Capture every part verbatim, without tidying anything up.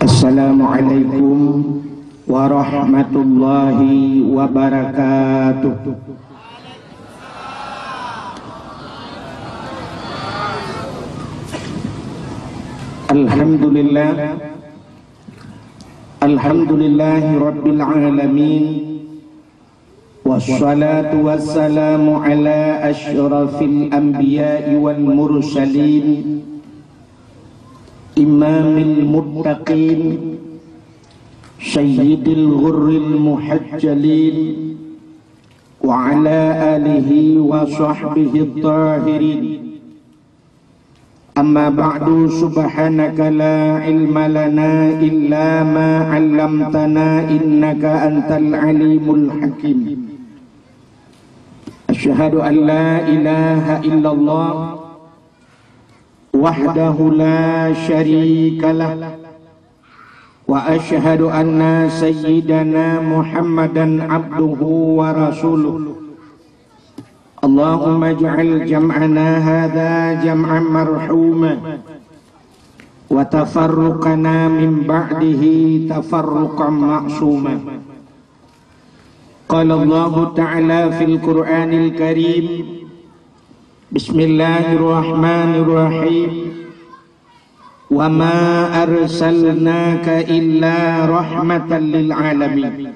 Assalamualaikum warahmatullahi wabarakatuh. Alhamdulillah. Alhamdulillahi rabbil alamin. Wassalatu wassalamu ala asyrafil anbiya'i wal mursalin, imamil muttaqin, sayyidil ghurril muhajjalin, wa ala alihi wa sahbihi tahirin. Amma ba'du, subhanaka la ilma lana illa ma 'allamtana, innaka antal alimul hakim. Asyhadu an la ilaha illallah wahdahu la syarika lah, wa asyhadu anna sayyidana Muhammadan abduhu wa rasuluh. Allahumma ij'al jam'ana hadza jam'an marhuma, wa tafarruqana min ba'dihi tafarruqan ma'suma. Qala Allahu ta'ala fil Qur'anil Karim, Bismillahirrahmanirrahim. Wa ma arsalnaka illa rahmatan lil alamin.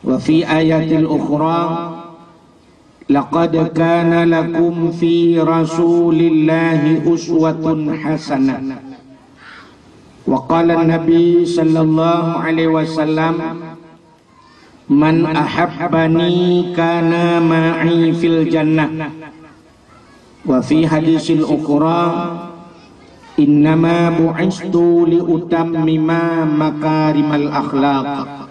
Wa fi ayatil ukhra, laqad kana lakum fi Rasulillahi uswatun hasanah. Wa qala Nabi sallallahu alaihi wasallam, "Man ahabbani kana ma'i fil jannah." Wa fi hadisil ukhra, "Innama bu'istu li utammima makarimal akhlaq."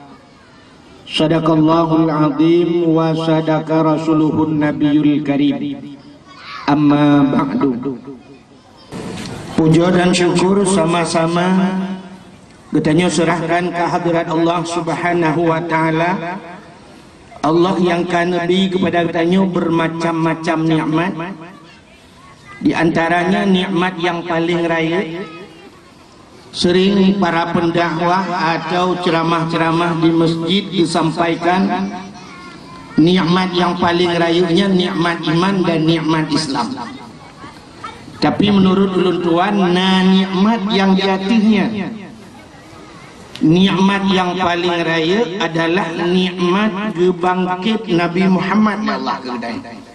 Sadaqallahul azim wa sadaqa rasuluhun nabiyul karim. Amma ba'du. Puja dan syukur sama-sama geutanyoe seurahkan keu hadrat Allah Subhanahu wa Ta'ala, Allah nyang ka neubri keupada geutanyoe beumacam-macam nikmat, di antaranya nikmat nyang paleng rayeuk. Sering para pendakwah atau ceramah-ceramah di masjid disampaikan, nikmat nyang paleng rayeuk nyan nikmat iman dan nikmat Islam. Tapi meunurot ulôn tuan, na nikmat nyang di ateueh nyan. Nikmat nyang paleng rayeuk adalah nikmat geubangket Nabi Muhammad lé Allah keu geutanyoe.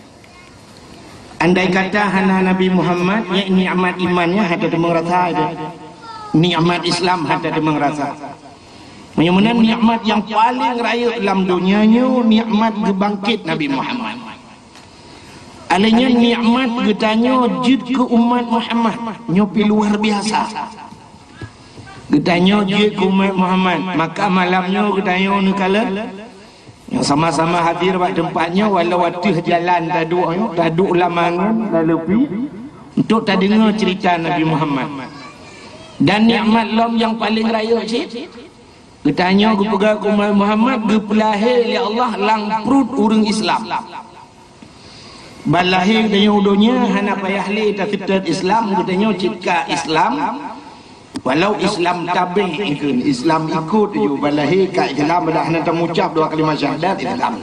Andai kata hana Nabi Muhammad, nyan nikmat iman nyan hana teumang rasa itu. Nikmat Islam hana teumang rasa. Meunyoe meunan nikmat nyang paleng rayeuk lam donya nyoe nikmat geubangket Nabi Muhammad. Alèh nyan nikmat geutanyoe jeuet keu umat Muhammad nyoe pi luar biasa. Geutanyoe jeuet keu umat Muhammad, maka malam nyoe geutanyoe neukalon. Nyang sama-sama hadir bak teumpat nyoe walau ateueh jalan taduek nyoe, taduek lam angon, lam leupie, untuk tadeungoe ceurita Nabi Muhammad. Dan nikmat lom nyang paleng rayeuk cit, geutanyoe geupeugah keu umat Muhammad geupeulahé lé Allah lam pruet ureuëng Islam. Ban lahé geutanyoe u donya hana payah lé taseutôt Islam, geutanyoe cit ka Islam. Walau Islam tabeh ikheun, Islam ikot ju, ban lahé ka Islam, dah hana tamucab dua kalimat syahadat Islam.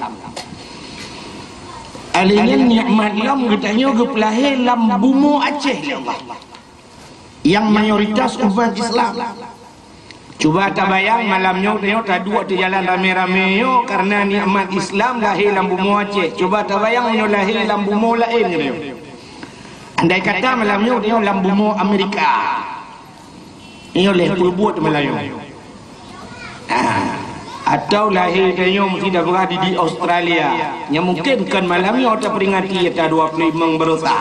Alèh nyan nikmat lom geutanyoe geupeulahé lam bumoe Aceh lé Allah. Nyang mayoritas umat Islam. Cuba tabayang malam nyoe tanyoe taduek teujalan ramé-ramé nyoe kareuna nikmat Islam lahé lam bumoe Aceh. Cuba tabayang meunyoe lahé lam bumoe laén nyoe. Andai kata malam nyoe tanyoe lam bumoe Amerika. Nyoe lé peubuet malam nyoe. Ah, atau lahé tanyoe meusti tapeugah di, di Australia. Nyang mungken kon malam nyoe taperingati ata dua puluh lima baroesa.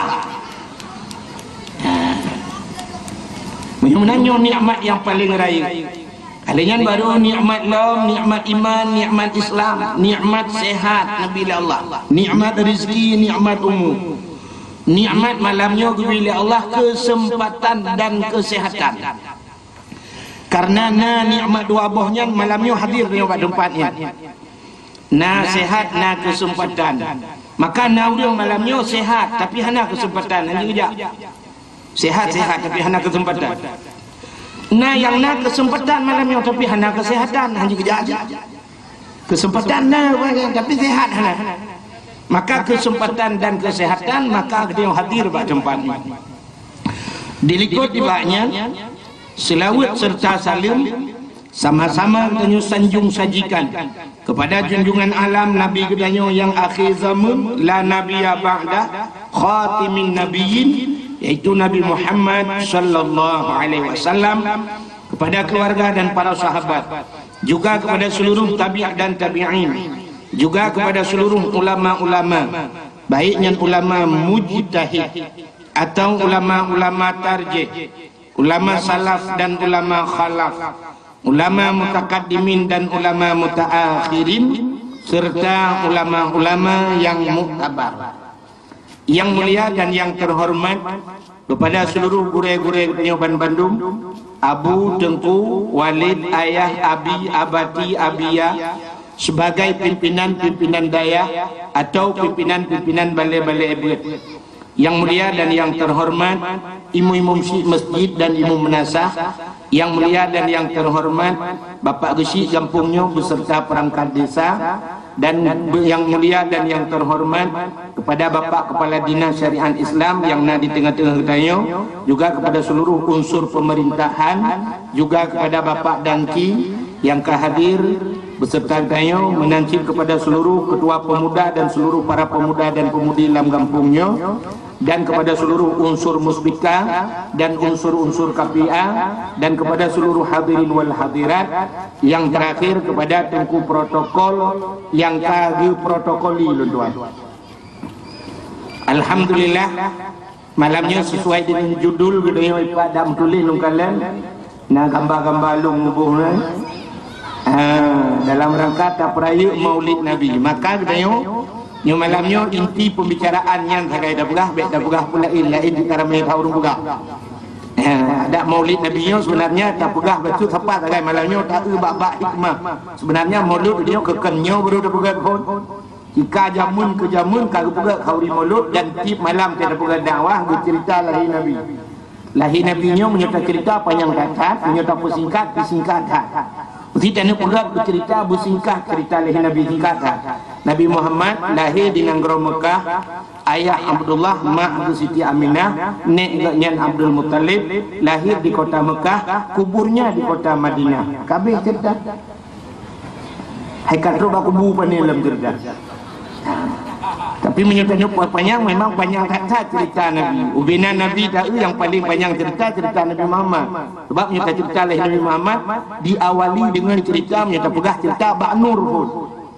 Meunyoe meunan nyoe nikmat nyang paleng rayeuk. Alèh nyan baru nikmat lom, nikmat iman, nikmat Islam, nikmat sehat Nabi lé Allah, nikmat rezeki, nikmat umu. Nikmat malam nyoe geubri lé Allah keuseumpatan dan keusehatan. Kareuna na nikmat dua boh nyan malam nyoe hadir nyoe bak teumpat nyan. Na sehat, na keuseumpatan. Maka na ureuëng malam nyoe sehat, tapi hana keuseumpatan, hana geujak. Sehat-sehat, tapi hana keuseumpatan. Na nyang na keuseumpatan malam nyoe, tapi hana keuseuhatan, hana keujak-jak. Keuseumpatan na, tapi seuhat hana. Maka keuseumpatan dan keuseuhatan, maka geutanyoe hadir bak teumpat nyoe. Dilikot nibak nyan, seulaweuet seureuta saleuem sama-sama geutanyoe sanjong sajikan kepada junjungan alam Nabi geutanyoe nyang akhé zamon, la nabiyya ba'dah, khatimin nabiyyin, yaitu Nabi Muhammad sallallahu alaihi wasallam, kepada keluarga dan para sahabat, juga kepada seluruh tabi' dan tabi'in, juga kepada seluruh ulama-ulama, baik nyan ulama mujtahid atau ulama-ulama tarjih, ulama salaf dan ulama khalaf, ulama mutakaddimin dan ulama mutaakhirin, serta ulama-ulama yang muktabar. Yang mulia dan yang terhormat, kepada seluruh gurée-gurée geutanyoe ban bandum, abu, teungku, walid, ayah, abi, abati, abiya, sebagai pimpinan-pimpinan dayah atau pimpinan-pimpinan balée-balée beuet. Yang mulia dan yang terhormat, imum-imum syik masjid dan imum meunasah, yang mulia dan yang terhormat, Bapak Geuchik gampông nyoe beserta perangkat desa, dan yang mulia dan yang terhormat kepada Bapak Kepala Dinas Syariat Islam yang na di teungoh-teungoh geutanyoe, juga kepada seluruh unsur pemerintahan, juga kepada Bapak Danki yang ka hadir beserta geutanyoe, meunan cit kepada seluruh ketua pemuda dan seluruh para pemuda dan pemudi lam gampông nyoe, dan kepada seluruh unsur muspika dan unsur-unsur K P A, dan kepada seluruh hadirin wal hadirat, yang terakhir kepada teungku protokol nyang ka geuprotokoli lôn tuan. Alhamdulillah, malam nyoe sesuai dengan judul geutanyoe ipat dak meutuléh lôn kalon, na gamba-gamba lôn muboh nyan. Ha, dalam rangka tapeurayeuk Maulid Nabi. Maka geutanyoe, nyoe malam nyoe inti pembicaraan nyan sagai tapeugah, bék tapeugah pun laén, laén cit ka ramé that ureuëng peugah. Ha, adak Maulid Nabi nyoe sebenarnya tapeugah bacut sapa sagai malam nyoe taeu bak-bak hikmah. Sebenarnya Maulud nyoe keukon nyoe baru tapeugah phon. Jika jameun keu jameun ka geupeugah khauri Maulud dan tieb malam tapeugah dakwah geucerita lahé Nabi. Lahé Nabi nyoe meunyoe tacerita panyang that-that, meunyoe tapeusingkat, peusingkat that. Meusti taneuk peugah beucerita beusingkat cerita lahé Nabi singkat that. Nabi Muhammad lahé di nanggroe Meukah, ayah Abdullah, mak geuh Siti Aminah, nék geuh nyan Abdul Muttalib, lahé di kota Meukah, kuburnya di kota Madinah. Ka abéh cerita. Hai ka trok bak kubu pane lom cerita. Tapi meunyoe tanyoe panyang, memang panyang that-that cerita Nabi. Ubena Nabi taeu nyang paleng panyang cerita, cerita Nabi Muhammad. Sebab meunyoe tacerita lé Nabi Muhammad, diawali dengan cerita, meunyoe tapeugah cerita bak nur phon.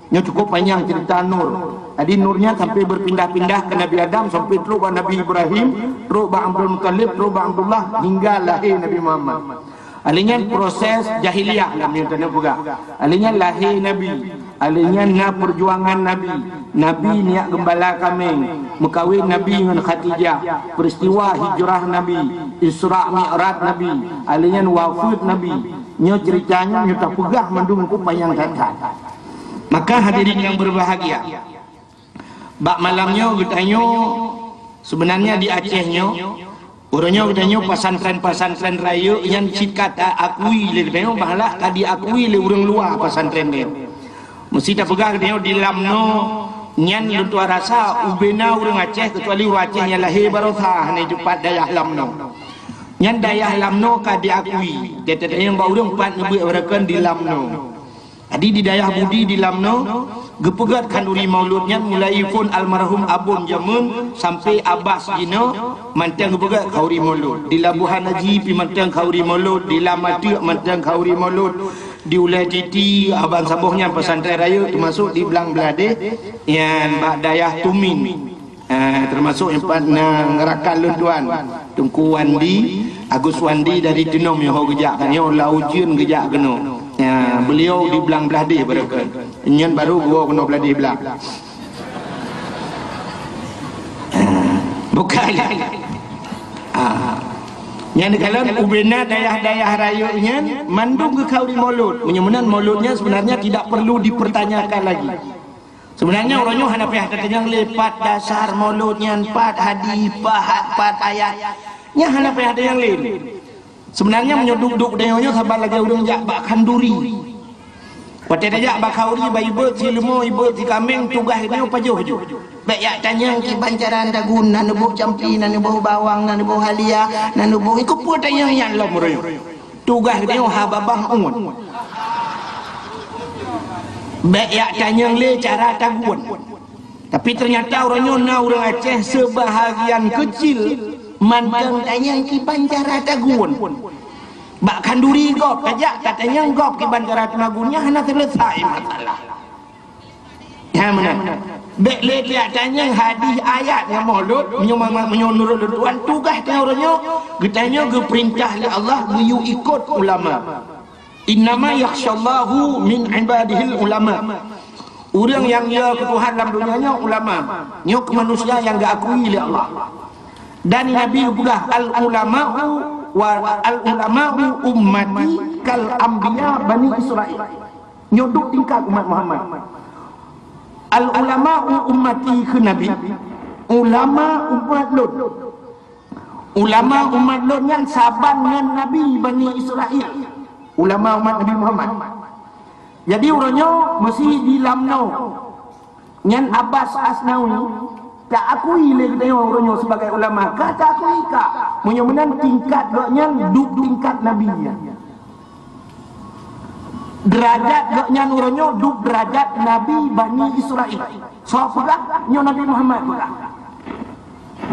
Nyoe cukup panyang cerita nur. Jadi nurnya sampai berpindah-pindah ke Nabi Adam, sampai trok bak Nabi Ibrahim, trok bak Abdul Muttalib, trok bak Abdullah, hingga lahé Nabi Muhammad. Alèh nyan proses jahiliyah lam nyoe tanyoe peugah. Alèh nyan lahé Nabi. Alèh nyan na perjuangan Nabi. Nabi neujak geumbala kaméng. Meukawen Nabi ngon Khadijah. Peristiwa hijrah Nabi. Isra Mi'raj Nabi. Alèh nyan wafeuet Nabi. Nyoe cerita nyoe, nyoe tapeugah mandum ku panyang that-that. Maka hadirin yang berbahagia, bak malam nyoe geutanyoe, sebenarnya di Aceh nyoe, uroe nyoe geutanyoe pesantren-pesantren rayeuk nyan cit ka taakui lé geutanyoe, malah ka diakui lé ureuëng luwa pesantren nyoe. Meusti tapeugah geutanyoe di Lamno nyan lôn tuan rasa ubena ureuëng Aceh, kecuali ureuëng Aceh nyang lahé baroesa hana teupat dayah Lamno. Nyan dayah Lamno ka diakui. Gata nyang bak ureuëng pat neubeuet barakan di Lamno. Jadi di dayah Budi di Lamno, geupeugét khanduri Maulud nyan mulai phon almarhum Abon jameun sampai Abas jinoe mantong geupeugét khanduri Maulud. Di Labuhan Haji pi mantong khanduri Maulud, di Lam Ateuk mantong khanduri Maulud, di Ulèe Titi, Abang Saboh nyan pesantren rayeuk, teumasuk di Blang Bladeh, nyan bak dayah Tumin. Ah, teumasuk nyang pat na rakan lôn tuan, Teungku Wandi, Agus Wandi dari Teunom, nyoe ho geujak ka nyoe, lam ujeuen geujak keunoe. Ya, beliau di Blang Bladeh baroe keuh. Nyan baru geuwoe keunoe Bladeh Blang. Ah, bukan. Ah. Nyan kalon ubena dayah-dayah rayeuk nyan mandum geukhanduri Maulud. Meunyoe meunan Maulud nyan sebenarnya tidak perlu dipertanyakan lagi. Sebenarnya uroe nyoe hana payah tatanyong lé pat dasar Maulud nyan, pat hadis, pat, pat ayat. Nyan hana payah tatanyong lé. Sebenarnya meunyoe duek-duek tanyoe nyoe saban lagèe ureueng jak bak khanduri. Watèe tajak bak khanduri, bak ibeuet si leumô, ibeuet si kaméng, tugaih tanyoe pajoh ju. Bèk jak tanyong kiban cara tagun, na neuboh campli, na neuboh bawang, na neuboh halia, na neuboh, keupeue tanyong nyan lom uroe nyoe. Tugaih tanyoe haba babah uet. Bèk jak tanyong lé cara tagun. Tapi ternyata uroe nyoe na ureueng Aceh seubahagian keucil mantong tanyong kiban cara tagun. Bak khanduri gob tajak, tatanyong gob kiban cara tagun, nyan hana seuleusai masalah. Nyan meunan. Bèk lé tajak tanyong hadih ayat ngon mulod, meunyoe ma-, meunyoe nurot lôn tuan, tugaih tanyoe uroe nyoe, geutanyoe geupeurintah lé Allah geuyue ikot ulama. "Innama yakhsyallaha min ibadihil ulama." Ureueng nyang yo keu Tuhan lam donya nyoe ulama. Nyoe keu manusia nyang geuakui lé Allah. Dan Nabi geupeugah, "Al ulama'u wa al ulama'u ummati kal anbiya Bani Israil." Nyoe duek tingkat umat Muhammad. "Al ulama'u ummati," kheun Nabi, "ulama umat lôn." Ulama umat lôn nyan saban ngon Nabi Bani Israil. Ulama umat Nabi Muhammad. Jadi uroe nyoe meusi di lam noe nyan Abbas Asnawi, taakui lé geutanyoe uroe nyoe sibagai ulama. Ka taakui ka. Meunyoe meunan tingkat gobnyan duek tingkat Nabi nyan. Deurajat gobnyan uroe nyoe duek deurajat Nabi Bani Israil. Soe peugah? Nyoe Nabi Muhammad peugah.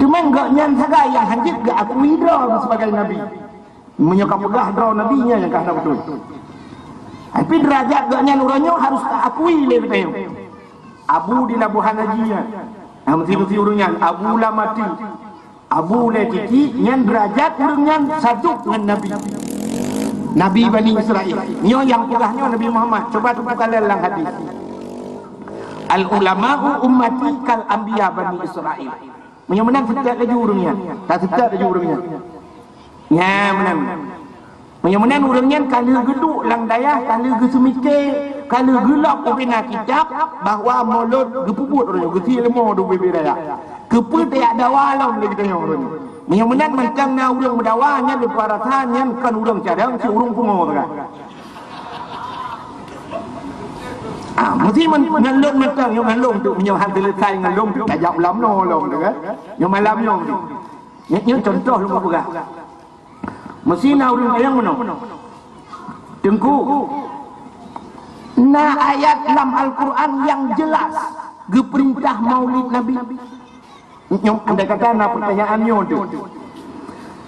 Teuma gobnyan sagai nyang hanjeuet geuakui droe sibagai nabi. Meunyoe ka peugah droe nabi, nyan nyang ka hana beutôi. Tapi deurajat gobnyan uroe nyoe harôh taakui lé geutanyoe. Abu di Labuhan Haji nyan. Nah, meusi-meusi ureueng nyan, Abu Lam Ati. Abu Lé Titi nyan deurajat ureueng nyan sadub ngon Nabi. Nabi Bani Israil. Nyoe nyang peugah nyoe Nabi Muhammad. Cuba teupeue kalon lam hadis. "Al ulama'u ummati kal anbiya Bani Israil." Meunyoe meunan seutôt laju ureueng nyan. Taseutôt laju ureueng nyan. Nyan meunan. Meunyoe meunan ureueng nyan ka lheueh geuduek lam dayah, ka lheueh geuseumike, ka lheueh geulok ubena kitab bahwa mulod geupeubuet uroe nyoe, geusie leumô di ubé-bé dayah. Keupeue tajak dawa lom lé geutanyoe uroe nyoe? Meunyoe meunan mantong na ureueng meudawa nyan, lôn peue rasa nyan kon ureueng cadang, si ureueng pungo teuka. Ah, meusi men-, ngon lôn mantong, nyoe ngon lôn tu, meunyoe han seuleusai ngon lôn tu, tajak ulam noe lom tu kan. Nyoe malam nyoe tu. Nyoe, nyoe contoh lôn peugah. Meusi na ureueng nyang meunoe. Teungku, na ayat lam Al-Quran nyang jelas geupeurintah maulid Nabi? Nyoe, andai kata na peurtanyaan nyoe tu.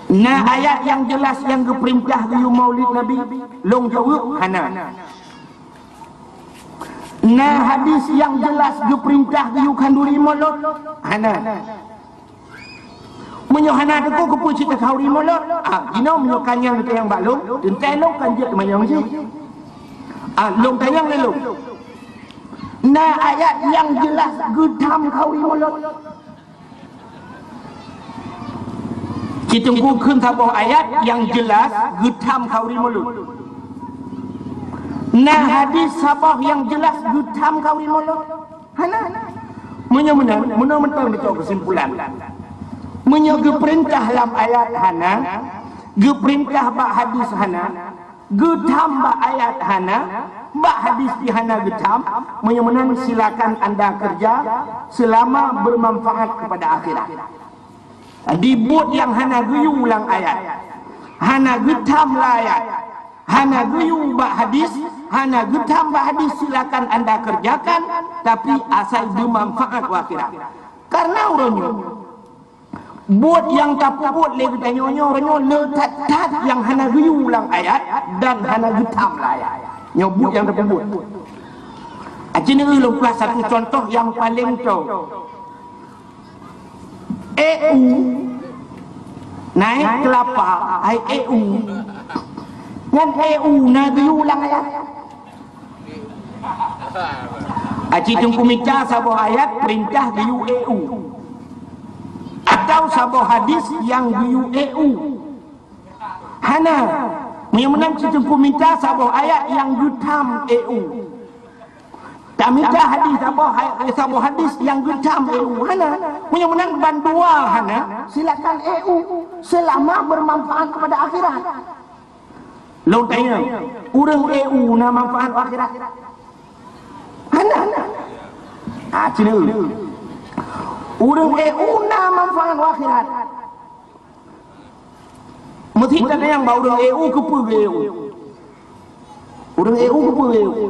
Na ayat nyang jelas nyang geupeurintah geuyue maulid Nabi? Lôn jaweueb, hana. Na hadis nyang jelas geupeurintah geuyue khanduri mulod? Hana. Meunyoe hana, teungku, keupeue cit takhanduri mulod? Ah, jinoe meunyoe ka nyan neutanyong bak lôn, teuntèe lôn kan jeuet teumanyong cit. Ah, lôn tanyong lé lôn. Na ayat nyang jelas geutham khanduri mulod? Ci Teungku kheun saboh ayat nyang jelas geutham khanduri mulod. Na hadis saboh nyang jelas geutham khanduri mulod? Hana. Meunyoe meunan, meunoe mantong tacok keusimpulan. Meunyoe geupeurintah lam ayat hana, geupeurintah bak hadis hana, geutham bak ayat hana, bak hadis pih hana geutham, meunyoe meunan silakan anda kerja selama bermanfaat kepada akhirat. Di buet nyang hana geuyue lam ayat, hana geutham lam ayat, hana geuyue bak hadis, hana geutham bak hadis, silakan anda kerjakan, tapi asai bermanfaat u akhirat. Karena uroe nyoe, buet nyang tapeubuet lé geutanyoe nyoe, uroe nyoe le that-that nyang hana geuyue lam ayat dan hana geutham lam ayat. Nyoe buet nyang tapeubuet. Aci neu lôn peugah satu contoh nyang paleng toe. E U, naik kelapa, ai e u. Nyan e u na geuyue lam ayat. Aci Teungku mita saboh ayat peurintah geuyue e u. Atau saboh hadis nyang geuyue e u. Hana. Meunyoe meunan ci Teungku mita saboh ayat nyang geutham e u. Tamita hadis saboh ha-, saboh hadis nyang geutham e u. Hana. Meunyoe meunan bandua hana, silakan e u selama bermanfaat kepada akhirat. Lôn tanyong, ureuëng E U na manfaat u akhirat? Hana. Ah, cina. Ureuëng E U na manfaat u akhirat. Meusi tatanyong bak ureuëng E U keupeue geu E U. Ureuëng E U keupeue geu E U.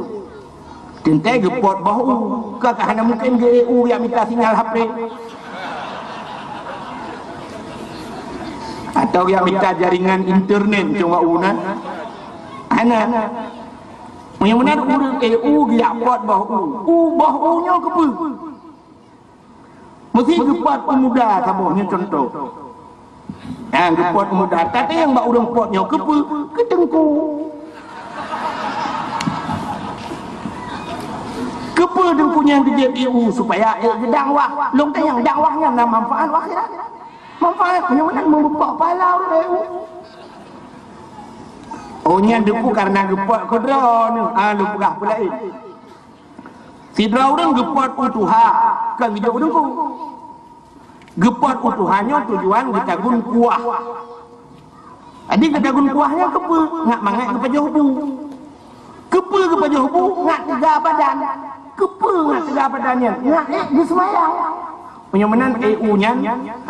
Teuntée geupot boh u, ka, ka hana mungken geu E U jak mita sinyal H P. Atau jak mita jaringan internet cuma u na. Hana. Meunyoe meunan ureuëng E U geujak pot boh u. U boh u nyoe keupeue? Meusi geupot u muda saboh nyoe contoh. Ha, geupot u muda. Tatanyong bak ureuëng pot nyoe keupeue? Keu teungku. Keupeue teungku nyan geujeuet E U supaya ék geudakwah? Lôn tanyong dakwah nyan na manfaat u akhirat? Manfaat meunyoe meunan meupok pahala ureuëng E U. Oh nyan teungku karena geupot keu droeneuh, ah lôn peugah peulaén. Sidroe ureuëng geupot u tuha, kon geujok u teungku. Geupot u tuha nyoe tujuan geutagun kuah. Jadi geutagun kuah nyoe keupeue? Ngat mangat geupajoh bu. Keupeue geupajoh bu? Ngat teuga badan. Keupeue ngat teuga badan nyan? Ngat ék geuseumayang. Meunyoe meunan E U nyan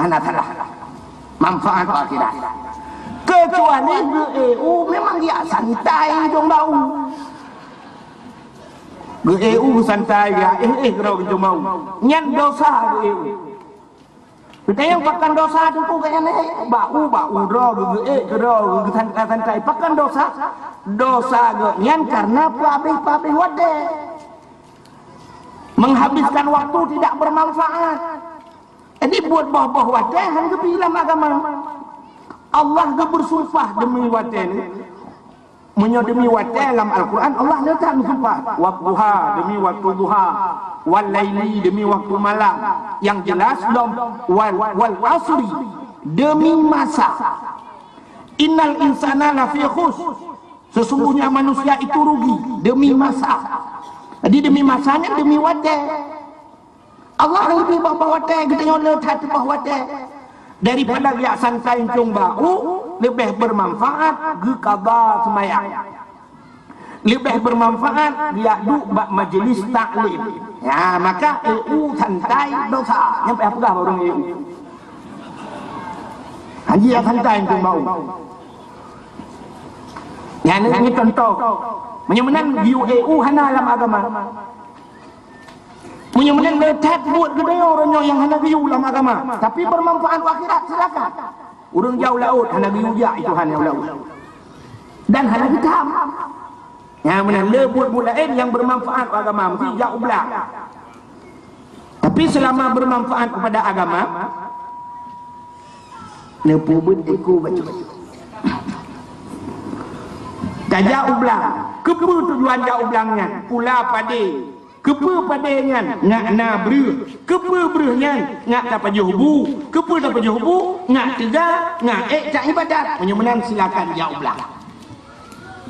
hana salah. Manfaat akhirat. Keucuali geu E U memang dia santai dong bak u. Geu E U santai ya, éh, éh, keudroe geucuma u. Nyan dosa geu E U. Geutanyong pakon dosa teungku geuh nyan, éh, bak u, bak u droe geu, geu éh, keudroe geu santai-santai. Pakon dosa? Dosa geuh nyan karena peuabéh-peuabéh watée. Menghabiskan waktu tidak bermanfaat. Jadi buet boh-boh watée han geubi lam agama. Allah geubeusumpah demi watée nyoe. Meunyoe demi watée lam Al-Quran, Allah le that meusumpah. Wadduha, demi waktu duha. Wal laili, demi waktu malam. Nyang jelas lom, wal, wal asri, demi masa. Innal insana lafi khus. Sesungguhnya manusia itu rugi demi masa. Jadi demi masanya, demi watée. Allah leubeh bak watée, geutanyoe le that bak watée. Daripada jak santai cong bak u, leubeh bermanfaat geuqadha seumayang. Leubeh bermanfaat jak duek bak majlis taklim. Ya, maka E U santai dosa. Nyan payah peugah bak ureuëng E U. Hanji jak santai cong bak u. Nyan ni contoh. Meunyoe meunan geuyue E U hana lam agama. Meunyoe meunan le that buet geutanyoe uroe nyoe nyang hana geuyue lam agama, tapi bermanfaat u akhirat, silakan. Ureuëng jak u laôt hana geuyue jak, itu hana u laôt. Dan hana geutam. Nyang meunan le buet-buet laén nyang bermanfaat u agama, meusti jak u blang. Tapi selama bermanfaat kepada agama, neupeubuet éko bacut. Tajak u blang. Keupeue tujuan jak u blang nyan? Pula padé. Keupeue padé nyan? Ngat na breueh. Keupeue breueh nyan? Ngat tapajoh bu. Keupeue tapajoh bu? Ngat teuga, ngat ék cak ibadat. Meunyoe meunan silakan jak u blang.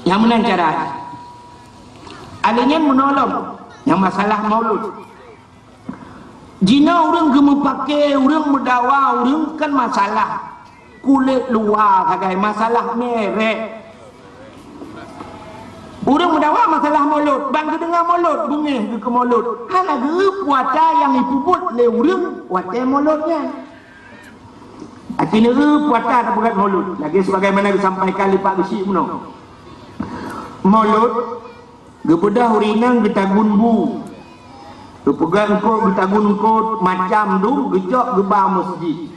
Nyang meunan cara. Alèh nyan meunolong nyang masalah maulud. Jinoe ureuëng geumeupakè, ureuëng meudawa, ureuëng kan masalah kulét luwa sagai, masalah merek. Ureuëng meudawa masalah mulod, ban geudeungoe mulod, beungéh geuh keu mulod. Hana geupeue atra nyang jipeubuet lé ureuëng watèe mulod nyan. Até neueu peue atra tapeugöt mulod, lagèe sebagaimana geusampaikan lé Pak Geuchik meunoe. Mulod, geubeudôh ureuëng inong geutagun bu. Geupeugöt eungkôt, geutagun eungkôt, macam dum geucok geuba meuseujid.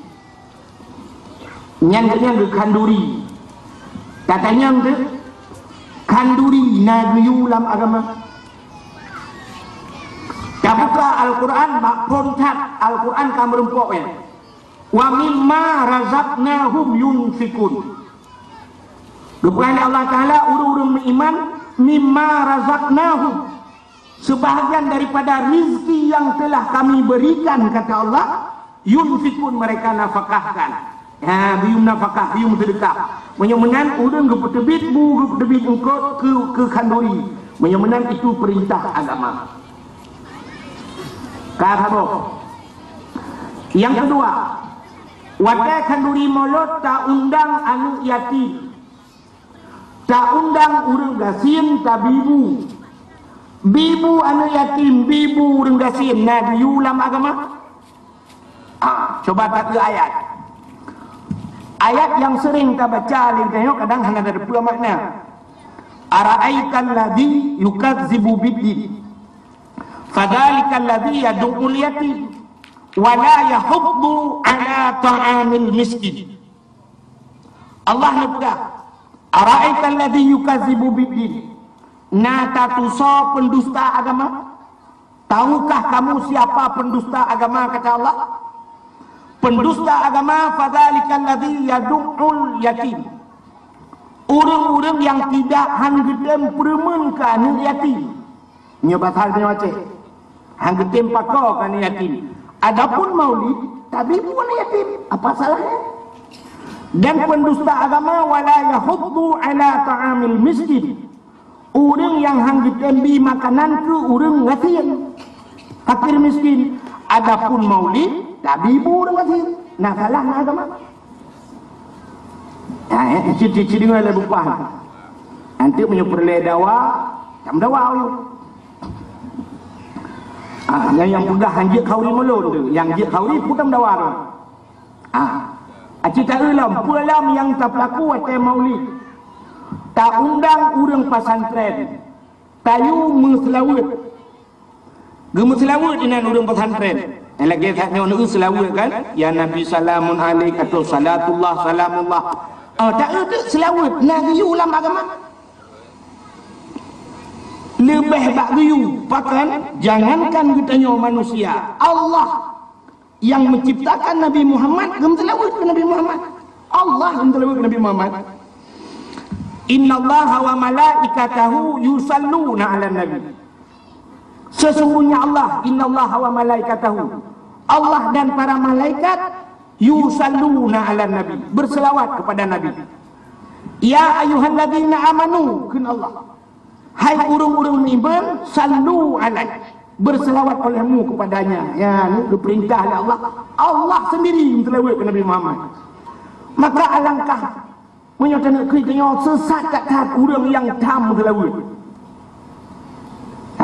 Nyan geuhnyan geukhanduri. Tatanyong teuh, khanduri na geuyue lam agama? Tabuka Al-Qur'an bak phôn that, Al-Qur'an ka meureumpok nyan. "Wa mimma razaqnahum yunfiqun." Geupeugah lé Allah Taala, ureuëng-ureuëng meuiman, "Mimma razaqnahum," sebahagian daripada rizki yang telah Kami berikan, kata Allah, "yunfiqun," mereka nafakahkan. Ha, geuyue nafakah, geuyue seudeukah. Meunyoe meunan, ureuëng geupeuteubiet bu, geupeuteubiet eungkôt keu, keu khanduri. Meunyoe meunan, itu perintah agama. Ka saboh. Nyang keudua, watèe khanduri mulod taundang aneuëk yatim. Ta undang ureuëng gasien tabi bu. Bi bu aneuëk yatim, bi bu ureuëng gasien, na geuyue lam agama? Ah, cuba takeue ayat. Ayat nyang seuring tabaca lé geutanyoe kadang hana tateupeue makna. "Ara'aital ladzi yukazzibu biddin. Fadzalikal ladzi yadu'ul yatim. Wa la yahuddu ala ta'amil miskin." Allah neupeugah, "Ara'aital ladzi yukazzibu biddin." Na tatusoe peundusta agama? Tahukah kamu siapa pendusta agama, kata Allah? Pendusta agama, "Fadzalikal ladzi yadu'ul yatim." Ureuëng-ureuëng nyang tidak han geutem peureumeun keu aneuëk yatim. Nyoe pasal nyoe Aceh. Han geutem pakoe keu aneuëk yatim. Adapun maulid, tabi bu aneuëk yatim. Apa salahnya? Dan pendusta agama, "Wa la yahuddu ala ta'amil miskin." Ureuëng nyang han geutem bi makanan keu ureuëng gasien, fakir miskin. Adapun maulid, tabi bu ureuëng gasien. Na salah na agama? Nah, eh, cit-cit deungon lé bupah. Nanti meunyoe peureulée dawa, tameudawa ulôn. Ah, nyang, nyang peugah han jeuet khauri mulod tu, nyang jeuet khauri peue tameudawa tu. Ah, aci taeu lom, peue lom nyang tapeulaku watée maulid. Ta undang ureuëng pesantren, tayue meuseulaweuet. Geumeuseulaweuet inan ureuëng pesantren. Nyang lagée that nyoe neu seulaweuet kan? "Ya Nabi salamun alaik," atau "Salatullah salamullah." Ah, taeu teuk seulaweuet, na geuyue lam agama? Leubeh bak geuyue, pakon? Jangankan geutanyoe manusia, Allah nyang menciptakan Nabi Muhammad geumeuseulaweuet keu Nabi Muhammad. Allah geumeuseulaweuet keu Nabi Muhammad. "Innallaha wa malaikatahu yusalluna 'alan nabi." Sesungguhnya Allah, "Innallaha wa malaikatahu." Allah dan para malaikat, "yusalluna 'alan nabi," berselawat kepada Nabi. "Ya ayyuhalladzina amanu," kheun Allah. "Hai ureuëng-ureuëng meuiman, sallu alai, berselawat olehmu kepadanya." Ya, ni geupeurintah lé Allah. Allah sendiri meuseulaweuet keu Nabi Muhammad. Maka alangkah meunyoe taneuk keu tanyoe seusat that-that ureuëng nyang tham meuseulaweuet.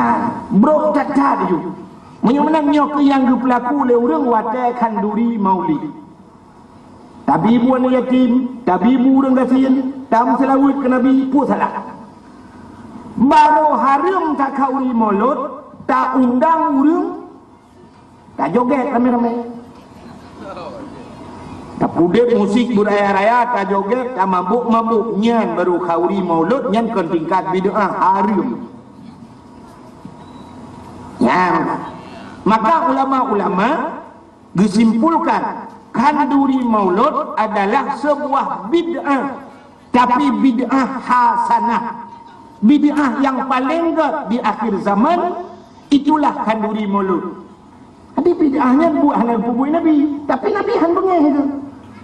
Ha, brok that-that ju. Meunyoe meunan nyoe keuh nyang geupeulaku lé ureuëng watée khanduri maulid. Tabi bu aneuëk yatim, tabi bu ureuëng gasien, tameuseulaweuet keu Nabi, peue salah? Barô hareuem takhauri mulod, taundang ureuëng, tajoget ramé-ramé. Tapudeb musik beuraya-raya, tajoget, tamabôk-mabôk, nyan barô khauri mulod, nyan kon tingkat bid'ah, hareuem. Nyan. Maka ulama-ulama geusimpulkan, khanduri maulud adalah sebuah bid'ah, tapi bid'ah hasanah. Bid'ah yang paling gét di akhir zaman, itulah khanduri maulud. Jadi bid'ah nyan buet hana geupeubuet Nabi, tapi Nabi han beungéh itu.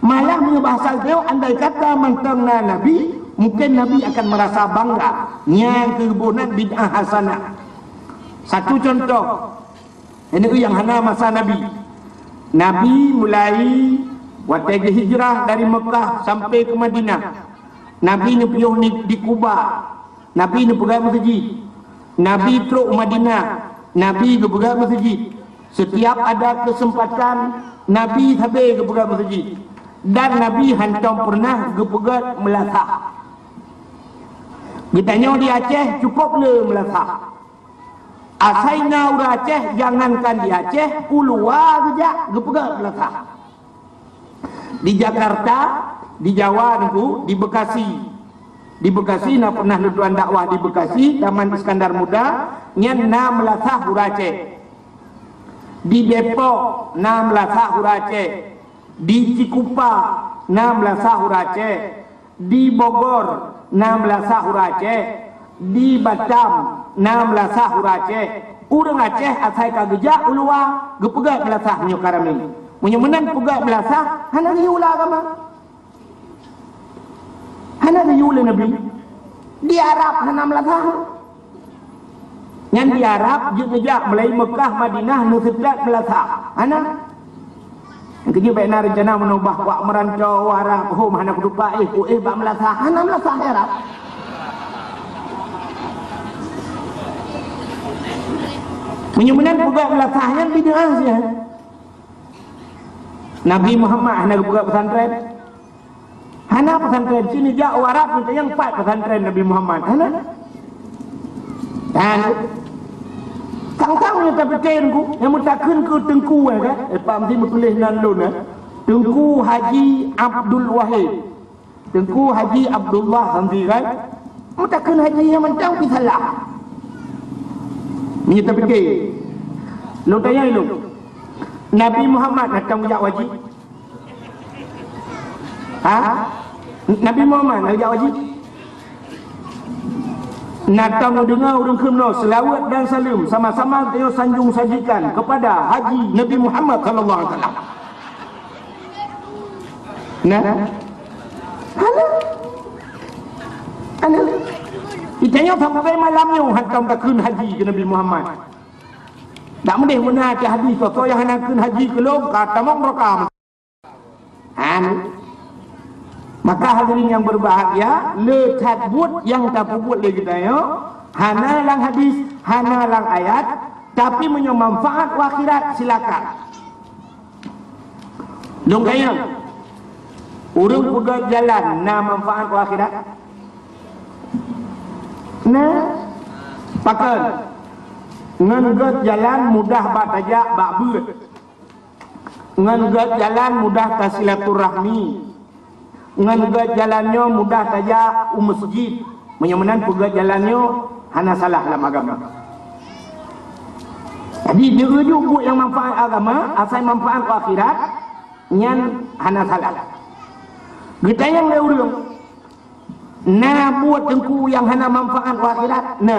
Malah meunyoe bahasa geutanyoe, andai kata mantong na Nabi, mungkin Nabi akan merasa bangga. Nyan keuh bunoe bid'ah hasanah. Satu contoh, Ini nyang hana masa Nabi. Nabi mulai watée geuhijrah dari Mekah sampai ke Madinah. Nabi neupiôh ni di Kuba. Nabi neupeugah meuseujid. Nabi trok Madinah. Nabi geupeugah meuseujid. Setiap ada kesempatan, Nabi sabe geupeugah meuseujid. Dan Nabi hantom pernah geupeugah meulasah. Geutanyoe di Aceh cukup le meulasah. Asai na ureuëng Aceh, jangankan di Aceh, u luwa geujak geupeugah meulasah. Di Jakarta, di Jawa Teungku, di Bekasi. Di Bekasi na pernah lôn tuan dakwah di Bekasi, Taman Iskandar Muda, nyan na meulasah ureuëng Aceh. Di Depok na meulasah ureuëng Aceh. Di Cikupa na meulasah ureuëng Aceh. Di Bogor na meulasah ureuëng Aceh, di Batam na meulasah ureuëng Aceh. Ureuëng Aceh asai ka geujak u luwa geupeugah meulasah meunyoe ka ramé. Meunyoe meunan peugah meulasah, hana geuyue lam agama. Hana geuyue lé Nabi. Di Arab hana meulasah. Nyan di Arab jeuet geujak mulai Mekah, Madinah, neuseutôt meulasah. Hana. Keujeuet bék na reuncana meunoe bah kuak meuranto u Arab, hom hana kutupat éh, ku éh bak meulasah. Hana meulasah di Arab. Meunyoe meunan peugah meulasah nyan bid'ah siat. Nabi Muhammad hana geupeugah pesantren. Hana pesantren, sini jak u Arab, meuteuyang pat pesantren Nabi Muhammad. Hana. Dan tang-tang nyang tapike ku, nyang meutakheun keu teungku, eh, kan? Eh, Pak Mesti meutuléh nan lôn, eh. Teungku Haji Abdul Wahid. Teungku Haji Abdullah Hamdi, kan? Meutakheun haji nyang mantong pih salah. Meunyoe tapike, lôn tanya lôn, Nabi Muhammad na tong jak haji? Ha? Nabi Muhammad na jak haji? Na tong neudeungoe ureueng kheun nyoe seulaweuet dan saleuem sama-sama tanyoe sanjong sajikan kepada Haji Nabi Muhammad sallallahu alaihi wasallam. Nah. Hana. Hana. Itanyoe sampai malam nyoe hantom takheun haji keu Nabi Muhammad. Dak meudeh meunan hadis, soe nyang hana kheun haji keu lôn, ka tamong neuraka. Hana. Maka hadirin yang berbahagia, le that buet nyang tapeubuet lé geutanyoe, hana lam hadis, hana lam ayat, tapi meunyoe manfaat u akhirat, silakan. Lôn tanyong, ureueng peugöt jalan na manfaat u akhirat? Na. Pakon? Ngon göt jalan mudah bak tajak bak beuet. Ngon göt jalan mudah tasilaturahmi. Ngon göt jalan nyoe mudah tajak u meuseujid. Meunyoe meunan peugöt jalan nyoe hana salah lam agama. Jadi, neuuju buet nyang manfaat agama, asai manfaat u akhirat, nyan hana salah. Geutanyong lé ureueng, na buet teungku nyang hana manfaat u akhirat? Na.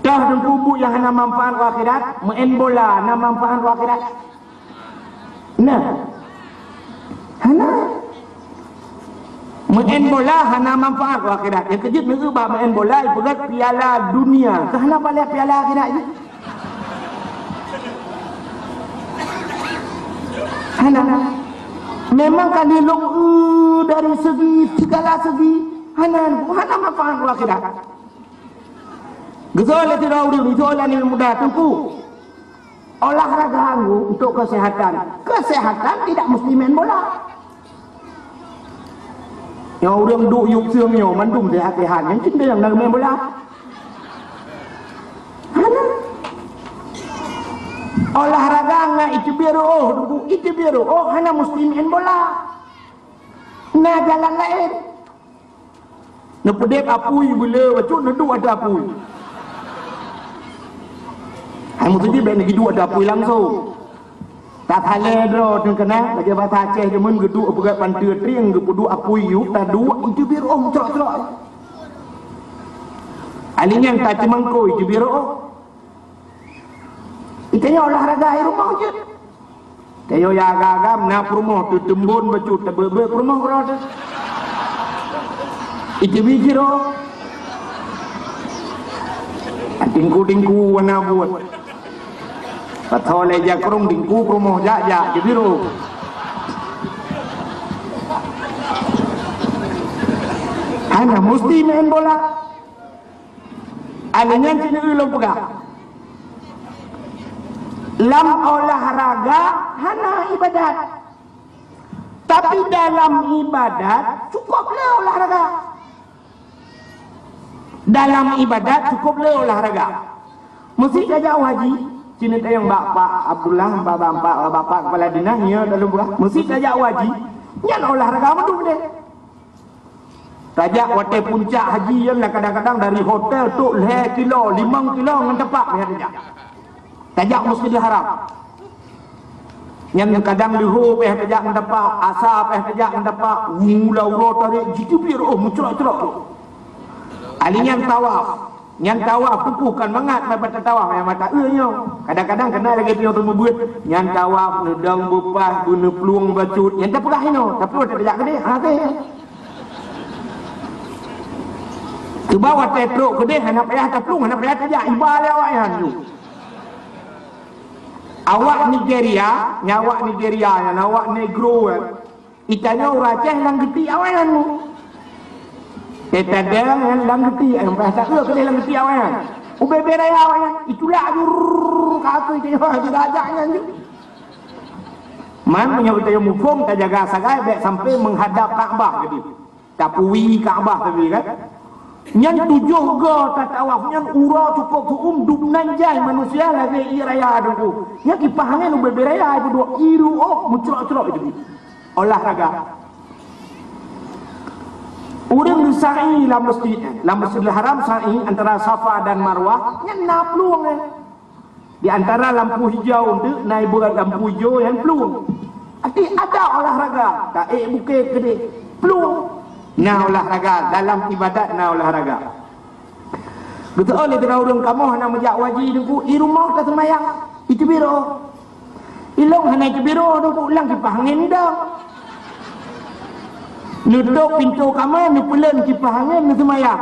Toh teungku buet nyang hana manfaat u akhirat? Meu'en bola na manfaat u akhirat? Na. Hana. Meu'en bola hana manfaat u akhirat. Nyang keujeuet neueu bak meu'en bola, ipeugöt piala dunia. Keu hana paléh piala akhirat jih? Hana. Memang ka lilong, eh, dari segi, segala segi. Hana, hana manfaat u akhirat. Geuseuôt lé sidroe ureueng, geuseuôt lé aneuk muda, Teungku, olahraga untuk kesehatan. Kesehatan tidak mesti main bola. Nyoe ureueng duek yub seueng nyoe mandum sehat-sehat, nyang cit nyang na main bola. Hana. Olahraga ngon iteubiet reuôh, Teungku, iteubiet reuôh hana mesti main bola. Na jalan laén. Neupeudeb apui beuleu bacut neuduek ateueh apui. Hai meuseujid bèk neuduek ateueh apui langsong. Tasalèe droe teungkena lagèe basa Aceh jameun geuduek peugöt panteue trieng geupeuduek apui yub taduek iteubiet reuôh meucrok-crok. Alèh nyan taceumangkôi iteubiet reuôh. Itanyoe olahraga i rumoh jeuet. Tanyoe ya agam-agam na peurumoh teuteumbon bacut tabeuet-beuet peurumoh keudroe teuh. Iteubiet jih reuôh. Tingku-tingku hana buet. Pasoe lé jakrong tingku peurumoh jak-jak teubiet reuôh. Hana musti main bola. Alèh nyan cit ulôn peugah, lam olahraga hana ibadat. Tapi dalam ibadat cukôp le olahraga. Dalam ibadat cukôp le olahraga. Meusi tajak u haji, cit neutanyong bak Pak Abdullah, bak, bak, bak, bak Pak Kepala Dinas, nyoe dalam peugah. Meusi tajak u haji, nyan olahraga mandum deh. Tajak watèe puncak haji nyan lah kadang-kadang dari hotel trôk lhèe kilo, limong kilo ngon tapak payah tajak. Tajak Masjidil Haram. Nyan kadang leuhô payah tajak ngon tapak, asa payah tajak ngon tapak, mula uroe tarek jiteubiet reuôh meucrok-crok. Alèh nyan tawaf. Nyan tawaf teupeu kan mangat daripada tawaf nyang mata eu nyoe. Kadang-kadang keunan lagèe tanyoe teumeubeuet. Nyan tawaf neudong beupaih, beuneuplueng bacut. Nyan tapeugah inoe, tapi watèe tajak keudeh, hana teuh. Sebab watèe trôk keudeh hana payah taplueng, hana payah tajak, iba lé awak nyan nyoe. Awak Nigeria, nyan awak Nigeria nyan, awak Negro, eh. Itanyoe ureueng Aceh lam geuti awai nyan. Teutada nyan lam geuti, eh, bahasa eu keudeh lam geuti awai nyan. Ubé-bé raya awaknyan, itulak jurr ka ateueh, teuh, tidak ajak nyan jeuet. Man meunyoe geutanyoe muphom, tajaga sagai bék sampai meuhadab Ka'bah keudéh. Tapuwi Ka'bah tadi kan. Nyan tujoh go tatawaf nyan uroe cukôp seuuem dub nan jai manusia lagèe ié raya teungku. Nyan kipah angén ubé-bé raya ibu dua iru oh meucrok-crok itu. Olahraga. Ureueng sa'i lam masjid, lam Masjidil Haram sa'i antara Safa dan Marwah, nyan na plueng, eh. Di antara lampu hijau untuk na ibu lampu hijau nyan plueng. Arti ada olahraga, taék bukét keudéh, plueng. Na olahraga, dalam ibadat na olahraga. Geuteu'oh lé sidroe ureueng kamoe hana meujak u haji teungku, i rumoh ka seumayang, i teubiet rôh. Ilôn hana i teubiet rôh teungku, lam kipah angén dong. Neutôp pintoe kama, neupeuleuen kipah angén, neuseumayang.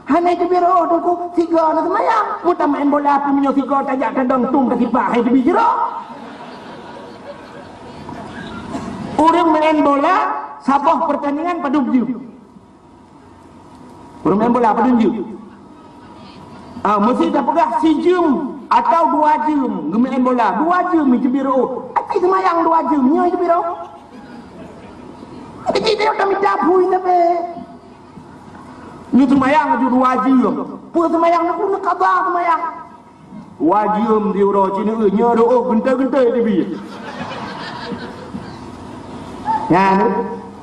Hana i teubiet rôh teungku, sigoe neuseumayang. Meutameu'en bola pih meunyoe sigoe tajak tadong tum takipah, hai teubiet jroh. Ureueng meu'en bola, saboh peurtandingan padum jeuem. Ureueng main bola padum jeuem? Ah, meusti tapeugah sijeuem atau dua jeuem geumeu'en bola. Dua jeuem iteubiet rôh. Aci seumayang dua jeuem, nyoe iteubiet rôh. Aci dia udah minta phui tapi. Nyoe seumayang aju dua jeuem. Peue seumayang nak, nak qadha seumayang. Wajeuem di uroe Cina, nyoe rôh geuntôi-geuntôi teubiet. Nyan,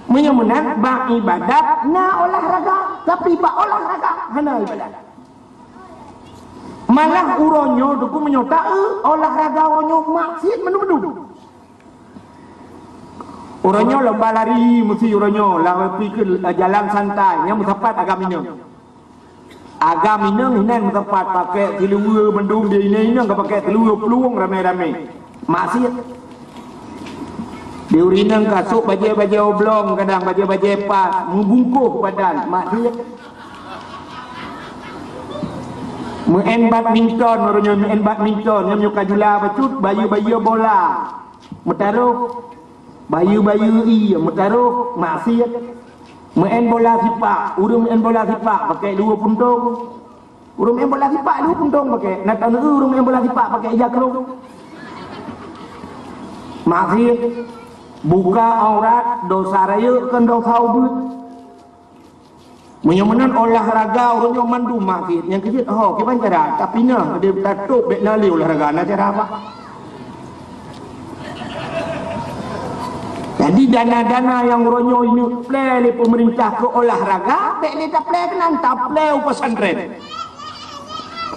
meunyoe meunan, bak ibadat na olahraga, tapi bak olahraga hana ibadat. Malah uroe nyoe teungku meunyoe taeu olahraga uroe nyoe maksiet mandum-mandum. Uroe nyoe lomba lari meusti uroe nyoe, lam pikeue jalan santai, nyan meusapat agam inong. Agam inong hinan meusapat pakai siluweue mandum, di inong-inong ka pakai siluweue plueng ramé-ramé. Maksiet. Di ureueng inong ka sôk bajèe-bajèe oblong, kadang bajèe-bajèe pas, meubungkôh badan, maksiet. Meu'en badminton, uroe nyoe meu'en badminton, nyan nyoe ka jula bacut, bayeue-bayeue bola. Meutarôh, bayeue-bayeue ié, meutarôh, maksiet. Meu'en bola sipak, ureueng meu'en bola sipak pakai dua puntông. Ureueng meu'en bola sipak dua puntông pakai, na taneuk ureueng meu'en bola sipak pakai ija krông. Maksiet, buka aurat, dosa rayeuk kon dosa ubeut. Meunyoe meunan olahraga uroe nyoe mandum maksiet, nyang keujeuet ho kiban cara, tapi na, deuh tatôp bék na lé olahraga, na cara apa? Jadi dana-dana nyang uroe nyoe ineuk plé lé peumeurintah keu olahraga, bék lé taplé keunan, taplé u pesantren.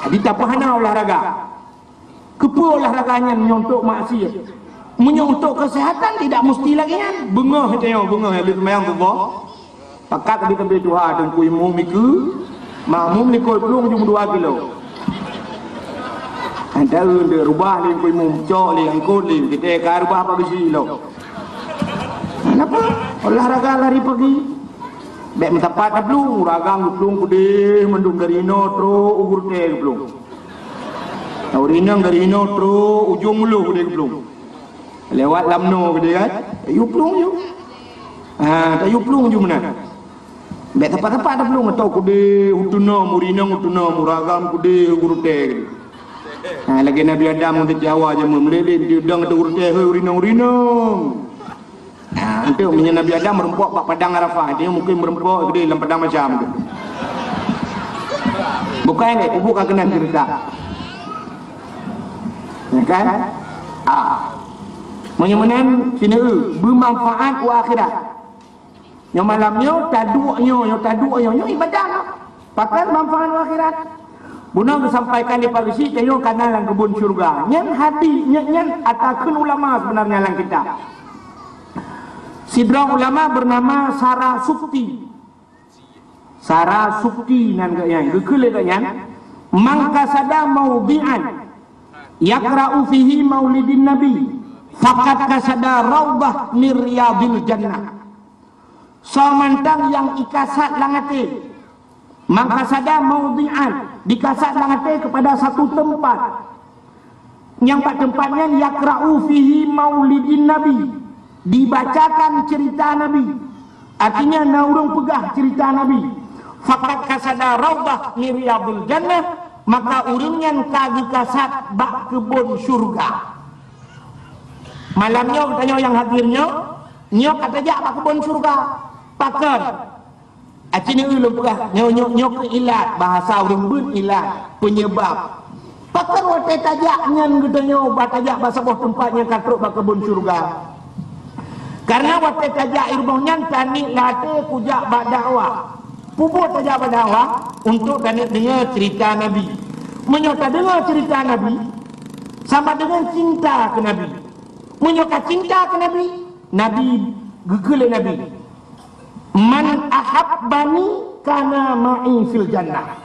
Jadi tapeuhana olahraga. Keupeue olahraga nyan meunyoe untuk maksiet? Meunyoe untuk kesehatan tidak mesti lagèe nyan. Beungoh tanyoe, beungoh lheueh seumayang suboh. Pakat di teumpat tuha teungku imum mikeue, makmum likot plueng jeuem dua kilo. Ada ureueng rubah lé teungku imum, cok lé, angkot lé, kita ka rubah apa bisi lo. Kenapa? Olahraga lari pagi. Bék meusapat taplueng, ureueng agam geuplueng keudéh mandum dari inoe trok u Gurutée geuplueng. Ureueng inong dari inoe trok ujong Meulôh keudéh geuplueng. Lewat Lamno keudéh kan? Yue plueng yue. Ha, tak yue plueng yue meunan. Bék sapat-sapat taplueng atau keudéh u Teunom, ureueng inong u Teunom, ureueng agam keudéh u Gurutée keudéh. Ha, lagèe Nabi Adam ngon Siti Hawa jameun meulilin, diudang atau Gurutée, hei ureueng inong, ureueng inong. Nah, untuk meunyoe Nabi Adam meureumpok bak padang Arafah, dia mungkin meureumpok geude lam padang macam tu. Bukan deh, kubu ka keunan cerita. Ya kan? Ah. Meunyoe meunan, sini eu, beumanfaat u akhirat. Nyoe malam nyoe, taduek nyoe, nyoe taduek nyoe, nyoe ibadah lah. Pakon manfaat akhirat? Bunoe geusampaikan di Pak Geuchik, tanyoe kana lam keubon syeuruga. Nyan hadis, nyan, nyan ata kheun ulama sebenarnya lam kitab. Sidroe ulama bernama Sarasukti. Sarasukti nan geuh nyan, geukheun lé geuh nyan, "Man qasada maudhi'an yaqra'u fihi maulidin nabi, faqad qasada raudhah min riyadil jannah." Soe mantong nyang ikasat lam até, man qasada maudhi'an, dikasat lam até kepada satu tempat. Nyang bak tempat nyan yaqra'u fihi maulidin nabi, dibacakan cerita Nabi. Artinya na ureueng peugah cerita Nabi. Faqad qasada raudhah min riyadil jannah, maka ureuëng nyan ka geukasat bak keubon syeuruga. Malam nyoe geutanyoe nyang hadir nyoe, nyoe ka tajak bak keubon syeuruga. Pakon? Aci neu lôn peugah, nyoe, nyoe, nyoe keuh ilat, bahasa ureuëng beuet ilat, peunyeubab. Pakon watée tajak nyan geutanyoe, bah tajak bak saboh teumpat nyang ka trok bak keubon syeuruga? Kareuna watée tajak i rumoh nyan, taneuk latée kujak bak dakwah. Peue buet tajak bak dakwah? Untuk taneuk deungoe ceurita Nabi. Meunyoe tadeungoe ceurita Nabi, sama deungon cinta keu Nabi. Meunyoe ka cinta keu Nabi, Nabi geukheun lé Nabi, "Man ahabbani kana ma'i fil jannah."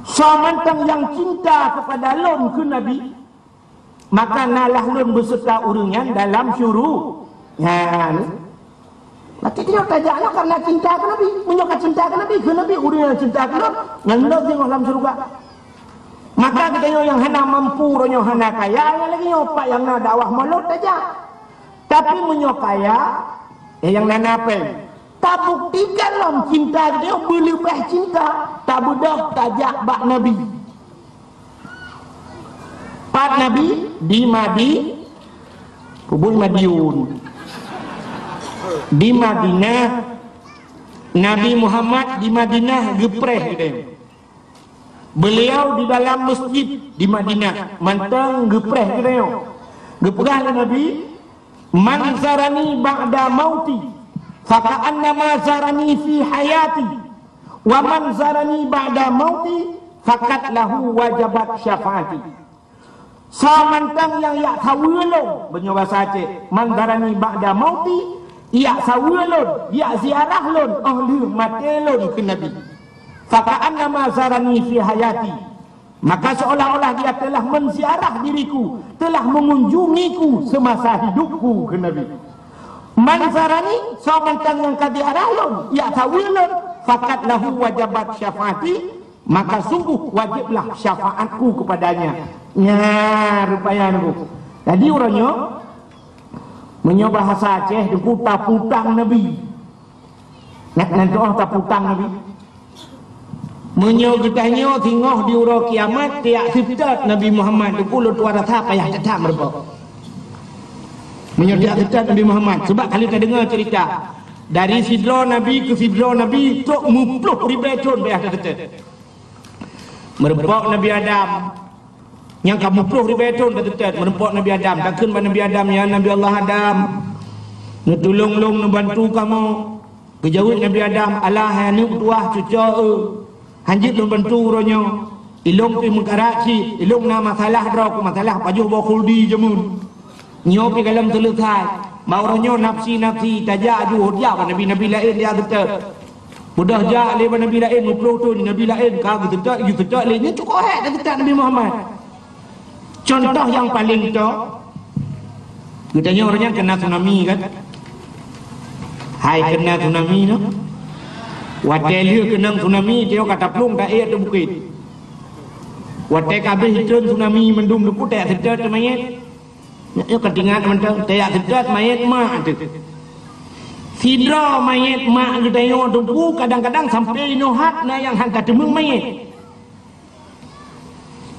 Soe mantong nyang cinta keupada lôn kheun Nabi, maka na lah lôn beuseureuta ureuëng nyan dalam syuru-, nyan. Berarti nyoe tajak nyoe karena cinta keu Nabi. Meunyoe ka cinta keu Nabi, kheun Nabi, ureuëng nyang cinta keu lôn, ngon lôn singoh lam syeuruga. Maka geutanyoe nyang hana mampu, uroe nyoe hana kaya, nyan lagée nyoe pat nyang na dakwah mulod tajak. Tapi meunyoe kaya, eh, nyang na-na péng, tabuktikan lom cinta geutanyoe beuleubeh cinta, tabeudôh tajak bak Nabi. Pat Nabi? Di Madi-, peue buet Madiun. Di Madinah. Nabi Muhammad di Madinah geupreh geutanyoe. Beliau di dalam masjid di Madinah mantong geupreh geutanyoe. Geupeugah lé Nabi, "Man zarani ba'da mauti, faka'annama zarani fi hayati. Wa man zarani ba'da mauti, faqad lahu wajabat syafaati." Soe mantong nyang jak saweue lôn, meunyoe basa Aceh, "Man zarani ba'da mauti", jak saweue lôn, jak ziarah lôn óh lheueh maté lôn, kheun Nabi, "faka'annama zarani fi hayati." Maka seolah-olah dia telah menziarah diriku, telah mengunjungiku semasa hidupku, kheun Nabi. "Man zarani", soe mantong nyang ka ziarah lôn, jak saweue lôn, "faqad lahu wajabat syafaati", maka sungguh wajiblah syafaatku kepadanya. Nya, rupanya nunggu. Jadi, uroe nyoe, meunyoe bahasa Aceh, Teungku, taputang Nabi. Nyan, nyan tu'oh taputang Nabi. Meunyoe geutanyoe singoh di uroe kiamat, tajak seutôt Nabi Muhammad, Teungku, lôn tuan rasa payah that-that meurumpok. Meunyoe tajak seutôt Nabi Muhammad, sebab ka lheueh tadeungoe ceurita. Dari sidroe Nabi keu sidroe Nabi, trok meuploh ribée thon payah taseutôt. Meurumpok Nabi Adam, nyang ka meuploh ribée thon taseutôt, meurumpok Nabi Adam, takheun bak Nabi Adam, "Ya Nabi Allah Adam, neutulông lôn neubantu kamoe." Geujaweueb Nabi Adam, "Alah, hai aneuk tuah, cucoe, hanjeuet lôn bantu uroe nyoe. Ilông pih meukarat cit, ilông na masalah droe, masalah pajoh boh khuldi jameun. Nyoe pih gohlom seuleusai. Bak uroe nyoe nafsi-nafsi tajak aju hot jak bak nabi-nabi laén tajak seutôt. Beudôh jak lé bak nabi laén meuploh thon, nabi laén ka geuseutôt, geuseutôt lé nyan cukôp hék taseutôt Nabi Muhammad." Contoh nyang paleng tok, geutanyoe uroe nyan keunong tsunami kan? Hai keunong tsunami nyoe. Watée lheueh keunong tsunami, tanyoe ka taplueng taék ateueh bukét. Watée ka abéh treun tsunami mandum Teungku tajak seutôt manyét. Nyoe ka teuingat mantong, tajak seutôt manyét mak teuh. Sidroe manyét mak geutanyoe Teungku kadang-kadang sampoe inoe hat na nyang han tateumeung manyét.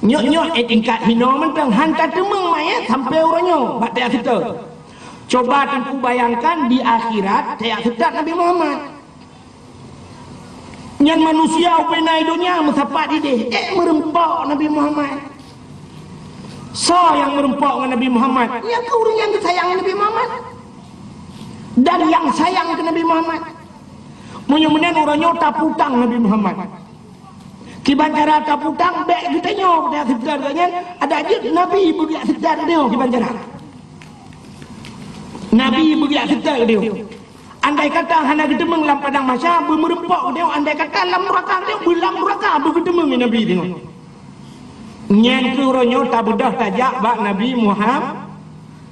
Nyoe-nyoe, eh, tingkat hinoe mantong, han tateumeung manyét sampoe uroe nyoe bak tajak seutôt. Coba Teungku bayangkan di akhirat tajak seutôt Nabi Muhammad. Nyan manusia ubena i donya meusapat idéh, ék meurumpok Nabi Muhammad. Soe nyang meurumpok ngon Nabi Muhammad? Nyan keuh ureuëng nyang geusayang Nabi Muhammad dan nyang sayang keu Nabi Muhammad. Meunyoe meunan uroe nyoe taputang Nabi Muhammad. Kiban cara taputang, bék geutanyoe tajak seutôt geuh nyan, adak jeuet Nabi beujak seutôt geutanyoe kiban cara. Nabi beujak seutôt geutanyoe. Andai kata hana geuteumeung lam padang mahsyar, beumeurumpok geutanyoe, andai kata lam nuraka geutanyoe, beulam nuraka beugeuteumeung lé Nabi geutanyoe. Nyan keuh uroe nyoe tabeudôh tajak bak Nabi Muhammad.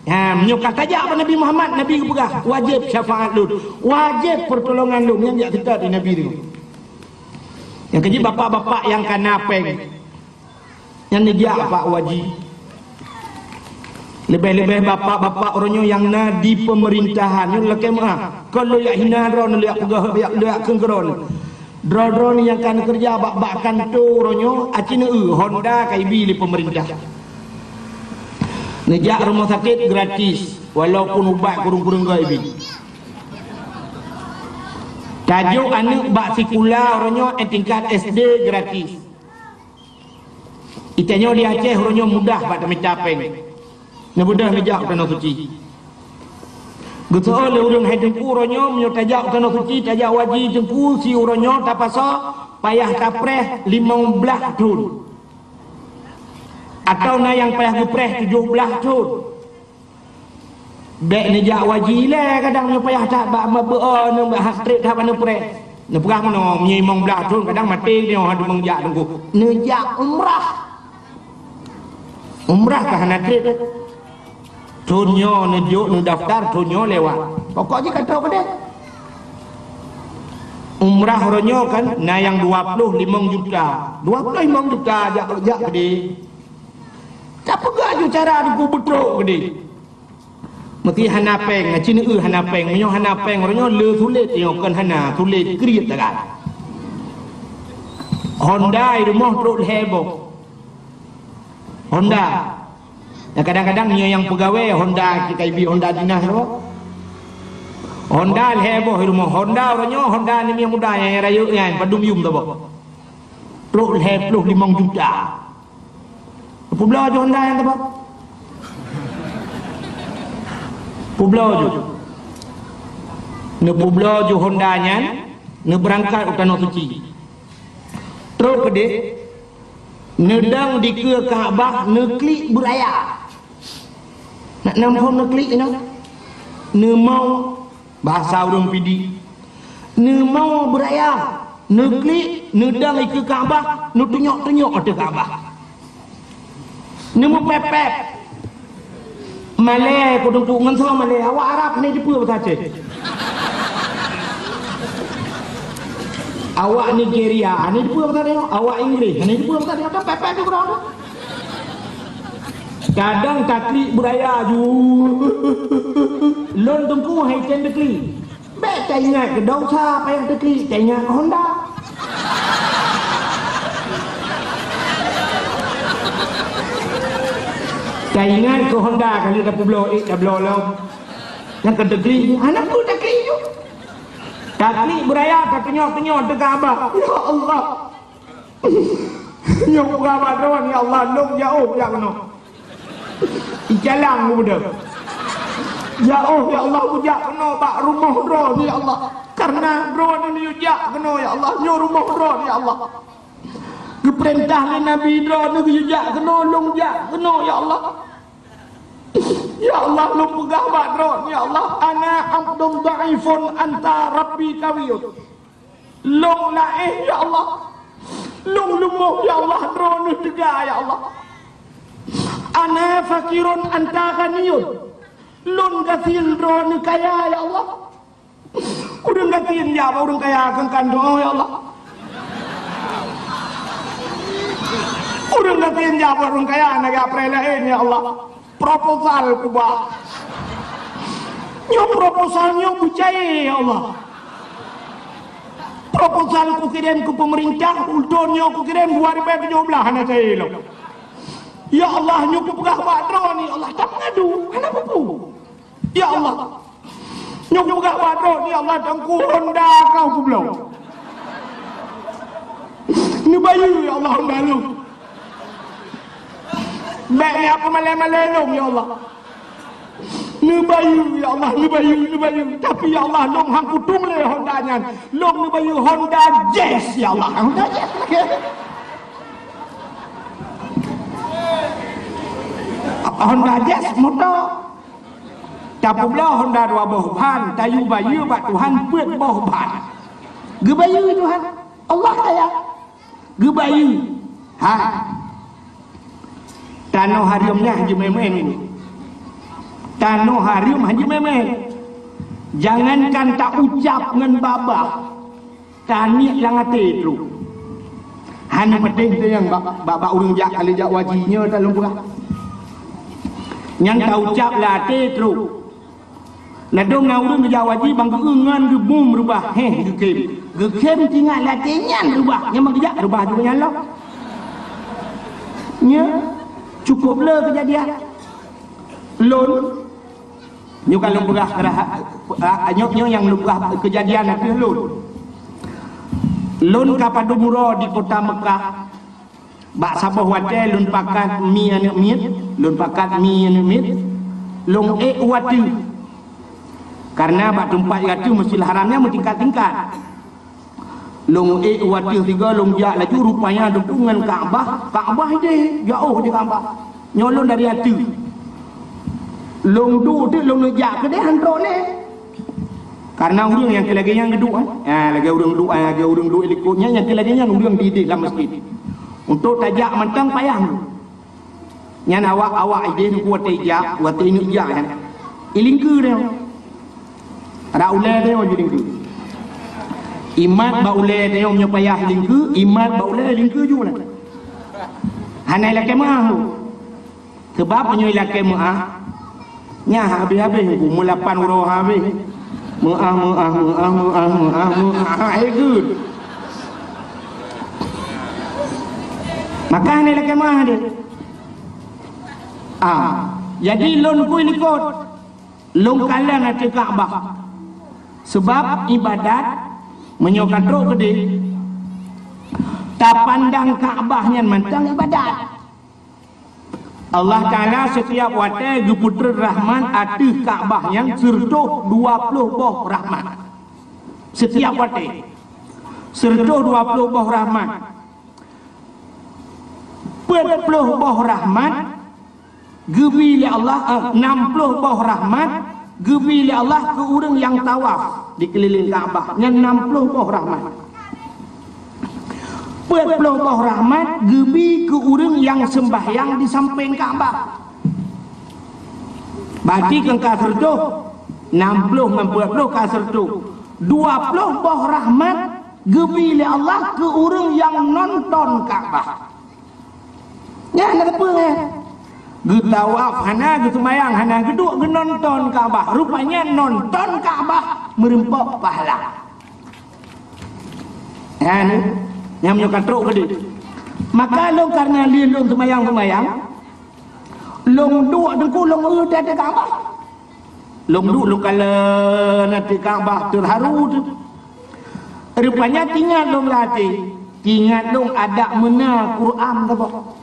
Ha, meunyoe ka tajak bak Nabi Muhammad, Nabi geupeugah, "Wajéb syafaat lôn, wajéb peurtolongan lôn." Nyan jak seutôt lé Nabi geutanyoe. Nyang keujeuet bapak-bapak nyang kana péng, nyan neujak bak u haji. Leubeh-leubeh bapak-bapak uroe nyoe nyang na di peumeurintahan, nyoe lakée meuáh. Kon lôn jak hina droeneuh, lôn jak peugah, lôn jak, lôn jak kheun keu droeneuh. Droe-droe nyang ka neukeureuja bak, bak kantô uroe nyoe, aci neueu Honda ka ibi lé peumeurintah. Neujak rumoh sakét gratis, walaupun ubat kureueng-kureueng goe ibi. Tajok aneuk bak sikula uroe nyoe, eh, tingkat S D gratis. Itanyoe di Aceh uroe nyoe mudah bak tamita péng. Neubeudôh neujak u Tanoh Suci. Geuseuôt lé ureuëng hai Teungku uroe nyoe, meunyoe tajak u Tanoh Suci, tajak waji Teungku, si uroe nyoe tapasoe payah tapreh limong blaih thon. Atawa na nyang payah geupreh tujoh blaih thon. Bék neujak waji lé, kadang nyoe payah that bak meubeue, nyoe bak hat trép that bak neupreh. Neupeugah meunoe, meunyoe limong blaih thon kadang maté nyoe hana meunjak Teungku. Neujak umrah. Umrah ka hana trép. Thon nyoe neujok, neudaftar, thon nyoe lewat. Pokok jih ka trok keudeh. Umrah uroe nyoe kan na nyang dua ploh limong juta. Dua ploh limong juta jak, jak keudeh. Tapeugah ju cara Teungku beutrok keudeh. Meusti hana péng, aci neueu hana péng. Meunyoe hana péng, uroe nyoe le sulet, nyoe kon hana, sulet kriet tagat. Honda i rumoh trok lhèe boh. Honda. Nyang kadang-kadang nyoe nyang peugawée Honda, kita ibi Honda dinas tu. Honda lhèe boh i rumoh. Honda uroe nyoe, Honda ni nyang muda, nyang rayeuk nyan, padum yum saboh. Trok lhèe ploh limong juta. Peubloe ju Honda nyan teuma. Peubloe ju. Neupeubloe ju Honda nyan, neubeurangkat u Tanoh Suci. Trok keudeh, neudong dikeue Ka'bah, neuklik beuraya. Nak nam phon neuklik inoe. Neumong Bahasa ureuëng Pidie, neumoe beuraya, neuklik, neudong dikeue Ka'bah, neutunyok-tunyok ateueh Ka'bah. Neumeupép-pép. Malée, kudeueng ngon soe malée, awak Arab hana jipeue bahasa Aceh. Awak Nigeria hana jipeue bahasa Aceh, awak Inggris hana jipeue bahasa Aceh, pép-pép di keudroe. Kadang taklik beuraya ju. Lôn Teungku hai tem taklik. Bék taingat keu desya payah taklik, taingat keu Honda. Taingat keu Honda kali tapeubloe ék tabloe lom. Nyang keu taklik, hana peue taklik ju. Taklik beuraya tatunyok-tunyok teuka abah. Ya Allah. Nyoe peugah bak droe, "Ya Allah, lôn jak oh jak keunoe." Icalang geubeudôh. "Ya oh, ya Allah, kujak keunoe bak rumoh droe, ya Allah. Karena droe neujak keunoe, ya Allah. Nyoe rumoh droe, ya Allah. Geupeurintah lé Nabi droe neujak keunoe, lôn jak keunoe, ya Allah. Ya Allah, lôn peugah bak droe, ya Allah, ana abdun dhaifun anta rabbi qawiyun." Lôn laén, ya Allah. Lôn leumoh, ya Allah, droeneuh teuga, ya Allah. Ana fakirun anta ghaniyun. Lôn gasien, droeneuh kaya, ya Allah. Ureuëng gasien jak bak ureuëng kaya keu kantô, ya Allah. Ureuëng gasien jak bak ureuëng kaya na geupreh laén, ya Allah. Proposal kuba. Nyoe proposal nyoe beucaya, ya Allah. Proposal kukirém keu peumeurintah, ulôn nyoe kukirém dua ribu tujuh belas hana cair lom. Ya Allah, nyoe kupeugah bak droeneuh, ya Allah, tapeungadu, hana peue-peue. Ya Allah, nyoe kupeugah bak droeneuh, ya Allah, Teungku, Honda kah kubloe. Neubayeue, ya Allah, Honda lôn. Bék neupeumulai-mulai lôn, ya Allah. Neubayeue, ya Allah, neubayeue, neubayeue. Tapi, ya Allah, lôn han kutueng lé Honda nyan. Lôn neubayeue Honda Jazz, ya Allah. Honda Jazz. Honda Jazz moto. Tapeubloe Honda dua boh ban, tayue bayeue bak Tuhan peuet boh ban. Geubayeue Tuhan. Allah kaya. Geubayeue. Ha. Tanoh hareuem nyan hana jimeumaén. Tanoh hareuem hana jimeumaén. Jangankan taucab ngon babah, taniet lam até trok. Hana peudeh teuh nyang bak, bak, bak ureuëng jak, kali jak waji nyoe ta lôn peugah. Nyang taucab lam até trok. Ladôm na ureuëng geujak haji ban geu-eu ngon geubum reubah, heh, geukhem. Geukhem tingat lam até nyan reubah, nyan ban geujak reubah juga nyan lom. Nya, cukup le keujadian. Lôn, nyoe ka lôn peugah keurah-, ah, nyoe, nyoe nyang lôn peugah keujadian ateueh lôn. Lôn ka padum uroe di kota Meukah. Bak saboh watée lôn pakat mi aneuëk miet, lôn pakat mi aneuëk miet, lôn ék u ateueh. Kareuna bak teumpat ateueh Masjidil Haram nyan meutingkat-tingkat. Lôn ék u ateueh sigoe, lôn jak laju, rupanya deungon Ka'bah, Ka'bah ideh, jaoh di Ka'bah. Nyoe lôn dari ateueh. Lôn duek teuk, lôn jak keudeh han trok lé. Kareuna ureuëng nyang keu lagée nyan geuduek, eh. Ah, lagée ureuëng duek, ah, lagée ureuëng duek likot nyan, nyang keu lagée nyan ureuëng di ideh lam meuseujid. Untuk tajak mantong payah. Nyan awak-awak ideh nyoe watée jak, watée ingat jak nyan. Ilingkeue dia. Ada ulée dia nyoe ilingkeue. Imat bak ulée dia nyoe payah ilingkeue, imat bak ulée ilingkeue ju lah. Hana ilakée meuáh. Sabab meunyoe ilakée meuáh, nyan habéh-habéh, umur lapan uroe habéh. Meuáh, meuáh, meuáh, meuáh, meuáh, meuáh, ha, hai geuet. Maka hana ilakée meuáh deh. Ah, jadi lôn kui likot, lôn kalon ateueh Ka'bah. Sabab ibadat, meunyoe ka trok keudeh, tapandang Ka'bah nyan mantong ibadat. Allah Ta'ala setiap watée geupeutrön rahmat ateueh Ka'bah nyan sireutoh dua ploh boh rahmat. Setiap watée. Sireutoh dua ploh boh rahmat. Peuet ploh boh rahmat geubi lé Allah, eh, nam ploh boh rahmat geubi lé Allah keu ureuëng nyang tawaf di keulileng Ka'bah, nyan nam ploh boh rahmat. Peuet ploh boh rahmat geubi keu ureuëng nyang seumbahyang di sampéng Ka'bah. Berarti kan ka sireutoh, nam ploh ngon peuet ploh ka sireutoh. Dua ploh boh rahmat geubi lé Allah keu ureuëng nyang nonton Ka'bah. Nyan na teupeue, eh? Geutawaf hana, geuseumayang hana, geuduek geunonton Ka'bah. Rupanya nonton Ka'bah meureumpok pahala. Nyan, nyang meunyoe ka trok keudeh. Maka lôn kareuna lé lôn seumayang-seumayang, lôn duek teungku lôn eu di ateueh Ka'bah. Lôn duek lôn kalon ateueh Ka'bah teuharu teuh. Rupanya teuingat lôn lam até, teuingat lôn adak meuna Quran saboh.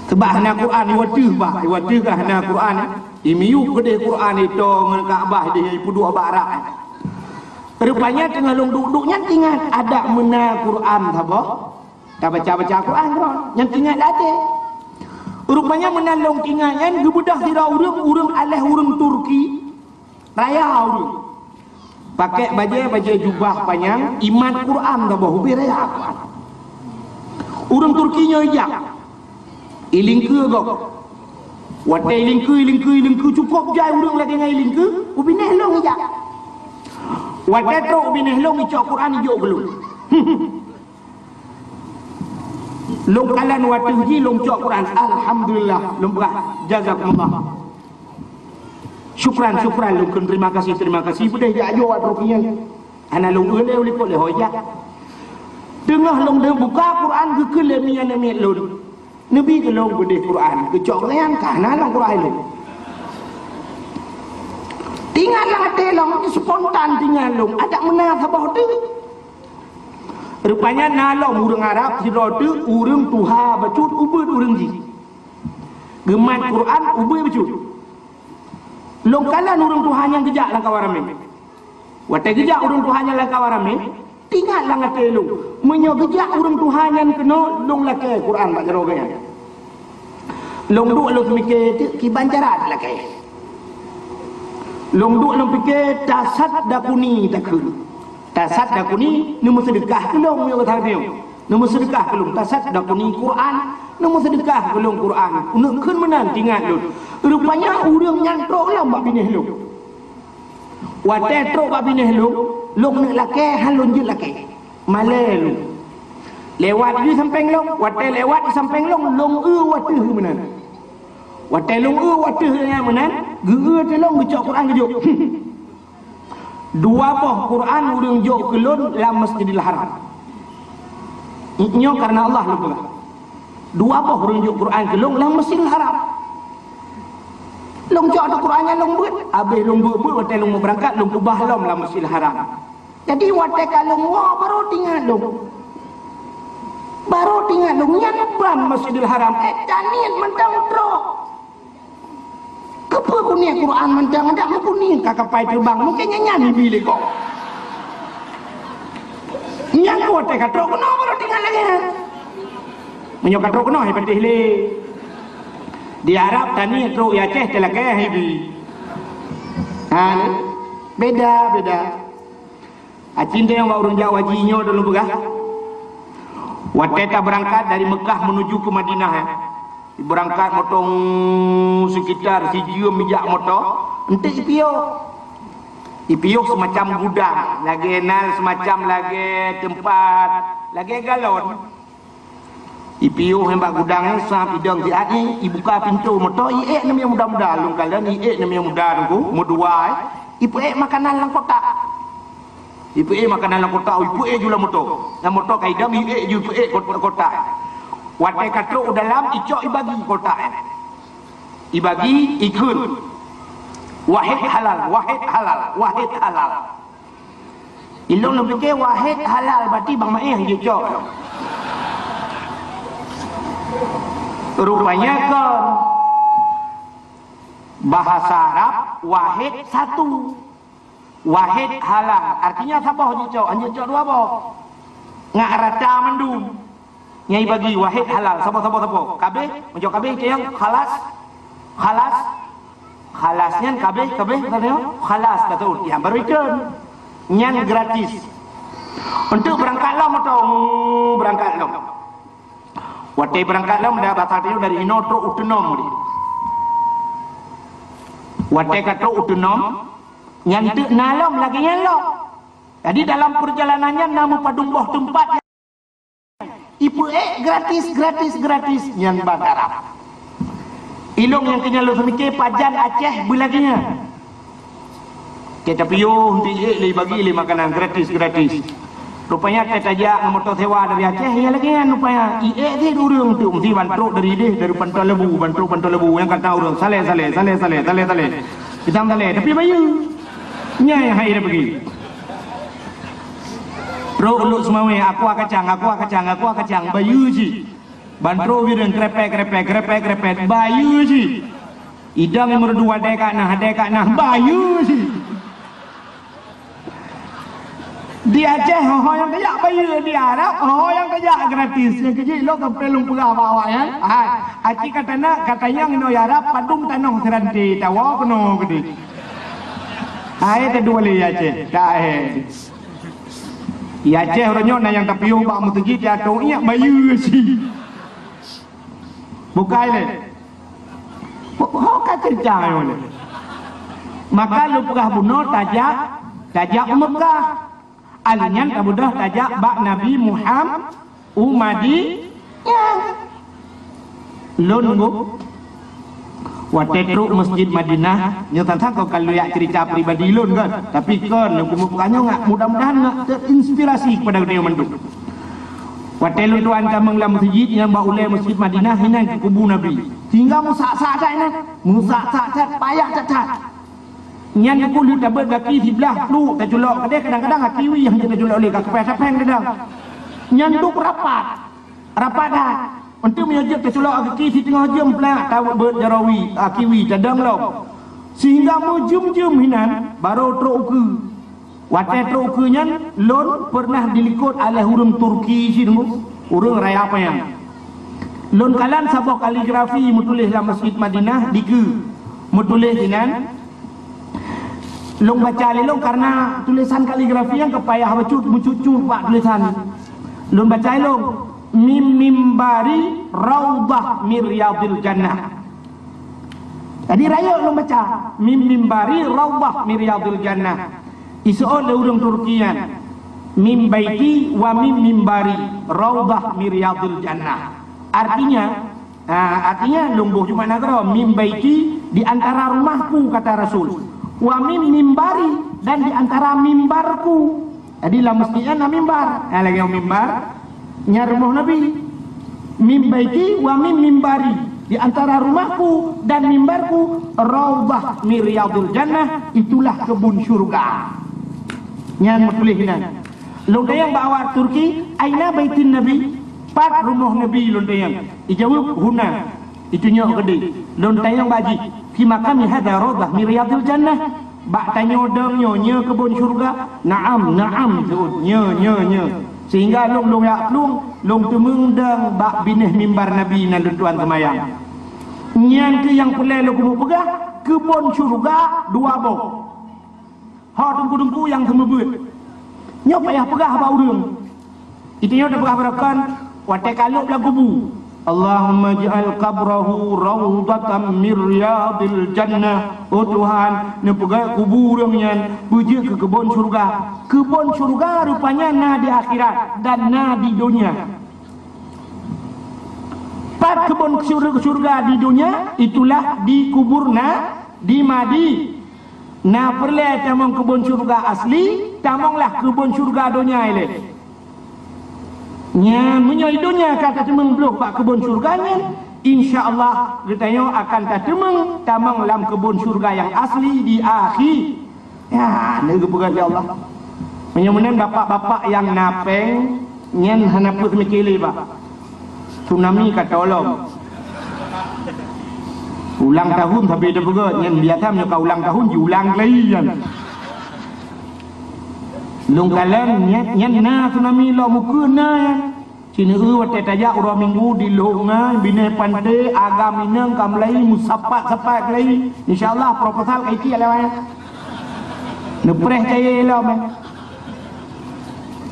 Sabab hana Quran, iwateuh bah, iwateuh ka hana Quran, eh. Imiyueb keudeh Quran, ito ngon Ka'bah deh ipeuduek bak rak, eh. Rupanya teungoh lôn duek-duek nyan teuingat adak meuna Quran saboh. Tabaca-baca Quran keudroe, nyan teuingat lam até. Rupanya meunan lôn teuingat nyan geubeudôh sidroe ureuëng, ureuëng aléh ureuëng Turki, raya ureuëng. Pakai bajée, bajée jubah panyang, imat Quran saboh, ubé raya Quran. Ureuëng Turki nyoe ijak, ilingkeue gob. Watée ilingkeue, ilingkeue, ilingkeue, cukup jai ureuëng lagée nyan ilingkeue, u binéh lôn ijak. Watée trok u binéh lôn, icok Quran ijok keu lôn. Lôn kalon wateuh jih lôn cok Quran. Alhamdulillah, lôn peugah, jazakumullah. Syukran, syukran, lôn kheun terima kasih, terima kasih. Beudôh jak ajoe watèe nyan. Hana lôn eu lé u likot lé ho jak. Teungoh lôn buka Quran geukheun lé miet-miet lôn. Neubi keu lôn beudôh Quran, geucok nyan ka hana lam Quran lôn. Teuingat lam até lôn, spontan teuingat lôn, adak meunan saboh teuk. Rupanya na lom ureuëng Arab sidroe teuk, ureuëng tuha bacut ubit ureuëng jih. Geumat Quran ubit bacut. Lôn kalon ureuëng tuha nyan geujak lam kawan ramé. Watèe geujak ureuëng tuha nyan lam kawan ramé, teuingat lam até lôn, meunyoe geujak ureuëng tuha nyan keunoe, lôn lakèe Quran bak jaroe geuh nyan. Lôn duek lôn seumiké teuk kiban cara lakèe. Lôn duek lôn piké, tasaddaquni takheun. Tasaddaquni, neumeuseudeukah keu lôn, meunyoe gata nyoe. Neumeuseudeukah keu lôn, tasaddaquni Quran, neumeuseudeukah keu lôn Quran. Neukheun meunan teuingat lôn. Rupanya ureuëng nyan trok lom bak binéh lôn. Watèe trok bak binéh lôn, lôn neuk lakèe, han lôn jeuet lakèe. Malèe lôn. Lewat di sampéng lôn, watèe lewat di sampéng lôn, lôn eu watèe meunan. Watée lôn eu watée nyan meunan, geu-eu teuh lôn geucok Quran geujok. Dua boh Quran ureuëng jok keu lôn lam Masjidil Haram. Nyoe karena Allah lôn peugah. Dua boh ureuëng jok Quran keu lôn lam Masjidil Haram. Lôn cok ateueh Quran nyan lôn beuet, habéh lôn beuet-beuet watée lôn meubeurangkat lôn keubah lom lam Masjidil Haram. Jadi watée ka lôn woe barô teuingat lôn. Barô teuingat lôn nyan ban Masjidil Haram, eh, taniet mantong trok. Keupeue kuniet Quran mantong, adak meukuniet ka kapai teubang, mungken nyan nyan Ibi lé gob. Nyan watée ka trok keunoe barô teuingat lagée nyan. Meunyoe ka trok keunoe hai patéh lé. Di Arab taniet trok i Aceh teulakée hai Ibi. Ha, beda, beda. Aci nyoe bak ureuëng jak haji nyoe dulu peugah. Watée tabeurangkat dari Meukah menuju ke Madinah, eh. Beurangkat moto sekitar sijeuem jak moto, enteuk ipiôh. Ipiôh semacam gudang, lagée nan semacam lagée teumpat, lagée galon. Ipiôh nyan bak gudang nyan, sab idong siat nyan, ibuka pintoe moto, iék namiet muda-muda, lôn kalon iék namiet muda teungku, meudua, eh. Ipeuék makanan lam kotak. Ipeuék makanan lam kotak, ipeuék ju lam moto. Lam moto ka idong, iék ju, ipeuék kot-, kotak. Watée ka trok u dalam, icok ibagi kotak nyan. Ibagi, ikheun. Wahid halal, wahid halal, wahid halal. Ilôn lôn pike wahid halal, berarti bang maéh jicok. Rupanya kon. Bahasa Arab, wahid satu. Wahid halal. Artinya saboh jicok, hana jicok dua boh. Ngat rata mandum. Nyang ibagi wahid halal, saboh, saboh, saboh. Kabeh, meunyoe kabeh teuh nyang khalas. Khalas. Khalas nyan kabeh, kabeh, kata nyoe, khalas, kata ureuëng. Nyang baru ikheun. Nyan gratis. Untuk beurangkat lom atau, hmm, beurangkat lom. Watée beurangkat lom, dah basa teuh dari inoe trok u teunom dia. Watée ka trok u teunom, nyan teuk na lom lagée nyan lom. Jadi dalam perjalanan nyan na meupadum boh teumpat. Ipeuék gratis, gratis, gratis, nyan ban Arab. Ilôn nyang keu nyan lôn seumike pajan Aceh beulagée nyan. Teuh tapiôh, teuh iék lé bagi lé makanan gratis, gratis. Rupanya teuh tajak ngon moto sewa dari Aceh, ya lagée nyan rupanya. Iék di ureuëng tu mesti ban trok dari deh, dari Panton Lebu, ban trok Panton Lebu, nyang kata ureuëng, saleh, saleh, saleh, saleh, saleh, saleh. Bidang saleh, tapi bayeue. Nyan hai dah pergi. Trok Lhokseumawe, aqua kacang, aqua kacang, aqua kacang, bayeue cit. Ban trok ureuëng krepek, krepek, krepek, krepek, bayeue cit. Idong meureudu adée ka na, adée ka na, bayeue cit. Di Aceh, ho-ho nyang tajak bayeue, di Arab, ho-ho nyang tajak gratis. Nyang keu jih lôn sampoe lôn peugah bak awaknyan. Hai, aci ka tana, ka tanyong inoe Arab, padum tanoh seuranté, tawoe keunoe keudeh. Hai, tadua lé Aceh, ka hai. Di Aceh uroe nyoe na nyang tapiôh bak meuseujid, ya tong iyak bayeue cit. Bukai lé. Ho ka ceurita nyoe lé. Maka lôn peugah bunoe tajak, tajak u Meukah. Alèh nyan ka beudôh tajak bak Nabi Muham-, u Madi-, nyan. Lôn nunggu. Watée trok Masjid Madinah, nyoe tantang kon ka lôn jak ceurita pribadi lôn kan. Tapi kon lôn keumeung peugah nyoe ngat, mudah-mudahan ngat teuinspirasi kepada geutanyoe mandum. Watée lôn tuan tamong lam meuseujid nyang bak ulée Masjid Madinah hinan keu kubu Nabi. Sehingga meusak-sak that nyan, meusak-sak that, payah that-that. Nyan teungku lheueh tabeuet gaki siblah pluek taculok keudeh, kadang-kadang gaki wie nyang taculok lé, ka keupéh tapéng kadang. Nyan duek rapat. Rapat that. Untuk meunyoe jeuet taculok gaki siteungoh jeuem plak tabeuet jaroe wie, gaki wie tadong lom. Sehingga meujeuem-jeuem hinan barô trok ukeue. Watée trok ukeue nyan, lôn peureunah dilikot alèh ureuëng Turki sidroe, ureuëng raya panyang. Lôn kalon saboh kaligrafi meutuléh lam Masjid Madinah dikeue. Meutuléh inan, lôn baca lé lôn karena tulésan kaligrafi nyang ka payah bacut meucut-cut bak tulésan. Lôn baca lé lôn, "Mim mimbari raudhah min riyadhil jannah." Jadi rayeuk lôn baca, "Mim mimbari raudhah min riyadhil jannah." Iseuôt lé ureuëng Turki nyan, "Mim baiti wa mim mimbari raudhah min riyadhil jannah." Artinya, Ha, artinya, lôn boh Jumat na keudroe, "Min baiti," di antara rumahku, kata Rasul. "Wa min mimbari," dan di antara mimbarku. Jadi, lam masjid nyan na mimbar. Ha, lagèe mimbar, nyan rumoh Nabi. "Min baiti wa min mimbari," di antara rumahku dan mimbarku, "raudhah min riyadhil jannah," itulah kebun syurga. Nyan meutuléh nyan. Lôn tanyong bak awak Turki, "Aina baitin Nabi?" Pat rumoh Nabi lôn tanyong. Ijaweueb, "Huna." Itunyok keudéh. Lôn tanyong bak jih, "Fi maqami hadza raudhah min riyadhil jannah?" Bak tanyoe dong nyoe, nyoe keubon syeuruga? "Na'am, na'am," jaweueb, "Nyoe, nyoe, nyoe." Sehingga lôn, lôn jak plueng, lôn teumeung dong bak binéh mimbar Nabi nan lôn tuan seumayang. Nyan keuh nyang peureulèe lôn keumeung peugah, keubon syeuruga dua boh. Ho teungku-teungku nyang seumeubeuet. Nyoe payah peugah bak ureueng. Itunyok tapeugah baroekon watèe kalôb lam kubu. "Allahumma ij'al qabrahu raudhatan min riyadhil jannah." Oh Tuhan, neupeugèt kubu ureueng nyan beujeuet keu keubon syeuruga. Keubon syeuruga rupanya na di akhirat dan na di donya. Pat keubon syur-, syeuruga di donya, itulah di kubur na-, di Madi. Na peureulèe tamong keubon syeuruga asli, tamonglah keubon syeuruga donya ilèe. Nyan, meunyoe di donya ka tateumeung bloh bak keubon syeuruga nyan, insya Allah geutanyoe akan tateumeung tamong lam keubon syeuruga nyang asli di akhé. Ya, nyan geupeugah lé Allah. Meunyoe meunan bapak-bapak nyang na pèng, nyan hana peuet meucéli, Pak. Tsunami ka tolong. Ulang tahun sabe teupeugah, nyan biasa meunyoe ka ulang tahun, jiulang lagi nyan. Lôn kalon, nyan, nyan na tsunami lom ukeue na nyan. Sineuk watèe tajak uroe Minggu di Lhok Ngai, binéh panté, agam inong ka meulai, meusapat-sapat lagi. Insya Allah, proposal ka itiek lé awaknyan. Neupreh cayée lom, eh.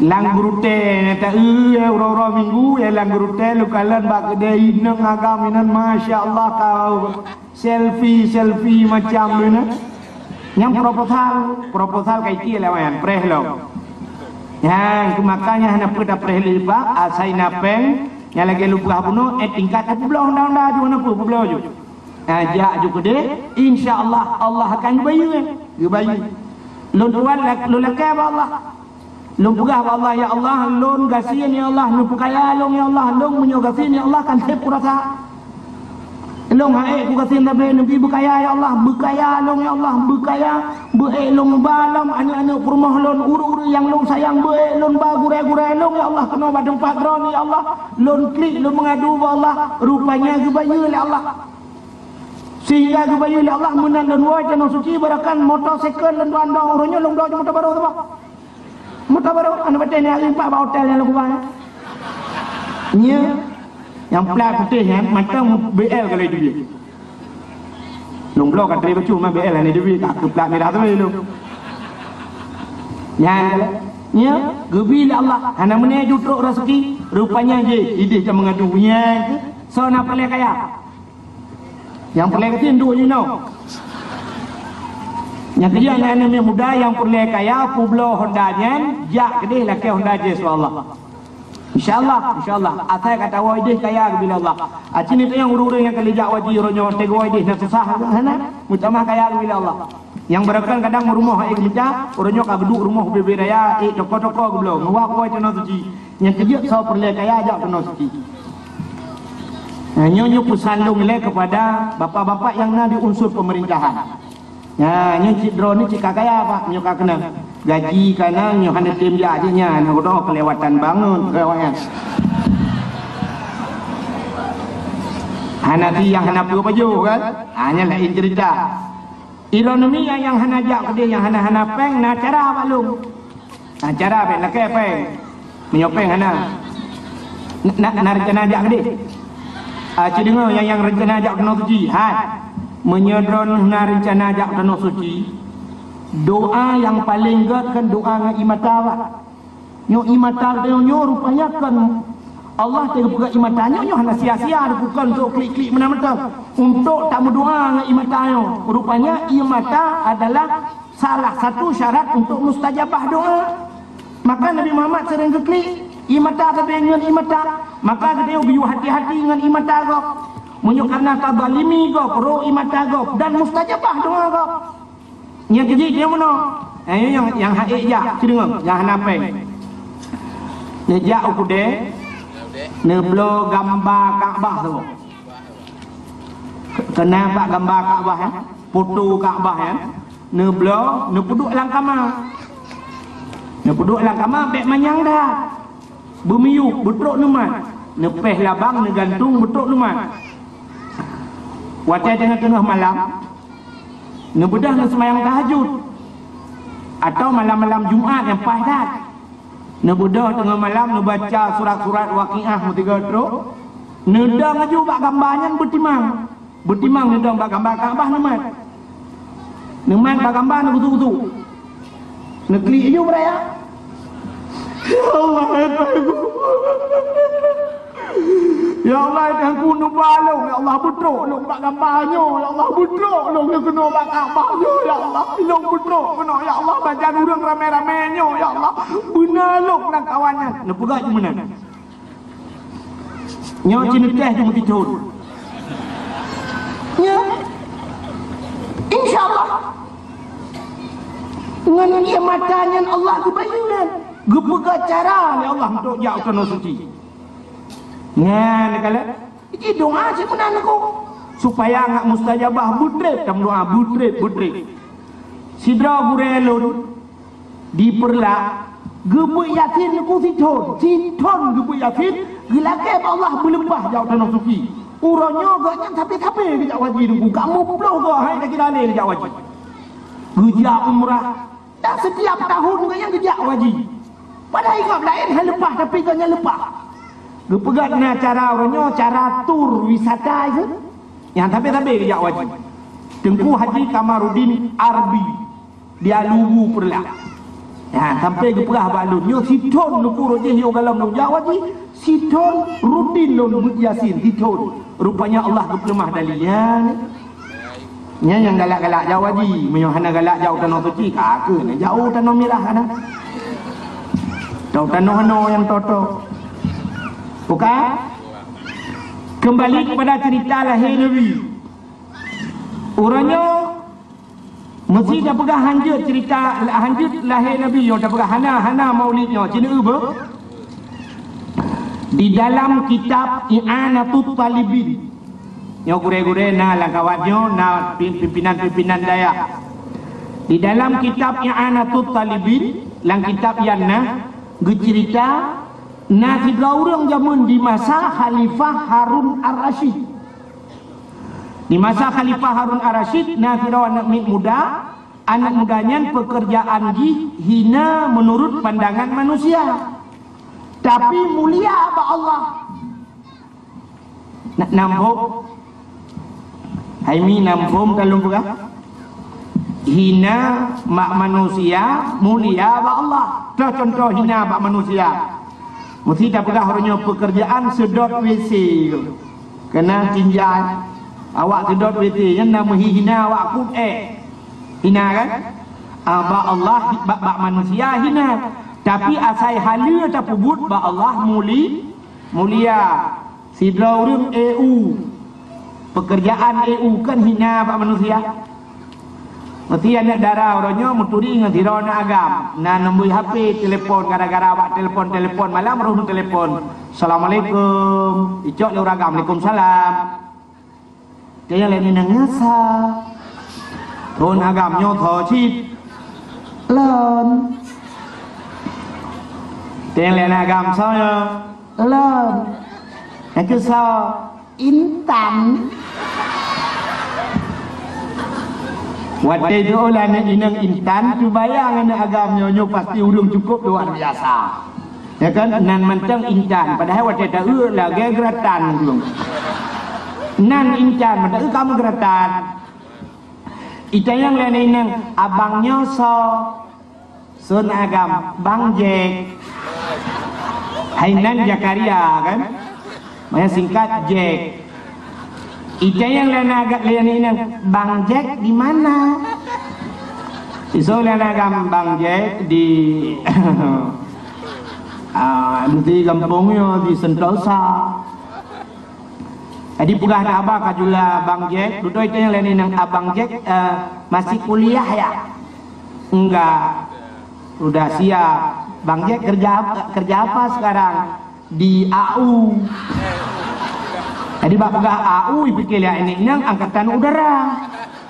Lam gurutée, ta eu, eh, uroe-uroe Minggu, eh, lam gurutée, lôn kalon bak keudè inong agam inan, masya Allah, ka selfie, selfie macam tu, nah. Nyang proposal, proposal ka itiek lé awaknyan, preh lom. Nyang, makanya hana peue tapreh lé, Pak, asai na pèng, nyang lagèe lôn peugah bunoe, eh, tingkat tapubloe honda-honda ju, hana peue, publoe ju. Ah, jak ju keudeh, insya Allah, Allah akan geubayeue, geubayeue. Lôn tuan lak-, lôn lakèe bak Allah. Lôn peugah bak Allah, "Ya Allah, lôn gasien, ya Allah, neupeukaya lôn, ya Allah, lôn meunyoe gasien, ya Allah, kan sép kurasa. Lôn hana ék kugasien sabe, neubi beukaya, ya Allah, beukaya lôn, ya Allah, beukaya, beuék lôn ba lom aneuk-aneuk peurumoh lôn, ureueng-ureueng nyang lôn sayang, beuék lôn ba gurèe-gurèe lôn, ya Allah, keunoe bak teumpat droeneuh, ya Allah." Lôn klik, lôn meungadu bak Allah, rupanya geubayeue lé Allah. Sehingga geubayeue lé Allah meunan lôn woe tanoh suci, bahkan moto second lôn tuan dong, uroe nyoe lôn bloe moto barô saboh. Moto barô, aneuk batèe nyan, impak bak hotel nyang lôn keubah nyan. Nyoe, nyang plat putéh nyan, mantong B L ka lheueh teubiet. Lôn bloe ka trép bacut, ma B L hana teubiet, ka keu plat mirah tu lôn. Nyan, nyoe, geubi lé Allah, hana meuné ju trok raseuki, rupanya jih, idéh ka meungadu, nyan keuh, soe na peureulèe kaya. Nyang peureulèe gasien duek jinoe. Nyang keujeuet aneuk-aneuk muda nyang peureulèe kaya, publoe honda nyan, jak keudeh lakèe honda jih, insya Allah. Insya Allah, insya Allah. Asai ka tawoe idéh kaya geubi lé Allah. Aci neutanyong ureueng-ureueng nyang ka lheueh jak haji uroe nyoe, teuk woe idéh na susah hana, meutamah kaya geubi lé Allah. Nyang barokon kadang meurumoh ék geumeunca, uroe nyoe ka geuduek rumoh ubé-ubé raya, ék toko-toko geubloe, meuwak woe tanoh suci. Nyang keujeuet soe peureulèe kaya jak keunoe suci. Nah, nyoe, nyoe peusan lôn ilèe keupada bapak-bapak nyang na di unsur peumeurintahan. Nah, nyoe cit droeneuh cit ka kaya, Pak, nyoe ka keunong. Gaji ka na, nyoe hana tem jak jih nyan, hana keudroe keulewatan bangon, keulewatan. Hana tiang, hana peue pajoh, kan? Ha, nyan laén ceurita. Droeneuh nyang, nyang hana jak keudeh, nyang hana-hana pèng, na cara bak lôn. Na cara bèk lakèe pèng. Meunyoe pèng hana. Na, na, na reuncana jak keudeh? Ah, ci deungö nyang, nyang reuncana jak keunoe suci. Hai. Meunyoe droeneuh na reuncana jak keunoe suci, doa nyang paleng gèt kan doa ngon ie mata, Pak. Nyoe ie mata geutanyoe nyoe rupanya kan Allah teupeugah ie mata nyoe, nyoe hana sia-sia, bukon untuk klik-klik meunan mantong. Untuk tameudoa ngon ie mata nyoe. Rupanya ie mata adalah salah satu syarat untuk mustajabah doa. Maka Nabi Muhammad sering geuklik ie mata sabe ngon ie mata. Maka geutanyoe geuyue hati-hati ngon ie mata gob. Meunyoe karena tazalimi gob, rô ie mata gob dan mustajabah doa gob. Nyang keujih nyang meunoe. Eh, nyang, nyang hak ék jak, ceudeungoe, nyang hana péng. Neujak u keudè, neubloe gamba Ka'bah tu. Keunan bak gamba Ka'bah, eh? Foto Ka'bah, eh? Neubloe, neupeuduek lam kama. Neupeuduek lam kama, bèk manyang that. Beumiyueb, beutrok neumat. Neupéh labang, neugantung, beutrok neumat. Watèe teungoh-teungoh malam, neubeudôh neuseumayang tahajud. Atau malam-malam Jumat nyang paih that. Neubeudôh teungoh malam, neubaca surat-surat Waqiah meusigoe trok. Neudong laju bak gamba nyan beutimang. Beutimang neudong bak gamba Ka'bah neumat. Neumat bak gamba neugusu-gusu. Neuklik laju beuraya. Ya Allah, ya Tuhanku. Ya Allah, ya Tuhanku, neuba lôn. Ya Allah, beutrok lôn bak gamba nyoe. Ya Allah, beutrok lôn keunoe bak Ka'bah nyoe. Ya Allah, lôn beutrok keunoe. Ya Allah, bansa ureueng ramé-ramé nyoe. Ya Allah, beuna lôn lam kawan nyan. Neupeugah meunan. Nyoe cit neuteh jeuet meututoe. Nyoe. Insya Allah. Ngon ie mata nyan Allah geubayeue nyan. Geupeugah cara lé Allah untuk jak u Tanoh Suci. Nyan, kalon. Jadi doa cit meunan kok. Supaya ngat mustajabah, beutrép tameudoa, beutrép, beutrép. Sidroe gurèe lôn, di Peureulak, geubeuet Yasin Teungku sithon, sithon geubeuet Yasin, geulakèe bak Allah beuleupah jak u Tanoh Suci. Uroe nyoe gobnyan sabe-sabe geujak haji Teungku, ka muplôh goe hai takira lé geujak haji. Geujak umrah, dan setiap tahun gobnyan geujak haji. Padahai gob laén han leupah, tapi gobnyan leupah. Geupeugah na cara uroe nyoe, cara tur wisata itu, nyang sabe-sabe geujak haji. Teungku Haji Kamarudin Arbi. Di Alubu Peureulak. Ha, sampai geupeugah bak lôn, nyoe sithon Teungku rot jih nyoe gohlom lôn jak haji, sithon rutin lôn beuet Yasin, sithon. Rupanya Allah geupeuleumah dali nyan. Nyan nyang galak-galak jak haji, meunyoe hana galak jak u Tanoh Suci, ka keuh na jak u Tanoh Mirah kana. Tau tanoh hano nyang toto. Bukan? Kembali kepada cerita lahé Nabi. Uroe nyoe Meusi tapeugah hanjeuet cerita, hanjeuet lahé Nabi nyoe, tapeugah hana, hana maulid nyoe, ci neueu beuh. Di dalam kitab I'anatut Talibin. Nyoe gurèe-gurèe na lam kawat nyoe, na pim-, pimpinan-pimpinan dayah. Di dalam kitab I'anatut Talibin, lam kitab nyan na geucerita, na sidroe ureueng jameun di masa Khalifah Harun Ar-Rasyid. Di masa Khalifah Harun Ar-Rasyid, na sidroe aneuk miet muda, aneuk muda nyan peukeurjaan jih hina meunurot pandangan manusia, tapi mulia bak Allah. Na-, nam phom? Hai mi, nam phom ka lôn peugah? Hina bak manusia, mulia bak Allah. Toh cuntoh hina bak manusia. Meusi tapeugah uroe nyoe peukeurjaan seudot W C. Keunan tinggai awak seudot W C, nyan na meuhi hina awak kut ék. Hina kan? Ah, bak Allah, bak, bak manusia hina. Tapi asai haleue tapeubuet bak Allah muli-, mulia. Sidroe ureueng E U. Peukeurjaan E U kan hina bak manusia. Meusti aneuk dara uroe nyoe meuturi ngon sidroe aneuk agam. Na neubri H P, telepon, gara-gara bak telepon-telepon malam roh telepon. "Assalamualaikum." Icok lé ureueng agam, "Waalaikumsalam." Tanyong lé nyan, "Nyoe soe?" Phon agam nyoe tho cit. "Lôn." Tanyong lé aneuk agam, "Soe nyoe?" "Lôn." "Nyan keuh soe?" "Intan." Watèe jiôh lé aneuk inong intan, teubayang aneuk agam nyoe, nyoe pasti ureueng cukôp luar biasa. Ya kan? Nan mantong intan, padahai watèe taeu lagèe geuratan ureueng. Nan intan, padahai kamoe geuratan. Itanyong lé aneuk inong, "Abang nyoe soe?" "Son agam, Bang Jack." Hainan Zakaria kan? Maknanya singkat Jack. Itanyong lé aneuk agam lé aneuk inong, "Bang Jack di mana?" Iso lé aneuk agam, "Bang Jack di, ah, di gampông nyoe di Sentosa." Jadi peugah haba ka jula Bang Jack, dudoe teuh nyang laén inong, "Abang Jack, eh, masih kuliah ya?" "Enggak." "Sudah siap." "Bang Jack kerja ap-, kerja apa sekarang?" "Di A U." Jadi bak peugah A U, ipike lé inong Angkatan Udara.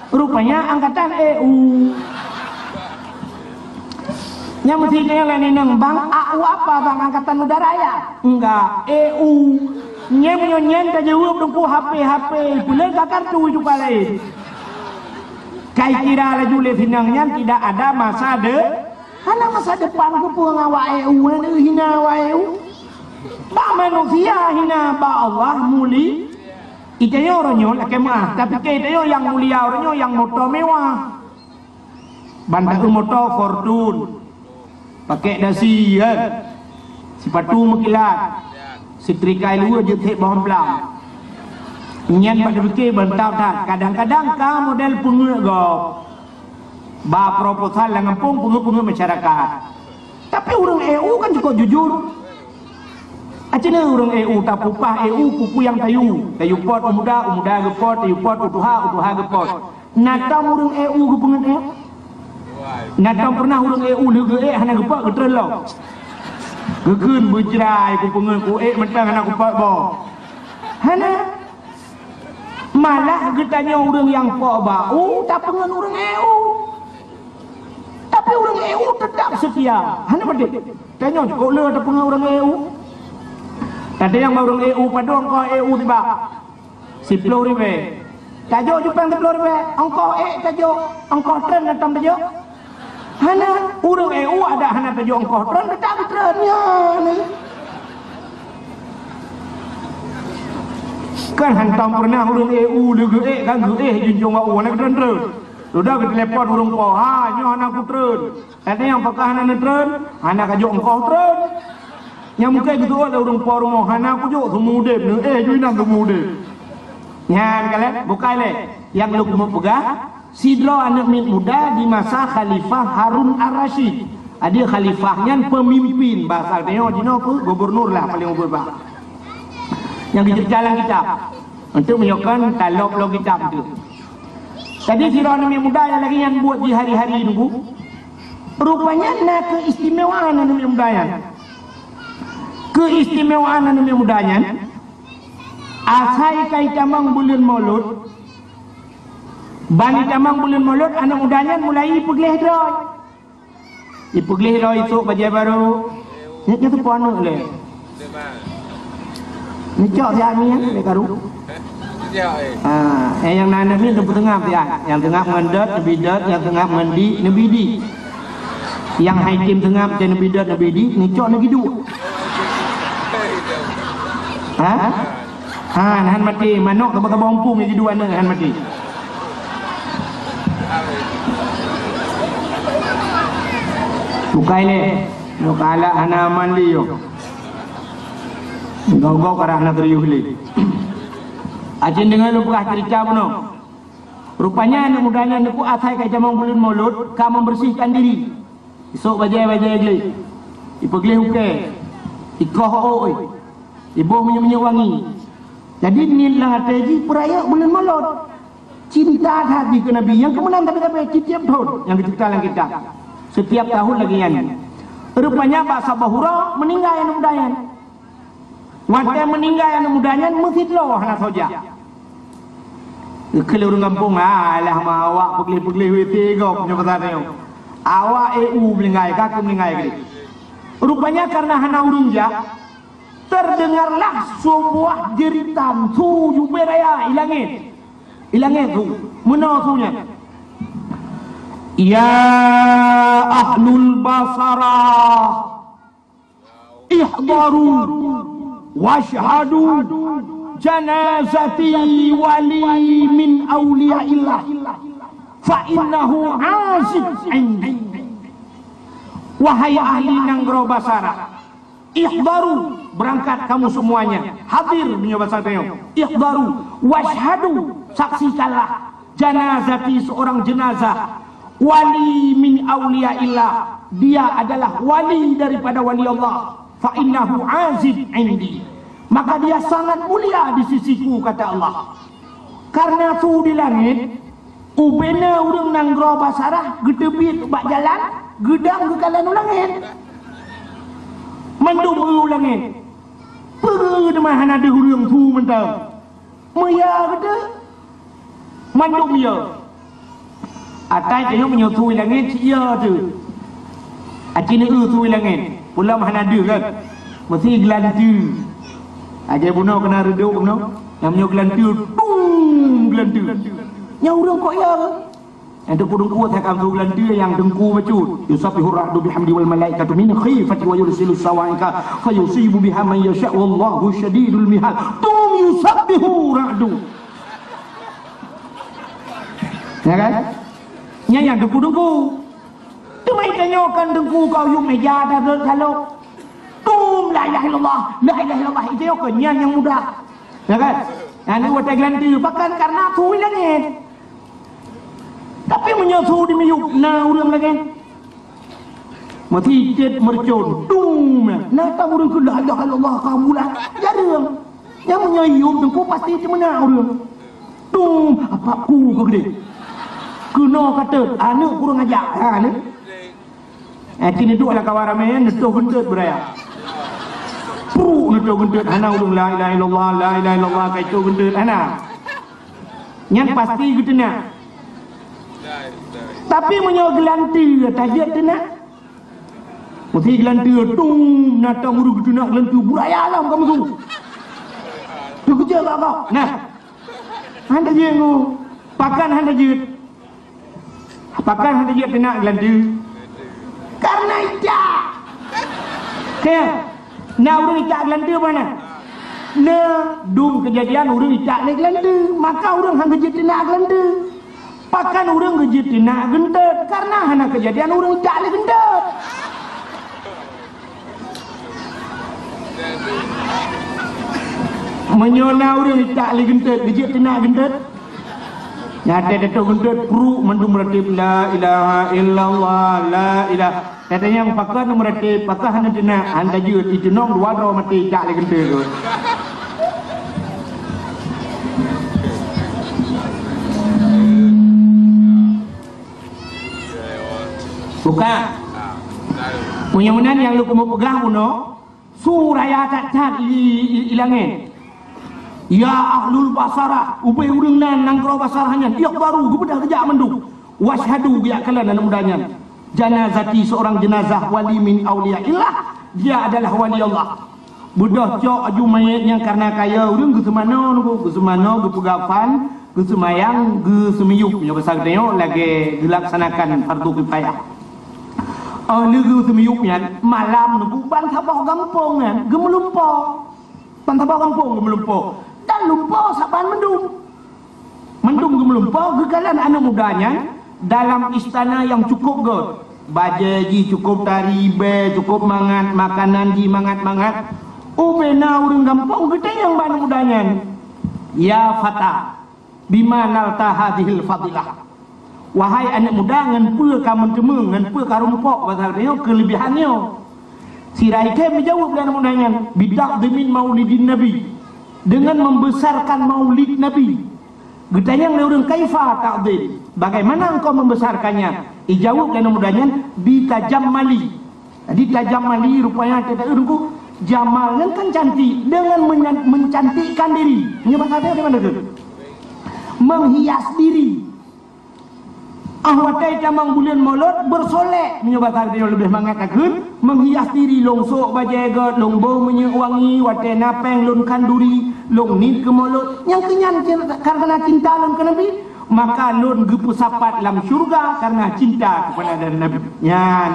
Rupanya Angkatan E U. Nyan meusti tanyong lé inong, "Bang, A U apa, Bang? Angkatan Udara ya?" "Enggak, E U." Nyan meunyoe nyan tajaweueb Teungku, "H P, H P," peuleueh ka kartu cuka laén. Kai kira laju lé sinong nyan tidak ada masa de-, hana masa depan keupeue ngon awak E U, hana hina awak E U. Bak manusia hina, bak Allah muli-, Itanyoe uroe nyoe lakée meuah, tapi keu itanyoe nyang mulia uroe nyoe nyang moto mewah. Ban taeu moto Fortune, pakèk dasi, kan? Sipatu meukilat, setrika luweue jeuet thép boh amplam. Nyan bak tapike mantap that. Kadang-kadang ka model peungeuet gob. Ba proposal lam gampông peungeuet-peungeuet masyarakat. Tapi ureuëng E U kan cukôp jujur. Aci na ureuëng E U tapupah E U peue-peue nyang tayue. Tayue pot u muda, u muda geupot, tayue pot u tuha, u tuha geupot. Na tom ureuëng E U geupeungeut ék? Na tom peureunah ureuëng E U lheueh geuék hana geupot geutreun lom? Geukheun beujrai kupeungeut kuék mantong hana kupot boh. Hana. Malah geutanyoe ureuëng nyang pot bak u tapeungeut ureuëng E U. Tapi ureuëng E U teutap seutia. Hana padub. Tanyoe cukôp le tapeungeut ureuëng E U. Tatanyong bak ureuëng E U, "Padub ongkoh E U tiba?" "Siploh ribèe." "Tajok jupéng siploh ribèe, ongkoh ék tajok, ongkoh treun na tom tajok?" Hana, ureuëng E U adak hana tajok ongkoh treun, teutap treun nyan. Kan hantom peureunah ureuëng E U lheueh geuék kan geuék junjung bak u hana geutreun-treun. Sudah geutelepon ureuëng po, "Ha, nyoe hana kutreun." Tatanyong pakon hana neutreun, hana kajok ongkoh treun. Nyang mungken geuseuôt lé ureuëng po rumoh, "Hana kujok, seumeu udeb neuéh ju inan seumeu udeb." Nyan kalheuh, bukai lé. Nyang lôn keumeung peugah, sidroe aneuëk miet muda di masa Khalifah Harun Ar-Rasyid. Adak khalifah nyan peumimpin, basa tanyoe jinoe peue, gubernur lah paléng ubit bah. Nyang geuceurita lam kitab. Untuk meunyoe kon talop lom kitab tu. Jadi sidroe aneuëk miet muda nyang lagée nyan buet di hari-hari nunggu. Rupanya na keuistimewaan aneuëk miet muda nyan. Keuistimewaan aneuëk miet muda nyan, asai ka itamong buleuen Molot, ban itamong buleuen Molot aneuëk muda nyan mulai ipeugleh droe. Ipeugleh droe isôk bajée barô. Nyan, nyan teupeu aneuëk lé. Neucok siat nyan lé karu. Ah, eh, nyang na aneuëk miet neupeuteungab siat. Nyang teungab ngon dot, neubi dot, nyang teungab ngon di, neubi di. Nyang hai tem teungab, neubi dot, neubi di, neucok neugiduek. Ha? Ha, han maté, manok saboh-saboh umpung nyang jiduek aneuëk han maté. Bukai lé, nyoe kalak hana aman lé nyoe. Gob-gob karab hana serius lé. Acen deungoe lôn peugah ceurita bunoe. Rupanya aneuëk muda nyan neukuk asai ka itamong buleuen Molot ka membersihkan diri. Isôk bajée-bajée gleh. Ipeugleh ukée. Ikoh ôk, iboh minyeuk-minyeuk wangi. Jadi niet lam até jih peurayeuk buleuen Molot. Cinta that jih keu Nabi nyang keumeunan tabe-tabe tiep-tiep thon nyang geuceurita lam kitab. Setiap tahun lagée nyan. Rupanya bak saboh uroe meuninggai aneuëk muda nyan. Watée meuninggai aneuëk muda nyan meusidroe hana soe jak. Keu ureuëng gampông, alah ma awak peugleh-peugleh W T gob nyoe pasal nyoe. Awak E U meuninggai, ka keuh meuninggai keudeh. Rupanya karena hana ureuëng jak, terdengarlah sebuah jeritan su jubé raya ilangét. Ilangét su, meunoe su nyan. Ya ahlul Basarah, ihdaru wasyhadu janazati wali min auliyaillah fa innahu aziz indi. Wahai ahli nanggroe Basara, ihdaru, berangkat kamu semuanya, hadir meunyoe basa tanyoe. Ihdaru wasyhadu, saksikanlah. Janazati, seorang jenazah. Wali min auliyaillah, dia adalah wali daripada wali Allah. Fa innahu aziz indi. Maka dia sangat mulia di sisiku, kata Allah. Karena su di langit, ubena ureuëng nanggroe Basarah geuteubiet bak jalan, geudong geukalon u langit. Mandum u langit. Peue teuma hana deuh ureuëng su mantong. Meuya geude. Mandum ya. Atai teunyok meunyoe su i langit, si ya tu. Aci neu su i langit. Pulam hana deuh kan. Mesti gelantu. Aja bunoe kena reudok bunoe. Nyang meunyoe gelantu, tum gelantu. Nyang ureuëng kok ya. Nyang teungku-teungku takam su gelantu nyang teungku bacut. Yusabbihu ra'du bihamdi wal malaikatu min khifati wa yursilu sawa'iqa fa yusibu biha man yasha wallahu syadidul mihal. Tum yusabbihu ra'du. Ya kan? Nyan nyang teungku-teungku. Teuma itanyoe kan teungku kau yum meja dah rot salok. Tum la ilaha illallah, la ilaha illallah, itanyoe kan nyan nyang mudah. Ya kan? Nyang ni watèe gelantu, bahkan karena su i langit. Tapi meunyoe su di miyueb na ureuëng lagèe meuti cit meucon, tum, na tam ureuëng keu la ilaha illallah ka bulat. Jareueng. Nyang meunyoe yum teungku pasti teumeunak ureuëng. Tum, apa ku keu gede. Keunoe ka teut, aneuk kurang aja. Ha ni. Eh, kini duk lam kawan ramé, neutoh geunteut beuraya. Pru neutoh geunteut, hana ureuëng la ilaha illallah, la ilaha illallah, ka itoh geunteut, hana. Nyan pasti geuteunak. Tapi meunyoe geulanteu tajeuet teunak, meusti geulanteu tum na tam ureuëng geuteunak geulanteu beuraya lam kamoe su. Teukeujot bak kok. Nah. Hana jeuet ngu. Pakan hana jeuet. Pakan hana jeuet teunak geulanteu. Karena icak. Keu, na ureuëng icak geulanteu mana? Na dum keujadian ureuëng icak lé geulanteu, maka ureuëng hana jeuet teunak geulanteu. Pakan ureuëng geujeuet teunak geunteut karena hana keujadian ureuëng icak lé geunteut. Meunyoe na ureuëng icak lé geunteut, geujeuet teunak geunteut. Nyang teutoh geunteut pru mandum meuratéb la ilaha illallah, la ilaha. Kata nyang pakon meuratéb, pakon hana teunak, hana jeuet, icunong dua droe maté icak lé geunteut tu. Buka. Meunyoe meunan nyang lôn keumeung peugah bunoe, su raya that-that i, i, i langét. Ya ahlul Basarah, ubé ureuëng nan nanggroe Basarah nyan, iqbaru, geubeudôh geujak mandum. Wasyhadu, geujak kalon aneuk muda nyan. Janazati, seorang jenazah wali min auliyaillah, dia adalah wali Allah. Beudôh cok aju manyét nyan karena kaya ureuëng geuseumanoe, geuseumanoe, geupeugah fan, geuseumayang, geuseumiyueb. Nyoe basa geutanyoe lagée geulaksanakan fardu kifayah. Oh lheueh geuseumiyueb nyan, malam nyoe ban saboh gampông nyan geumeulumpoe. Ban saboh gampông geumeulumpoe. Dan lumpoe saban mandum. Mandum geumeulumpoe geukalon aneuk muda nyan dalam istana nyang cukup göt. Bajée jih cukup tari, bée cukup mangat, makanan jih mangat-mangat. Ubé na ureuëng gampông geutanyong bak aneuk muda nyan, "Ya fata, bima nalta hadhil fadilah?" Wahai aneuk muda, ngon peue ka meuteumé, ngon peue ka rumpok, basa geutanyoe, keuleubihan nyoe? Sira item geujaweueb lé aneuk muda nyan, "Bita'dhimin maulidin Nabi," dengan membesarkan maulid Nabi. Geutanyong lé ureuëng, "Kaifa ta'dhim? Bagaimana engkau membesarkannya?" Ijaweueb lé aneuk muda nyan, "Bitajammali." Jadi tajammali rupanya kata ureuëng ku, jamal nyan kan cantik, dengan menya-, mencantikkan diri. Nyoe basa dia di mana tu? Menghias diri. Ah watée tamong buleuen Molot, bersolek. Meunyoe basa geutanyoe leubeh mangat takheun, menghias diri, lôn sôk bajée göt, lôn boh minyeuk wangi, watée na péng lôn khanduri, lôn niet keu Molot. Nyang keu nyan cin-, karena cinta lôn keu Nabi, maka lôn geupeusapat lam syurga karena cinta kepada Nabi. Nyan,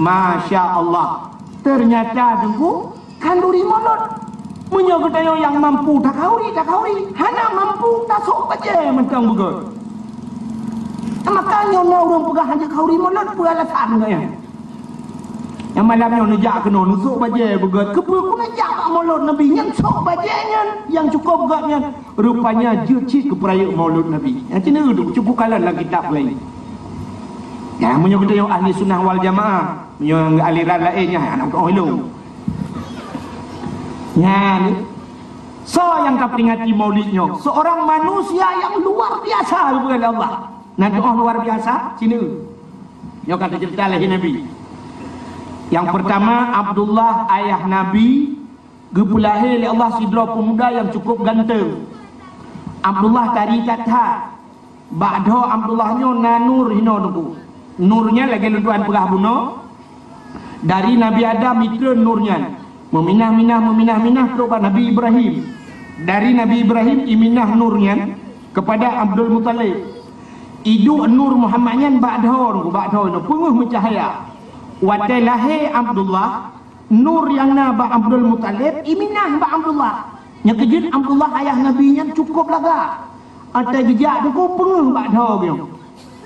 masya Allah. Ternyata teungku, khanduri Molot. Meunyoe geutanyoe nyang mampu takhanduri, takhanduri, hana mampu tasôk bajée mantong beugöt. Maka nyoe na ureuëng peugah hanjeuet khanduri Molot, peue alasan geuh nyan? Nyang malam nyoe neujak keunoe neusôk bajée beugöt. Keupeue ku neujak bak Molot Nabi nyan sôk bajée nyan nyang cukup göt nyan? Rupanya jeuet cit keu peurayeuk Maulud Nabi. Nyang cina duek cukup kalon lam kitab laén. Nyan meunyoe geutanyoe ahli sunnah wal jamaah, meunyoe aliran laén nyan hana teuoh ilong. Nyan, Soe nyang taperingati Maulid nyoe? Seorang manusia yang luar biasa geupeugah lé Allah. Nan tu'oh luar biasa, sineuk. Nyoe ka teuceurita lé Nabi. Yang pertama, Abdullah, ayah Nabi, geupeulahé lé Allah sidroe pemuda yang cukup ganteng. Abdullah tari that-that. Bak dhoe Abdullah nyoe na nur hinoe Teungku. Nur nyan lagèe lôn tuan peugah bunoe, dari Nabi Adam jitreun nur nyan. Meuminah-minah, meuminah-minah trok bak Nabi Ibrahim. Dari Nabi Ibrahim iminah nur nyan kepada Abdul Muthalib. Iduek nur Muhammad nyan bak dhoe Teungku, bak dhoe nyoe peungeuh meucahya. Watèe lahé Abdullah, nur nyang na bak Abdul Muthalib iminah bak Abdullah. Nyang keujeuet Abdullah ayah Nabi nyan cukup lagak. Watèe geujak Teungku peungeuh bak dhoe nyoe.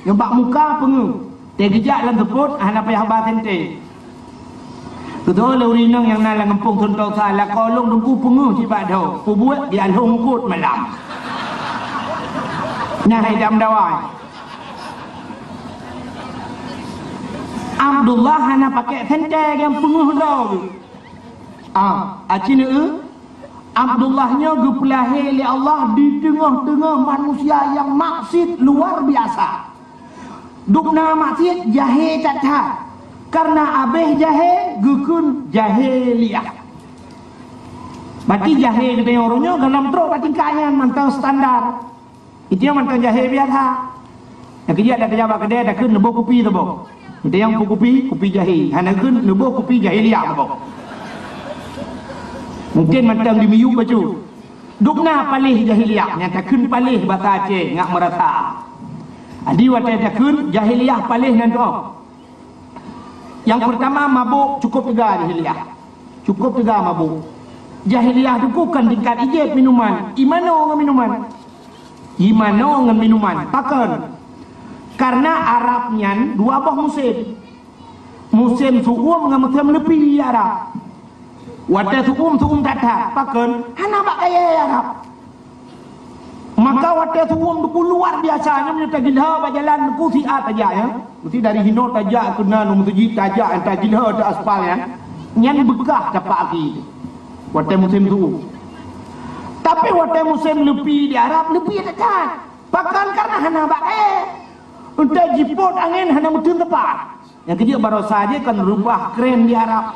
Nyoe bak muka peungeuh. Watèe geujak lam seupôt hana payah ba sentée. Beutôi lé ureueng inong nyang na lam gampông Suntosa, lakoe lôn Teungku peungeuh cit bak dhoe. Peubuet di alhong eungkôt malam. Nyan hai dam dawai. Abdullah hana pakai sentée nyang peungeuh droe. Ah, aci neu, Abdullah nyoe geupeulahé lé Allah di teungoh-teungoh manusia nyang maksiet luar biasa. Dubna maksiet jahé that-that. Karena abéh jahé geukheun jahiliyah. Berarti jahé geutanyoe uroe nyoe gohlom trok bak tingkat nyan mantong standar. Itu nyang mantong jahé biasa. Nyang keujeuet dak tajak bak keudè takheun neuboh kupi saboh. Itu nyang kupi, kupi jahé. Hana kheun neuboh kupi jahiliyah saboh. Mungkin mantong di miyup bacut. Dubna paléh jahiliyah, nyang takheun paléh basa Aceh ngat meurasa. Jadi watèe takheun jahiliyah paléh nan tu'oh. Yang pertama mabuk cukup teuga jahiliyah. Cukup teuga mabuk. Jahiliyah tu kon tingkat ijép minuman, imano ngon minuman. Imano ngon minuman. Pakon? Karena Arab nyan dua boh musim. Musim su'um ngon musim leupi Arab. Watèe su'um, su'um that-that. Pakon? Hana bak kayèe Arab. Maka watèe su'um Teungku luar biasa, nyoe meunyoe tagilah bak jalan Teungku siat tajak nyan. Mesti dari hinoe tajak keunan meuseujid tajak, tajak gilah di aspal nyan. Nyan beukah tapak aki. Watèe musim su'um. Tapi watèe musim leupi di Arab, leupi that-that. Pakon? Karena hana bak kayèe. Entah jipot angén hana meuteun tepat. Nyang keujeuet baroesa jih kon reubah kren di Arab.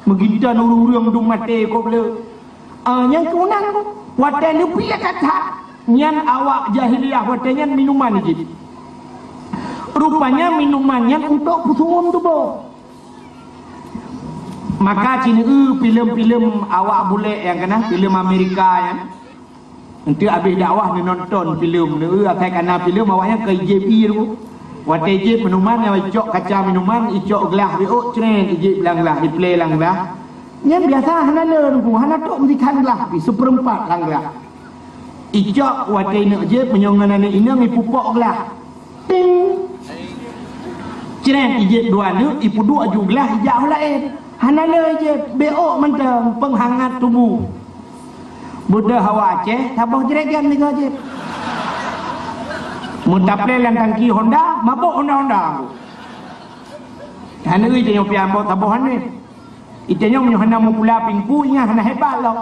Meuginton ureueng-ureueng dum maté kok le. Ah, nyang keunan watèe leupi that-that. Nyan awak jahiliyah watèe nyan minuman jih. Rupanya minuman nyan untuk peusuum tuboh. Maka ci neu filem-filem awak bulèk nyang keunan, filem Amerika nyan. Enteuk abéh dakwah neunonton filem, neu asai kana filem awaknyan ka ijép ie Teungku. Watèe ijép minuman, icok kaca minuman, icok glah beuôk, cret, ijép lam glah, iplé lam glah. Nyan biasa hana le Teungku, hana trok meusikan glah, pi seupeurempat lam glah. Icok watèe ineuk jép meunyoe ngon aneuk inong ipupok glah. Ting. Cret, ijép dua neuk, ipeuduek aju glah, ijak u laén. Hana le ijép, beuôk mantong, peunghangat tuboh. Beudôh hawa Aceh, saboh jregen tiga jép. Meutaplè lam tangki Honda, mabök Honda-Honda. Hana ui tanyoe pian bok saboh aneuk. Itanyoe meunyoe hana meupula pingku, ingat hana hebat lom.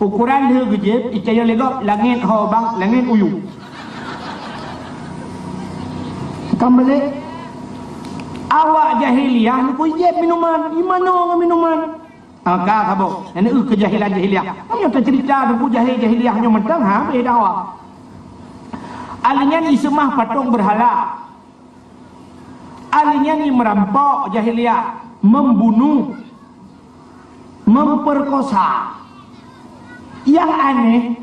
Ukoran lheueh geujép, itanyoe lé gob langét ho bang, langét u yup. Kan balek? Awak jahiliyah neupui jép minuman, imano ngon minuman. Ah, ka saboh. Nyan eu keujahilan jahiliyah. Meunyoe taceurita Teungku jahé jahiliyah nyoe mantong, ha, beda awak. Ahli nyan iseumah patong beurhala. Ahli nyan i meurampok jahiliyah, membunuh, memperkosa. Nyang aneh,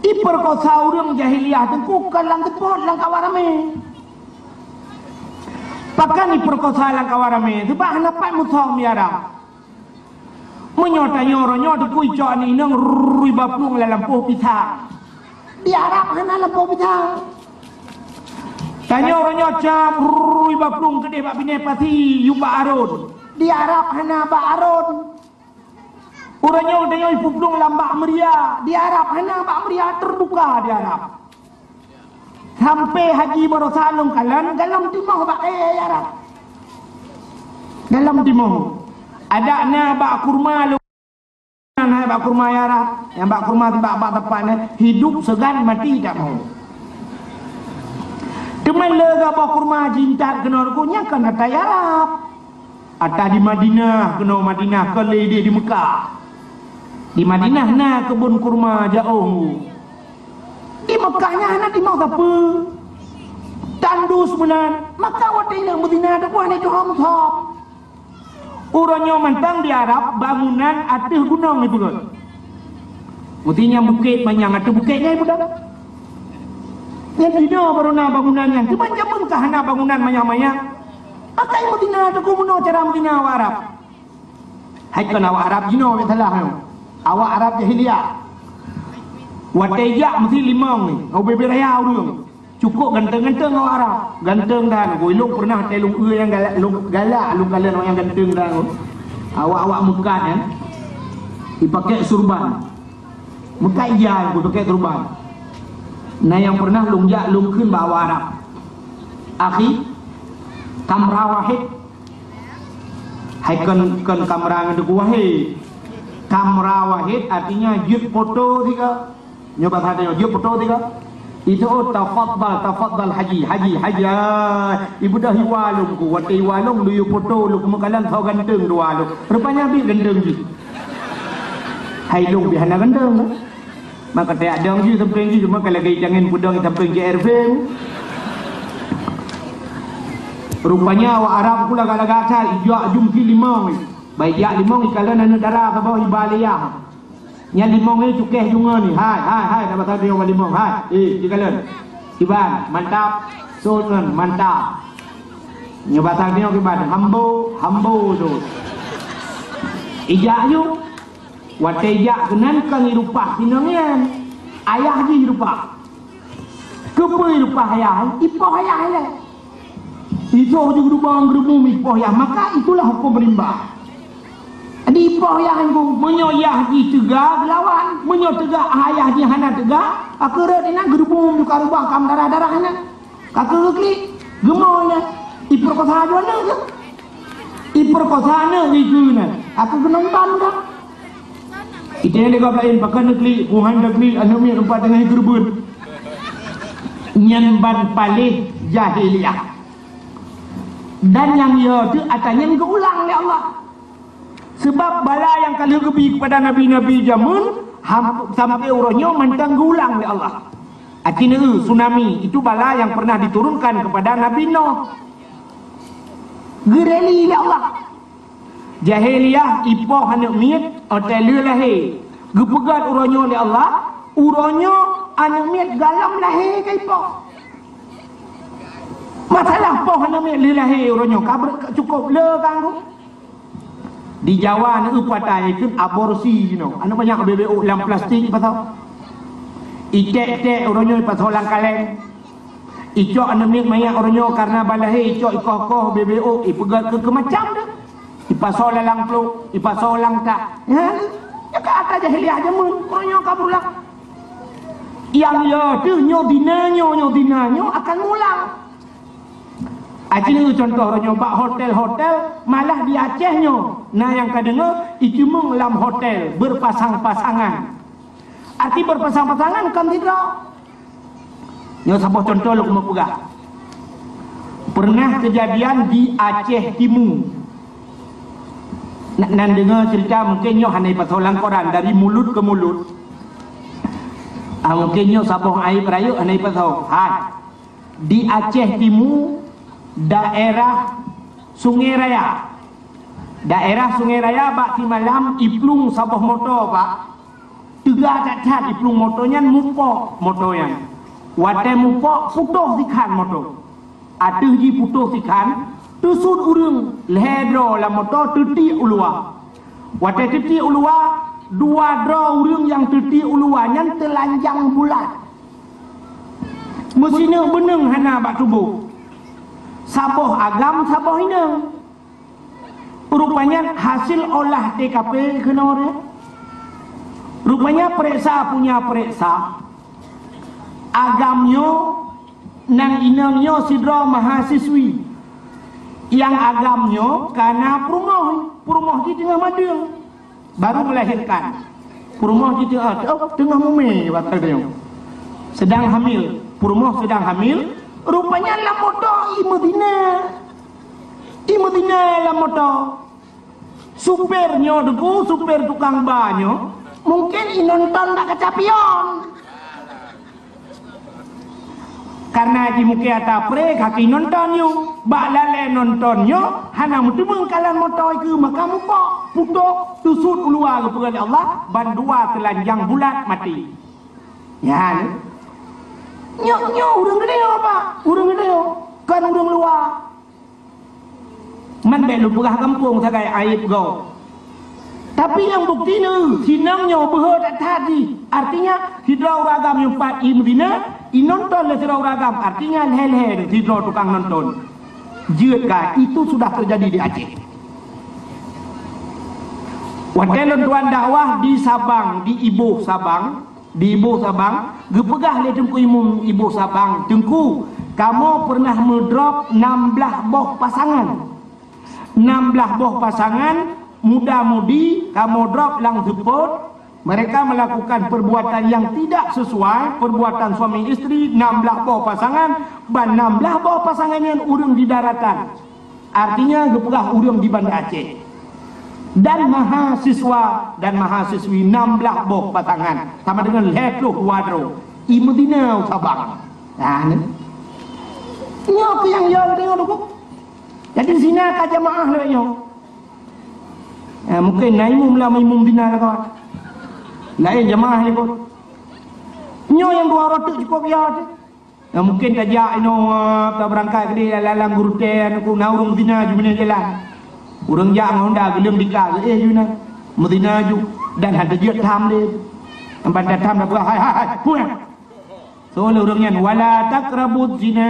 iperkosa ureueng jahiliyah Teungku kon lam seupôt, lam kawan ramé. Pakon iperkosa lam kawan ramé? Sebab hana pat musöm di Arab. Meunyoe tanyoe uroe nyoe Teungku icok aneuk inong rui baplueng lam lampôh pisang. Di Arab hana lampôh pisang. Tanyoe uroe nyoe cam rui baplueng keudeh bak binéh pasi yub bak arôn. Di Arab hana bak arôn. Uroe nyoe tanyoe ipuplueng lam bak meuria. Di Arab hana bak meuria, terbuka di Arab. Sampai haji baroesa lôn kalon, golom timoh bak kayèe Arab. Golom timoh. Adak na bak kurma lôn bak kurma ya Arab, nyang bak kurma tibak bak teumpat nyan, hidup segan mati tak mau. Teuma lé gabah kurma jintat keunoe ruku nyan kan ata ya Arab. Ata di Madinah keunoe, Madinah kon lé idéh di Mekah. Di Madinah na keubon kurma jaoh. Di Mekah nyan hana timoh sapeue. Tandus meunan, maka watèe inong beuzina teupeue hana jihom thom. Uroe nyoe mantong di Arab bangunan ateueh gunong ipeugöt. Meuti nyang bukét manyang ateueh bukét nyan ipeugöt. Nyan dinoe baru na bangunan nyan. Teuma jameun ka hana bangunan manyang-manyang. Maka imeudina teuku meunoe cara meudina awak Arab. Hai kon awak Arab jinoe bèk salah nyoe. Awak Arab jahiliyah. Watèe jak meusti limong ni, ubé-bé raya ureueng. Cukôp ganteng-ganteng awak Arab. Ganteng dan, ilong pernah teuh lôn eu nyang galak, lôn galak, lôn kalon awak nyang ganteng dan. Awak-awak Mekah nyan, ipakè surban. Meukat ija nyang kupakè keureubeuen. Na nyang peureunah lôn jak lôn kheun bak awak Arab, "Akhi, kamra wahid." Hai kon, kon kamra ngon teungku wahid. Kamra wahid artinya jeuet poto sigoe. Nyoe basa tanyoe, jeuet poto sigoe. Itu, "Oh, tafadhal, tafadhal Haji, Haji, Haji." Ah, ibeudôh iwa lôn ku, watèe iwa lôn, lôn yue poto lôn, keumeukalan soe ganteng dua lôn. Rupanya bit ganteng jih. Hai lôn bit hana ganteng. Maka teuadong jih sampéng jih, cuma kalau gaya jangan pudong sampéng J R V. Rupanya awak Arab pula galak-galak asai, ijak jum si limong ni. Baik jak limong, ikalon aneuk dara saboh iba lé yah. Nyan limong ni cukéh jungoe ni. Hai, hai, hai, na basa droe limong. Hai, eh, ikalon. Iban, mantap. Sun ngon, mantap. Nyoe basa droe iban, hambo, hambo tu. Ijak ju. Watèe jak keunan kon irupah sinong nyan. Ayah jih irupah. Keupeue irupah ayah? Ipoh ayah ilèe. Isoe ju geurubang geurubum ipoh ayah. Maka itulah hukum rimba. Jadi ipoh ayah nyan, meunyoe yah jih teuga geulawan, meunyoe teuga ayah jih hana teuga, akhé rot inan geurubum ju ka rubah kam darah-darah inan. Ka keuh klik, geumoe nyan, ipeurkosa ju aneuk keuh. Ipeurkosa aneuk igeue nyan, ka keuh geunonton kah. Itée lé gob laén, pakon neuklik, kuhan neuklik, aneuk miet teumpat teungoh igeureubeuen. Nyan ban paléh jahiliyah. Dan nyang yo teuh ata nyan geuulang lé Allah. Sebab bala nyang ka lheueh geubi keupada nabi-nabi jameun, ham-, sampoe uroe nyoe mantong geuulang lé Allah. Aci neu tsunami, itu bala nyang pernah diturunkan kepada Nabi Nuh. Geureli lé Allah. Jahiliyah ipoh aneuk miet, watée lheueh lahé. Geupeugét uroe nyoe lé Allah, uroe nyoe aneuk miet galom lahé ka ipoh. Masalah poh aneuk miet lheueh lahé uroe nyoe, ka ber-, cukup le ka anggô. Di Jawa, aneuk patai kheun aborsi jinoe. Aneuk manyak bebek lam plastik ipasoe. Iték-iték uroe nyoe ipasoe lam kaleng. Icok aneuk miet manyak uroe nyoe karena ban lahé icok ikoh-koh bebek, ipeugét keu, keu macam tu. Ipasoe lam plôk, ipasoe lam tak. Ya, ya ka ata jahiliyah jameun, uroe nyoe ka berulang. Nyang yo teuh nyoe dina nyoe, nyoe dina nyoe akan mulang. Aci neu contoh uroe nyoe bak hotel-hotel, malah di Aceh nyoe na nyang ka deungoe iceumeung lam hotel berpasang-pasangan. Arti berpasang-pasangan kon sidroe. Nyoe saboh contoh lôn keuneuk peugah. Pernah kejadian di Aceh Timu. Na-, nan deungoe cerita mungkin nyoe hana ipasoe lam koran, dari mulut ke mulut. Ah, mungkin nyoe saboh aib rayeuk hana ipasoe. Hai. Di Aceh Timu, daerah Sungai Raya. Daerah Sungai Raya bak simalam iplueng saboh moto, Pak. Teuga that-that iplueng moto nyan, mupok moto nyan. Watée mupok, putôh sikhan moto. Ateueh jih putôh sikhan, teusut ureuëng lhée droe lam moto teutiek u luwa. Watée teutiek u luwa, dua droe ureuëng nyang teutiek u luwa nyan teulanjang bulat. Meusineuk beuneueng hana bak tuboh. Saboh agam, saboh inong. Rupanya hasil olah T K P keunoe. Rupanya pereksa punya pereksa. Agam nyoe nang inong nyoe sidroe mahasiswi. Nyang agam nyoe kana peurumoh, peurumoh jih teungoh madeueng, baru melahirkan. Peurumoh jiteu'oh, oh, teungoh mumé bak tanyoe. Sedang hamil. Peurumoh sedang hamil. Rupanya lam moto i meuzina. I meuzina lam moto. Supir nyoe Teungku, supir tukang ba nyoe, mungken i nonton bak kaca pion. Karena jimukée ata pré, ka ki nonton nyoe. Bak lalée nonton nyoe, hana meuteumeung kalon moto i keue, maka mupok, putôh, teusut u luwa geupeugah lé Allah, bandua teulanjang bulat maté. Nyan. Nyoe, nyoe ureuëng geutanyoe, Pak. Ureuëng geutanyoe. Kon ureuëng luwa. Man bék lôn peugah gampông sagai aib gob. Tapi nyang bukti neu, sinong nyoe beuhe that-that jih. Artinya, sidroe ureuëng agam nyang pat i meuzina, i nonton lé sidroe ureuëng agam. Artinya, lhée-lhée sidroe tukang nonton. Jeuet ka, itu sudah terjadi di Aceh. Watée lôn tuan dakwah di Sabang, di Iboh Sabang, di Iboh Sabang, geupeugah lé Teungku Imum Iboh Sabang, "Teungku, kamoe peureunah meudrop nam blaih boh pasangan. Nam blaih boh pasangan, muda-mudi, kamoe drop lam seupôt, mereka melakukan perbuatan yang tidak sesuai, perbuatan suami istri, nam blaih boh pasangan, ban nam blaih boh pasangan nyan ureuëng di daratan." Artinya geupeugah ureuëng di Banda Aceh. Dan mahasiswa dan mahasiswi nam blaih boh pasangan, sama dengan lhée ploh dua droe. I meuzina u Sabang. Nah, ni. Nyoe keuh nyang yo deungoe Teungku. Jadi zina ka jamaah lé nyoe. Eh, mungkin na imum lah imum zina lah kawan. Laén jamaah ikut. Nyoe nyang dua ratus cukup ya tu. Nah, mungkin tajak inoe, eh, tabeurangkat keudeh lam, lam gurutée, aneuk na ureuëng zina ju meunan jalan. Ureuëng jak ngon honda geuleum dika geuéh ju na. Meuzina ju dan hana jeuet tham deh. Amban tatham dah peugah, "Hai, hai, hai, pulang." So lé ureuëng nyan, "Wala taqrabuz zina."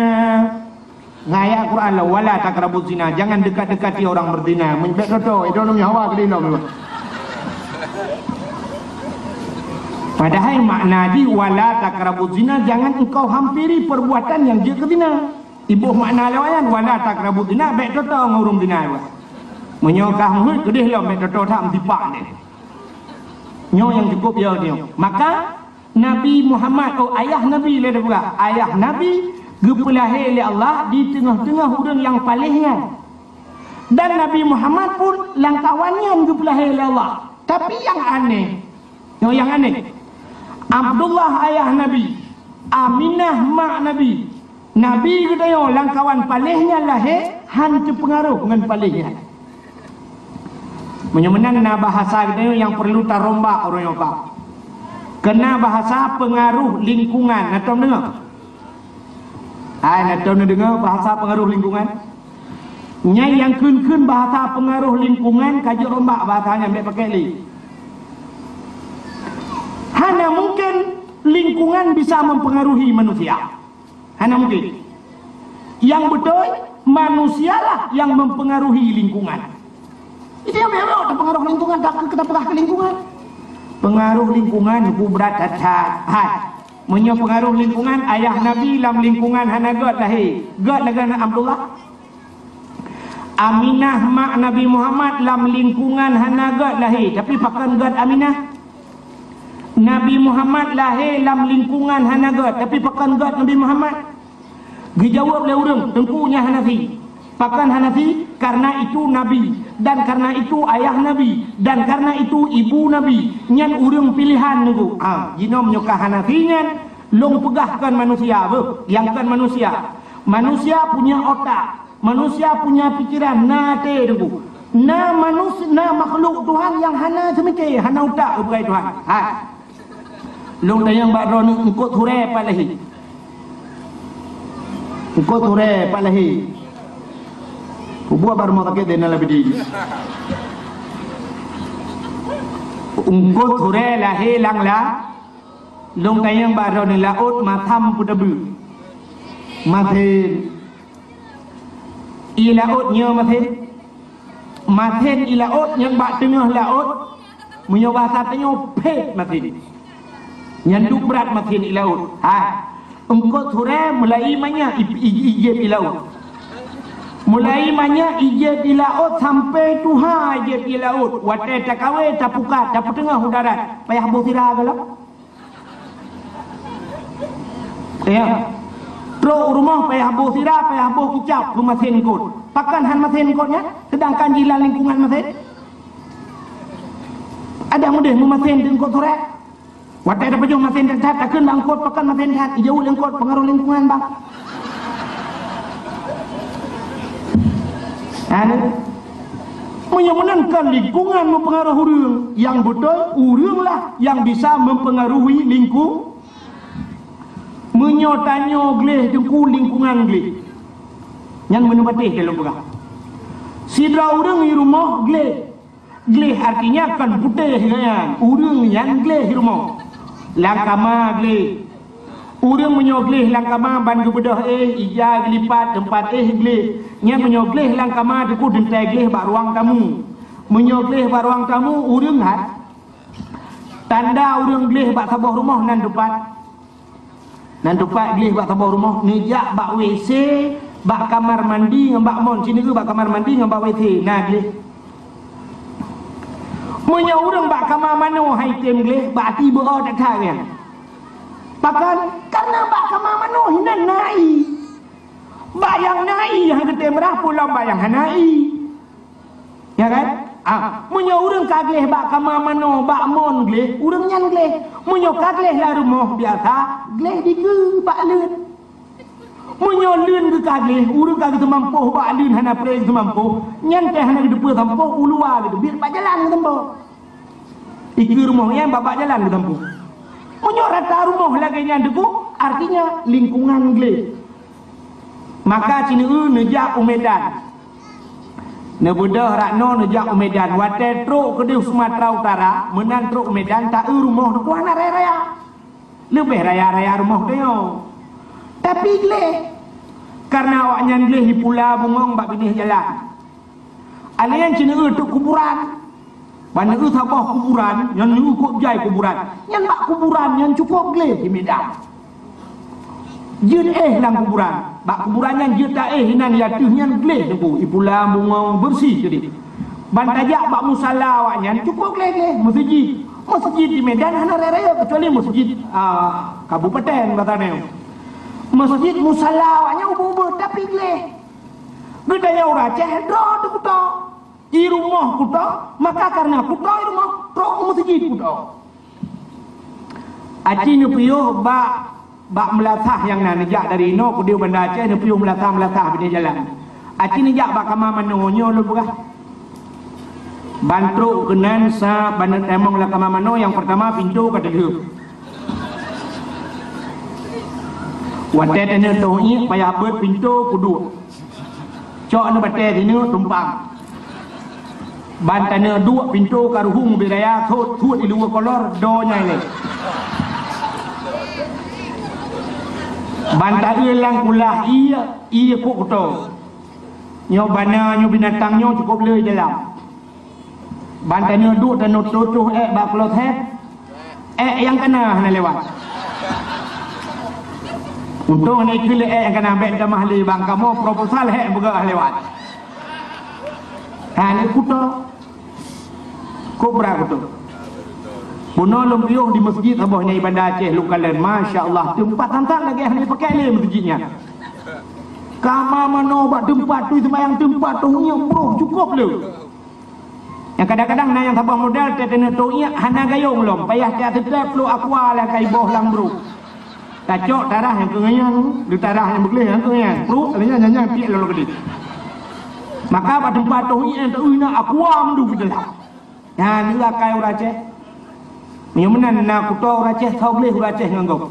Ngon ayat Quran lah, "Wala taqrabuz zina." Jangan dekat-dekati orang berzina. Meunyoe bék toto, itu namanya hawa keudeh lom. Padahai makna jih, "Wala taqrabuz zina", jangan engkau hampiri perbuatan yang jeuet keu zina. Iboh makna lewat nyan, "Wala taqrabuz zina", bék toto ngon ureuëng zina. Meunyoe kah meuheuet keudeh lom, bék toto that meusipak deh. Nyoe nyang cukup ya nyoe. Maka Nabi Muhammad, oh, ayah Nabi lé peugah, ayah Nabi geupeulahé lé Allah di teungoh-teungoh ureuëng nyang paléh nyan. Dan Nabi Muhammad pun lam kawan nyan geupeulahé lé Allah. Tapi nyang aneh, nyoe nyang aneh, Abdullah ayah Nabi, Aminah mak Nabi, Nabi geutanyoe lam kawan paléh nyan lahé, han teupeungaruh ngon paléh nyan. Meunyoe meunan na bahasa geutanyoe nyang perlu tarombak uroe nyoe, Pak. Keu na bahasa pengaruh lingkungan, na tom deungoe? Hai, na tom neudeungoe bahasa pengaruh lingkungan? Nyan nyang kheun-kheun bahasa pengaruh lingkungan, ka jeuet rombak bahasa nyan, bék pakai lé. Hana mungkin lingkungan bisa mempengaruhi manusia. Hana mungkin. Yang beutôi, manusialah yang mempengaruhi lingkungan. Itu yang memang terpengaruh lingkungan, tak kita peugah ke lingkungan. Pengaruh lingkungan, bu berat that-that. Hai. Meunyoe pengaruh lingkungan, ayah Nabi lam lingkungan hana gét lahé. Gét lagée Abdullah. Aminah mak Nabi Muhammad lam lingkungan hana gét lahé, tapi pakon gét Aminah? Nabi Muhammad lahé lam lingkungan hana gét, tapi pakon gét Nabi Muhammad? Geujaweueb lé ureuëng, "Teungku, nyan Hanafi." Pakon Hanafi? Karena itu Nabi, dan karena itu ayah Nabi, dan karena itu ibu Nabi. Nyan ureuëng pilihan Teungku. Ha, jinoe meunyoe ka Hanafi nyan, lôn peugah kon manusia, beuh, nyang kon manusia. Manusia punya otak. Manusia punya pikiran, na até Teungku. Na manus-, na makhluk Tuhan nyang hana seumiké, hana utak geupeugah Tuhan. Hai. Lôn tanyong bak droeneuh, eungkôt hurée pat lahé? Eungkôt hurée pat lahé? Peubuet bak rumoh sakét Zainal Abidin. Eungkôt hurée lahé lam la-, lôn tanyong bak droeneuh, laôt masam peue teubeuet? Masén. Ie laôt nyoe masén. Masén ie laôt nyang bak teungoh laôt, meunyoe bahasa tanyoe phét masén. Nyan duek brat masén ie laôt. Ha, eungkôt hurée meulaie manyak i, i, i jieb ie laôt. Mulai manyak ijép di laôt sampai tuha ijép di laôt. Watée takawe, tapukat, tapeuteungoh u darat, payah boh sira galak. Ya. Trok u rumoh payah boh sira, payah boh kicap keu masen eungkôt. Pakon han masen eungkôt nyan, seudangkan jilan lingkungan masen? Adak mudeh meumasen di eungkôt surek. Watée tapajoh masen that-that, takheun bak eungkôt, pakon masen that, ijaweueb lé eungkôt, peungaroh lingkungan, bang. Anu, meunyoe meunan kan lingkungan mempengaruhi ureuëng, yang beutôi ureuëng lah yang bisa mempengaruhi lingku-, meunyoe tanyoe gleh teungku lingkungan gleh. Nyan meuneubatéh dalam peugah. Sidroe ureuëng di rumoh gleh. Gleh artinya kon putéh nyan, ureuëng nyan gleh rumoh. Lam kama gleh. Ureuëng meunyoe gleh lam kama ban geubeudôh éh, ija geulipat, teumpat éh gleh. Nyan meunyoe gleh lam kama teungku, teuntée gleh bak ruang tamu. Meunyoe gleh bak ruang tamu, ureuëng that. Tanda ureuëng gleh bak saboh rumoh nan teumpat. Nan teumpat gleh bak saboh rumoh, neujak bak W C, bak kamar mandi ngon bak mon, sineuk bak kamar mandi ngon bak W C, na gleh. Meunyoe ureuëng bak kama manoe han tem gleh, bak até beu-o that-that nyan. Pakon? Karena bak kama manoe hinan na ie. Bak nyang na ie han geutem rhah, peue lom bak nyang hana ie. Ya kan? Ah, meunyoe ureuëng ka gleh bak kama manoe, bak mon gleh, ureuëng nyan gleh. Meunyoe ka gleh lam rumoh biasa, gleh dikeue bak leuen. Meunyoe leuen geuh ka gleh, ureuëng ka geuseumampôh bak leuen, hana preh geuseumampôh, nyan teuh hana geuteupeue sampôh, u luwa geuteubiet bak jalan geuseumampôh. Dikeue rumoh nyan bak, bak jalan geuseumampôh. Meunyoe rata rumoh lagée nyan teungku, artinya lingkungan gleh. Maka sineuk neujak u Medan. Neubeudôh rot noe neujak u Medan. Watée trok keudeh Sumatera Utara, meunan trok u Medan, taeu rumoh teungku hana raya-raya. Leubeh raya-raya rumoh tanyoe. Tapi gleh. Karena awaknyan gleh di Pula Bungong bak binéh jalan. Alèh nyan sineuk eu teuk kuburan. Ban eu saboh kuburan, nyan eu kok jai kuburan. Nyan bak kuburan nyan cukôp gleh di Medan. Jeuet éh lam kuburan. Bak kuburan nyan jeuet taéh inan ateueh nyan gleh teungku, di Pula Bungong beureuséh keudéh. Ban tajak bak musala awaknyan cukôp gleh-gleh, meuseujid. Meuseujid di Medan hana raya-raya keucuali meuseujid, ah, kabupaten basa nyoe. Meuseujid musala awaknyan ubit-ubit tapi gleh. Geutanyoe ureuëng Aceh droe teuh kuto. I rumoh kuto, maka karena kuto i rumoh, trok u meuseujid kuto. Aci neupiôh bak, bak meulasah nyang na neujak dari inoe keudéh Banda Aceh, neupiôh meulasah-meulasah binéh jalan. Aci neujak bak kama manoe nyoe lôn peugah. Ban trok keunan sa ban neutamong lam kama manoe, nyang peurtama pintoe ka teulheueh. Watée taneuk toh iék payah beuet pintoe kuduek. Cok neubatée sineuk tumpang. Ban taneuk duek pintoe ka ruhueng ubé raya thot-thot di luwa kolor do nyang lé. Ban taeu lam kulah ié, ié kok kuto. Nyoe bana nyoe binatang nyoe cukôp le dalam. Ban taneuk duek taneuk tutoh ék bak kloset. Ék nyang kana hana lewat. Untông hana ikheun lé ék nyang kana bék tamah lé bang kamoe proposal hék beugah lewat. Ha, ni kuto. Kobra kuto. Bunoe lôn piôh di meuseujid saboh nyang i Banda Aceh lôn kalon. Masya Allah, teumpat sangat lagée hana ipakai lé meuseujid nyan. Kama manoe bak teumpat tu seumayang teumpat tu nyoe broh cukôp le. Nyang kadang-kadang na nyang saboh model teuh taneuk toh iék hana gayông lom, payah teuh teutab ploh aqua lam kai boh lam brôk. Tacok tarah nyang keu nyan, di tarah nyang beugleh nyang keu nyan. Ploh, nyang, nyang, nyang piek lom keudéh. Maka bak teumpat toh iék nyang teu na aqua meundu keudéh. Nyan adalah akai ureuëng Aceh. Meunyoe meunan na kuto ureuëng Aceh, soe gleh ureuëng Aceh ngon gob.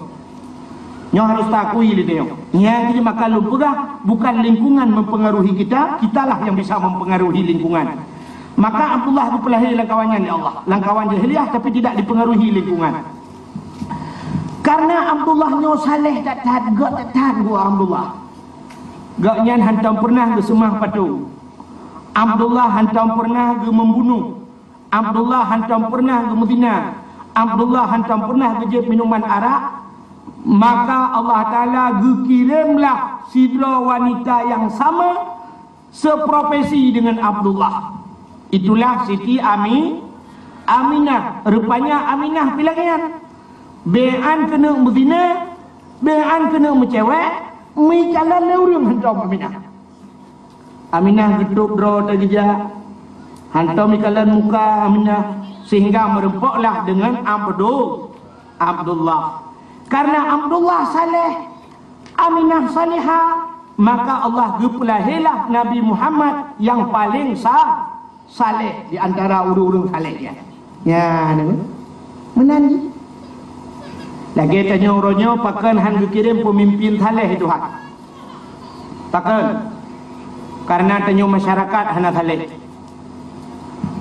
Nyoe harus taakui lé tanyoe. Nyang jeuet maka lôn peugah, bukan lingkungan mempengaruhi kita, kitalah yang bisa mempengaruhi lingkungan. Maka Abdullah geupeulahé lam kawan nyan lé Allah, lam kawan jahiliyah tapi tidak dipengaruhi lingkungan. Karena Abdullah nyoe saleh that-that, göt that-that geuh Abdullah. Gobnyan hantom pernah geuseumah patung. Abdullah hantom pernah geumeubunoh. Abdullah hantom pernah geumeuzina. Abdullah hantom pernah geujép minuman arak. Maka Allah Taala geukiremlah sidroe wanita nyang sama, seprofesi dengan Abdullah. Itulah Siti Ami-, Aminah. Rupanya Aminah pih lagèe nyan. Bèk an keuneuk meuzina, bèk an keuneuk meucewek, meuikalon lé ureueng hantom Aminah. Aminah geutôb droe teuh geujak, hantom ikalon muka Aminah, sehingga meureumpoklah dengan Abdu-, Abdullah. Karena Abdullah saleh, Aminah salihah, maka Allah geupeulahèlah Nabi Muhammad nyang paleng sa-, saleh di antara ureueng-ureueng saleh nyan. Nyan, meunan jih. Lagèe tanyoe uroe nyoe pakon han geukirém peumimpin saleh Tuhan. Pakon? Karena tanyoe masyarakat hana saleh.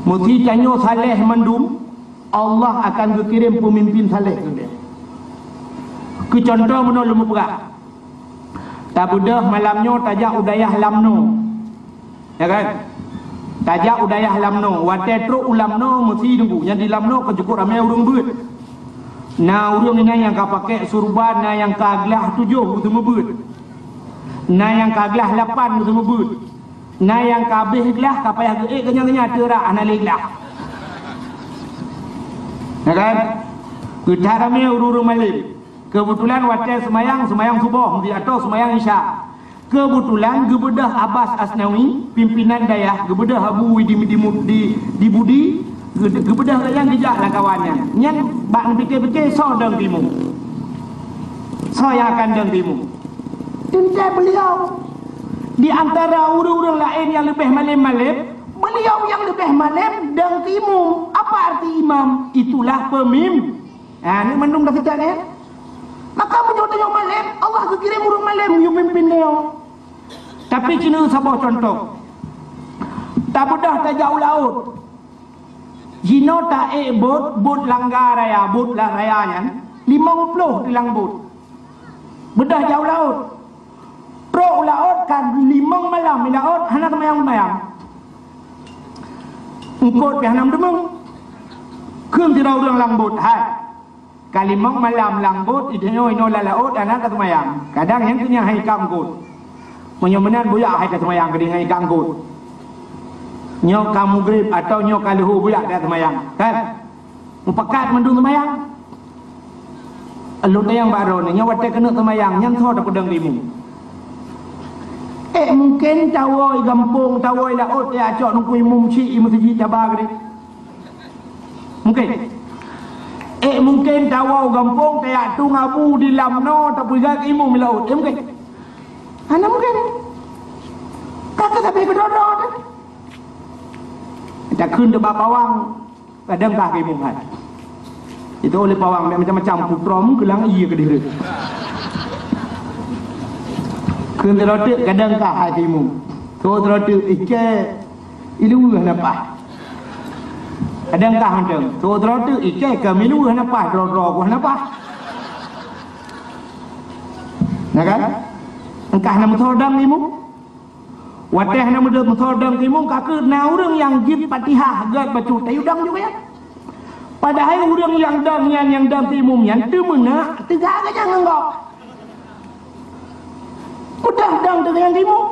Meusti tanyoe saleh mandum, Allah akan geukirém peumimpin saleh keu geutanyoe. Keu contoh, meunoe lôn mupeugah. Tabeudôh malam nyoe tajak u dayah Lamno. Ya kan? Tajak u dayah Lamno. Watèe trôk u Lamno meusti teungku. Nyan di Lamno ka cukôp ramè ureueng beuet. Na ureueng inan nyang ka pakè surban, na nyang ka glah tujoh geuteumeubeuet. Na nyang ka glah lapan geuteumeubeuet. Na nyang ka abéh glah ka payah geuék keunyan-keunyan teurak hana lé glah. Ya kan? Geuthat ramè ureueng-ureueng malém. Keubeutulan watèe seumayang, seumayang suboh, di atau seumayang isya. Keubeutulan geubeudôh Abbas Asnawi, pimpinan dayah, geubeudôh Abu Widi di, di, di Budi, geu-, geubeudôh lagèe nyan geujak lam kawan nyan. Nyan bak neupike-pike soe dong timu. Soe nyang akan dong timu. Teuntèe beliau di antara ureueng-ureueng laén nyang leubeh malém-malém, beliau nyang leubeh malém dong timu. Apa arti imam? Itulah pemim-, Ha, ni mandum dah seujak, eh? Maka meunyoe tanyoe malém, Allah geukirém ureueng malém yue pimpin tanyoe. Tapi keuneuk saboh contoh. Tabeudôh tajak u laôt. Jinoe taék bot, bot langga raya, bot la-, raya nyan, limong ploh di lam bot. Beudôh jak u laôt. Trôk u laôt ka limong malam di laôt hana teumayang-teumayang. Eungkôt pih hana meudeumeung. Kheun sidroe ureueng lam bot, "Hai, ka limong malam lam bot, i tanyoe inoe lam laôt hana tateumayang. Kadang nyang keu nyan hai ka eungkôt. Meunyoe meunan buyak hai tateumayang keudéh ngon hai ka eungkôt. Nyoe ka mugreb atau nyoe ka leuhô buyak tateumayang." Kan? Mupakat mandum seumayang. Lôn tanyong bak droeneuh, nyoe watèe keuneuk seumayang, nyan soe tapeudong keu imum? Eh, mungken tawoe gampông, tawoe laôt, ya cok nungku imum chik i meuseujid caba keudéh. Mungken. Eh, mungken tawoe gampông, tayak tueng abu di lam noe, tapeugah keu imum laôt. Eh, mungken. Hana mungken. Ka keu sabe keudroe-droe teuh. Takheun teuh bak bawang. Kadang kah keu imum hai. Itu oleh pawang macam-macam, putrom keulang ié keudeh reuet. Kheun sidroe teuk kadang kah hai keu imum. Sidroe teuk ikei i luweue hana paih. Kadang kah mantong. Sidroe teuk ikei ka mi luweue hana paih, droe-droe ku hana paih. Nah kan? Engkah na meusoe dong imum. Watèe hana meusoe dong keu imum, ka keuh na ureueng nyang jeuet Fatihah gèt bacut, tayue dong juga nyan. Padahai ureueng nyang dong nyan, nyang dong keu imum nyan, teumeunak teuga geuh nyan ngon gob. Peugah dong teuga nyang keu imum.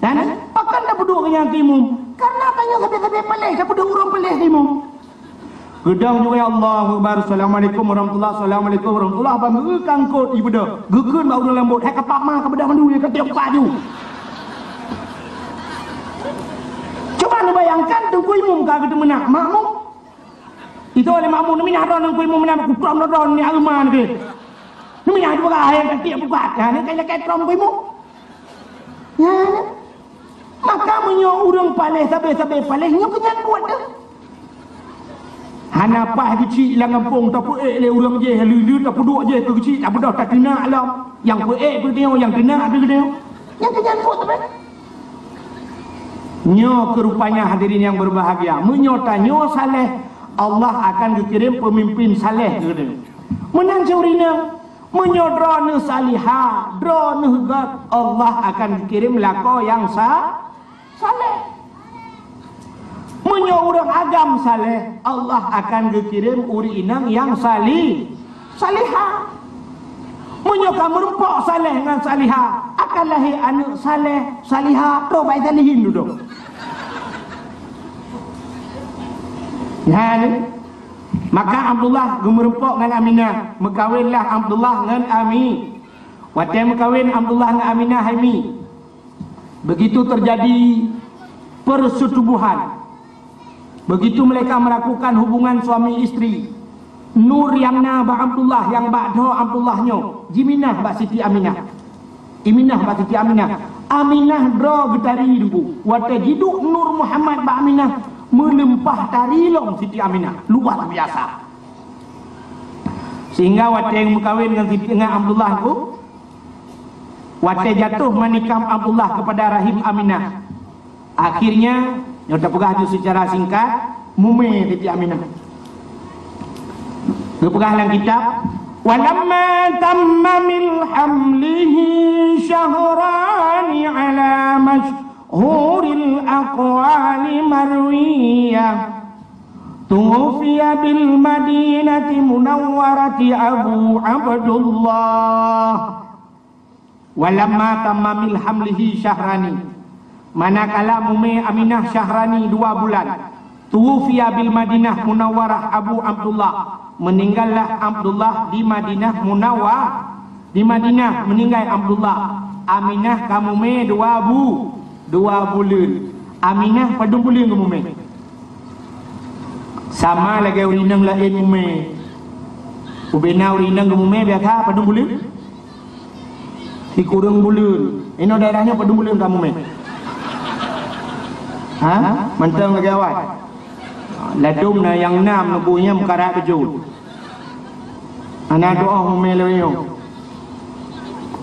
Dan pakon tapeuduek geuh nyan keu imum? Karena tanyoe sabe-sabe paléh, tapeuduek ureueng paléh keu imum. Geudong juga, "Allahu Akbar, Assalamualaikum warahmatullah, Assalamualaikum warahmatullah," ban geuka eungkôt ibeudôh. Geukheun bak ureueng lam bot, "Hai kapap ma ka beudôh mandum, ka tiep buka aju." Cuba neubayangkan teungku imum ka geuteumeunak makmum. Itu oleh makmum, "Neuminah droe teungku imum meunan, kutrom droe ni areuman keu." Neuminah juga hai ka tiep buka. Ha, ni ka lakèe trom teungku imum. Nyan. Maka meunyoe ureueng paléh sabe-sabe paléh, nyoe keu nyan buet deuh. Hana paih geuchik lam gampông, tapeuék lé ureueng jéh, lheuh-lheuh tapeuduek jéh keu geuchik, tabeudôh tateunak lom. Nyang peuék keu geutanyoe, nyang teunak keu geutanyoe. Nyan keu nyan buet sabe. Nyoe keuh rupanya hadirin yang berbahagia. Meunyoe tanyoe saléh, Allah akan geukirém peumimpin saléh keu geutanyoe. Meunan cit ureueng inong. Meunyoe droeneuh salihah, droeneuh gèt, Allah akan geukirém lakoe nyang sa-, saleh. Meunyoe ureueng agam saleh, Allah akan geukirém ureueng inong nyang sali-, salihah. Meunyoe ka meurumpok Saleh ngon Salihah, akan lahé aneuëk Saleh, Salihah, troh bak Salihin dudoe. Nyan, maka Abdullah geumeurumpok ngon Aminah, meukawenlah Abdullah ngon Ami. Watée meukawen Abdullah ngon Aminah hai Mi, begitu teujadi persetubuhan. Begitu mereka melakukan hubungan suami istri, nur nyang na bak Abdullah, nyang bak droe Abdullah nyoe, jiminah bak Siti Aminah. Iminah bak Siti Aminah. Aminah droe geutari Teungku. Watée jiduek nur Muhammad bak Aminah, meulimpah tari lom Siti Aminah. Luar biasa. Sehingga watée meukawen ngon Siti, ngon Abdullah Teungku, watée jatuh manikam Abdullah kepada rahim Aminah, akhirnya, nyoe tapeugah ju secara singkat, mumé Siti Aminah. Geupeugah lam kitab, "Walamma tamma min hamlihi syahrani ala masyhuril aqwali marwiyah, tuwufiya bil Madinati Munawwarati Abu Abdullah." Walamma tamma min hamlihi syahrani, manakala mumé Aminah syahrani dua bulan, tuwufiya bil Madinah Munawwarah Abu Abdullah, meuninggallah Abdullah di Madinah Munawwarah. Di Madinah meuninggai Abdullah, Aminah ka mumé dua bu-, dua buleuen. Aminah padum buleuen geumumé? Sama lagée ureuëng inong laén mumé. Ubena ureuëng inong geumumé biasa padum buleuen? Sikureueng buleuen. Inoe daerah nyoe padum buleuen ka mumé? Ha? Mantong lagée awai. Ladom na nyang nam neubu nyang meukarat beujeuet. Hana tuoh mumé lagée nyoe.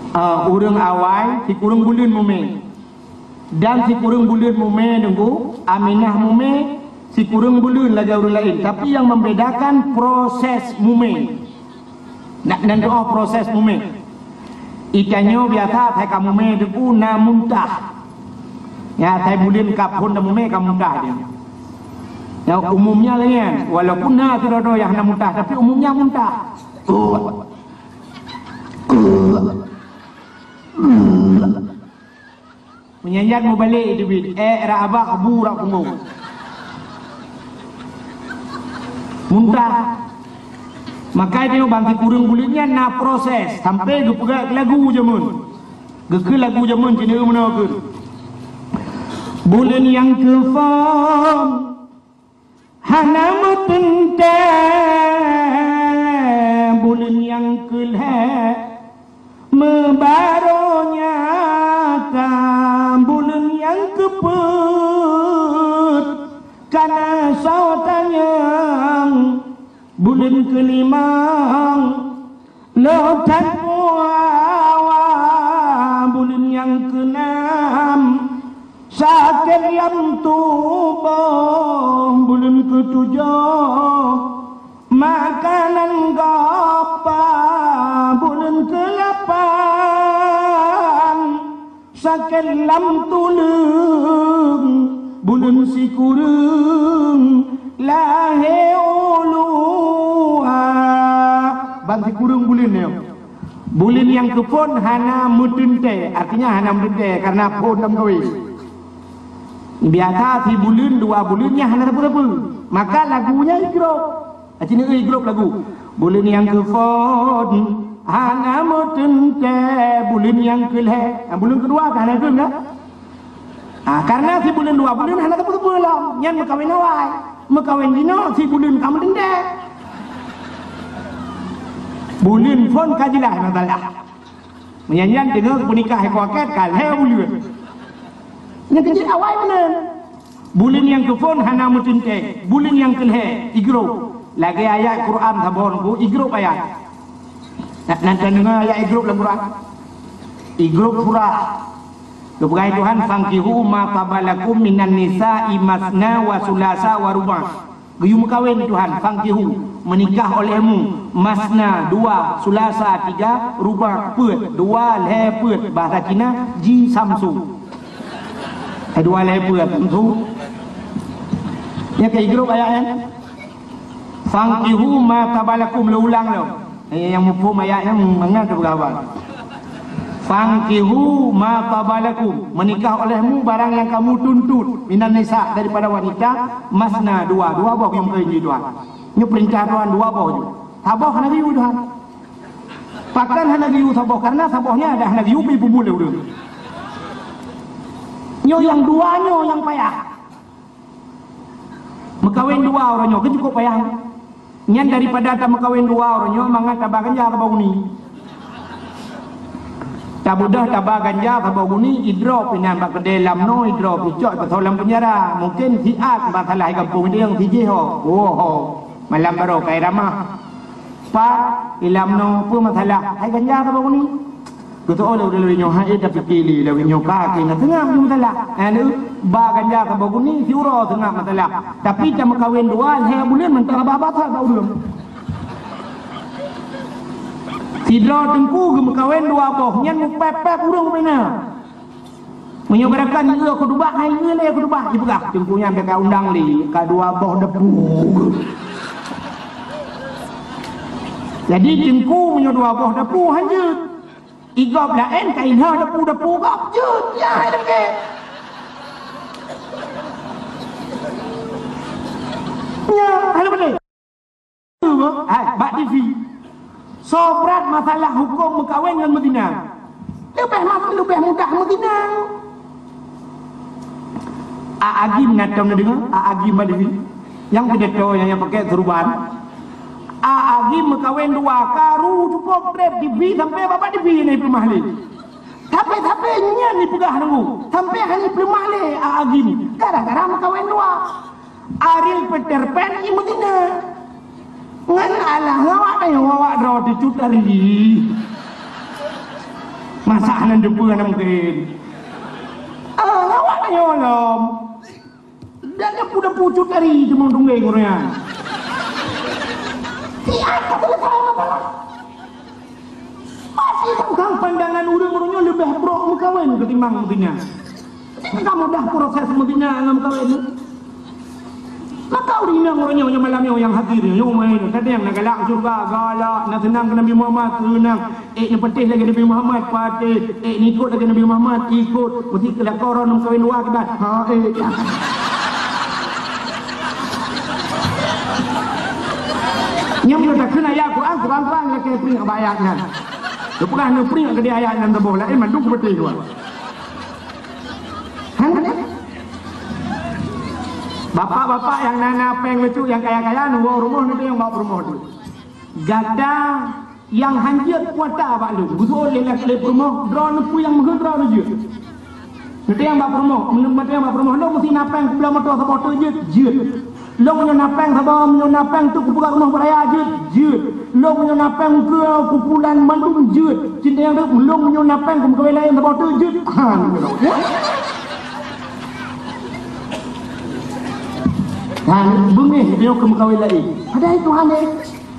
Ah, ureuëng awai sikureueng buleuen mumé. Dan sikureueng buleuen mumé Teungku, Aminah mumé sikureueng buleuen lagée ureuëng laén, tapi nyang membedakan proses mumé. Nak nan doa proses mumé. Itanyoe biasa asai ka mumé Teungku na muntah. Ya, asai buleuen ka phon dan mumé ka muntah dia. Ya, umumnya laén, walaupun na sidroe-droe nyang hana muntah, tapi umumnya muntah. Meunyan-nyan mubalek teubiet, ék rab abah, bu rab punggong. Muntah. Maka nyoe ban sikureueng buleuen nyan na proses sampai geupeugah lagu jameun. Geukheun lagu jameun cit nyoe meunoe kheun. Buleuen nyang keuphon hana meuteuntée, buleuen nyang keulhée meubaroe nyata, buleuen nyang keupeuet kana soe tanyong, buleuen keulimong lôn that puawa, buleuen nyang keunam sakét lam tuboh, buleuen keutujoh makanan gapa, buleuen keulapan sakét lam tuleueng, buleuen sikureueng lahé uluwa. Ban sikureueng buleuen nyoe. Buleuen nyang keuphon hana meuteuntée, artinya hana meuteuntée karena phon lam kawé. Biasa sibuleuen dua buleuen nyan hana sapeue-sapeue. Maka lagu nyan igrop. Aci neueu igrop lagu. Buleuen nyang keuphon hana meuteuntée, buleuen nyang keulhée. Ah, buleuen keudua ka hana kheun dah. Ah, karena sibuleuen dua buleuen hana sapeue-sapeue lom. Nyan meukawen awai. Meukawen jinoe sibuleuen ka meuteuntée. Buleuen phon ka jeulaih masalah. Meunyan-nyan teungoh peunikah iko akad ka lhée buleuen. Nyang keujeuet awai meunan. Buleuen nyang keuphon hana meuteuntée, buleuen nyang keulhée igrop. Lagée ayat Quran saboh Teungku, igrop ayat. Nak nan tadeungoe ayat igrop lam Quran. Igrop surah. Geupeugah Tuhan, "Fankihu ma taba lakum minan nisa'i masna wa sulasa wa ruba'." Geuyue meukawen Tuhan, "Fankihu, meunikah olehmu, masna, dua, sulasa, tiga, ruba', peuet, dua, lhée, peuet." Bahasa Cina, ji samsu. Eh, dua, lhée, peuet, samsu. Nyan ka igrop ayat nyan. "Fankihu ma taba lakum," lôn ulang lom. Eh, nyang muphom ayat nyan mangat teupeugah haba. "Fankihu ma taba lakum," menikah olehmu barang nyang kamu tuntut, minan nisa, daripada wanita, masna, dua, dua boh nyang keu jih Tuhan. Nyoe peurintah Tuhan, dua boh ju. Saboh hana geuyue Tuhan. Pakon hana geuyue saboh? Karena saboh nyan dah hana geuyue, bri peubuleu ureueng. Nyoe nyang dua nyoe nyang payah. Meukawen dua uroe nyoe kan cukup payah. Nyan daripada tameukawen dua uroe nyoe mangat taba ganja saboh guni. Tabeudôh taba ganja saboh guni, idroe pih nyan bak keudè lam noe, idroe pih cok teusoe lam peunjara. Mungken siat masalah di gampông itu nyang sijih ho. Oh, ho. Malam baroe ka iramah. Pat, ilam noe, peue masalah? Hai ganja saboh guni. Geuteu'oh lé ureueng nyoe, hai tapike lé, lé nyoe ka keuh na seungab jeuet masalah. Eh, lé ba ganja saboh guni, siuroe seungab masalah. Tapi tameukawen dua, lhèe buleuen mantong haba-haba that bak ureueng. Sidroe teungku geumeukawen dua boh, nyan meupèp-pèp ureueng beuna. Meunyoe gerakan nyoe khutubah, hai nyoe lé khutubah, jipeugah teungku nyan ka undang lé, ka dua boh depu. Jadi teungku meunyoe dua boh depu hanjeuet. Igob laén ka inhah depu-depu gob jeuet, ya hai dengke. Ya, hana beutôi. Hai, bak T V. Soe brat masalah huköm meukawen ngon meuzina? Leubeh ma-, leubeh mudah meuzina. A Agim na tom neudeungoe, A Agim bak T V. Nyang pidato nyang, nyang pakè turban. A Agim meukawen dua, karu cukôp trép T V sampai babah T V na ipeuleumah lé. Tapi, tapi nyan ipeugah nunggu, sampai hana ipeuleumah lé A Agim gara-gara meukawen dua. Ariel Peter Pan i meuzina. Ngon alah ngawak tanyoe ngawak droe teucut ari. Masa hana deupeu hana mungken. Alah ngawak tanyoe lom. Dan depu-depu cut ari cuma tunggeng ureueng nyan. Siat ka selesai masalah. Masih tentang pandangan ureueng, ureueng nyoe leubeh brok meukawen ketimbang meuzina. Ka mudah proses meuzina ngon meukawen. Maka ureueng inong ureueng nyoe nyang malam nyoe nyang hadir nyoe, nyoe main. Kadang na galak syurga, galak, na seunang keu Nabi Muhammad, seunang. Eh, nyang patéh lagèe Nabi Muhammad, patéh. Eh, nyang ikot lagèe Nabi Muhammad, ikot. Meusti keu lakoe droeneuh meukawen dua kiban. Ha, eh. Nyang meunyoe takheun ayat Quran, Quran, Quran lakèe pring bak ayat nyan. Geupeugah neupriek keudéh ayat nyan saboh laén mandum geupatéh dua. Hana. Bapak-bapak nyang na, na péng bacut nyang kaya-kaya, neuwoe rumoh, neuteueng bak peurumoh tu. Gata nyang hanjeuet kuota bak lôn, geusoe lé, lé peurumoh, droeneuh peue nyang meuheuet droeneuh jeuet. Neuteueng bak peurumoh, neuteueng bak peurumoh, lôn meusti na péng kubloe moto saboh teuk jeuet, jeuet. Lôn meunyoe na péng saboh, meunyoe na péng teuk kupeugöt rumoh beuraya jeuet, jeuet. Lôn meunyoe na péng keu kupulan mandum jeuet. Cinta nyang reueb, lôn meunyoe na péng kumeukawen laén saboh teuk jeuet. Ha, lôn. Ha, beungéh meunyoe kumeukawen laén. Padahai Tuhan, eh,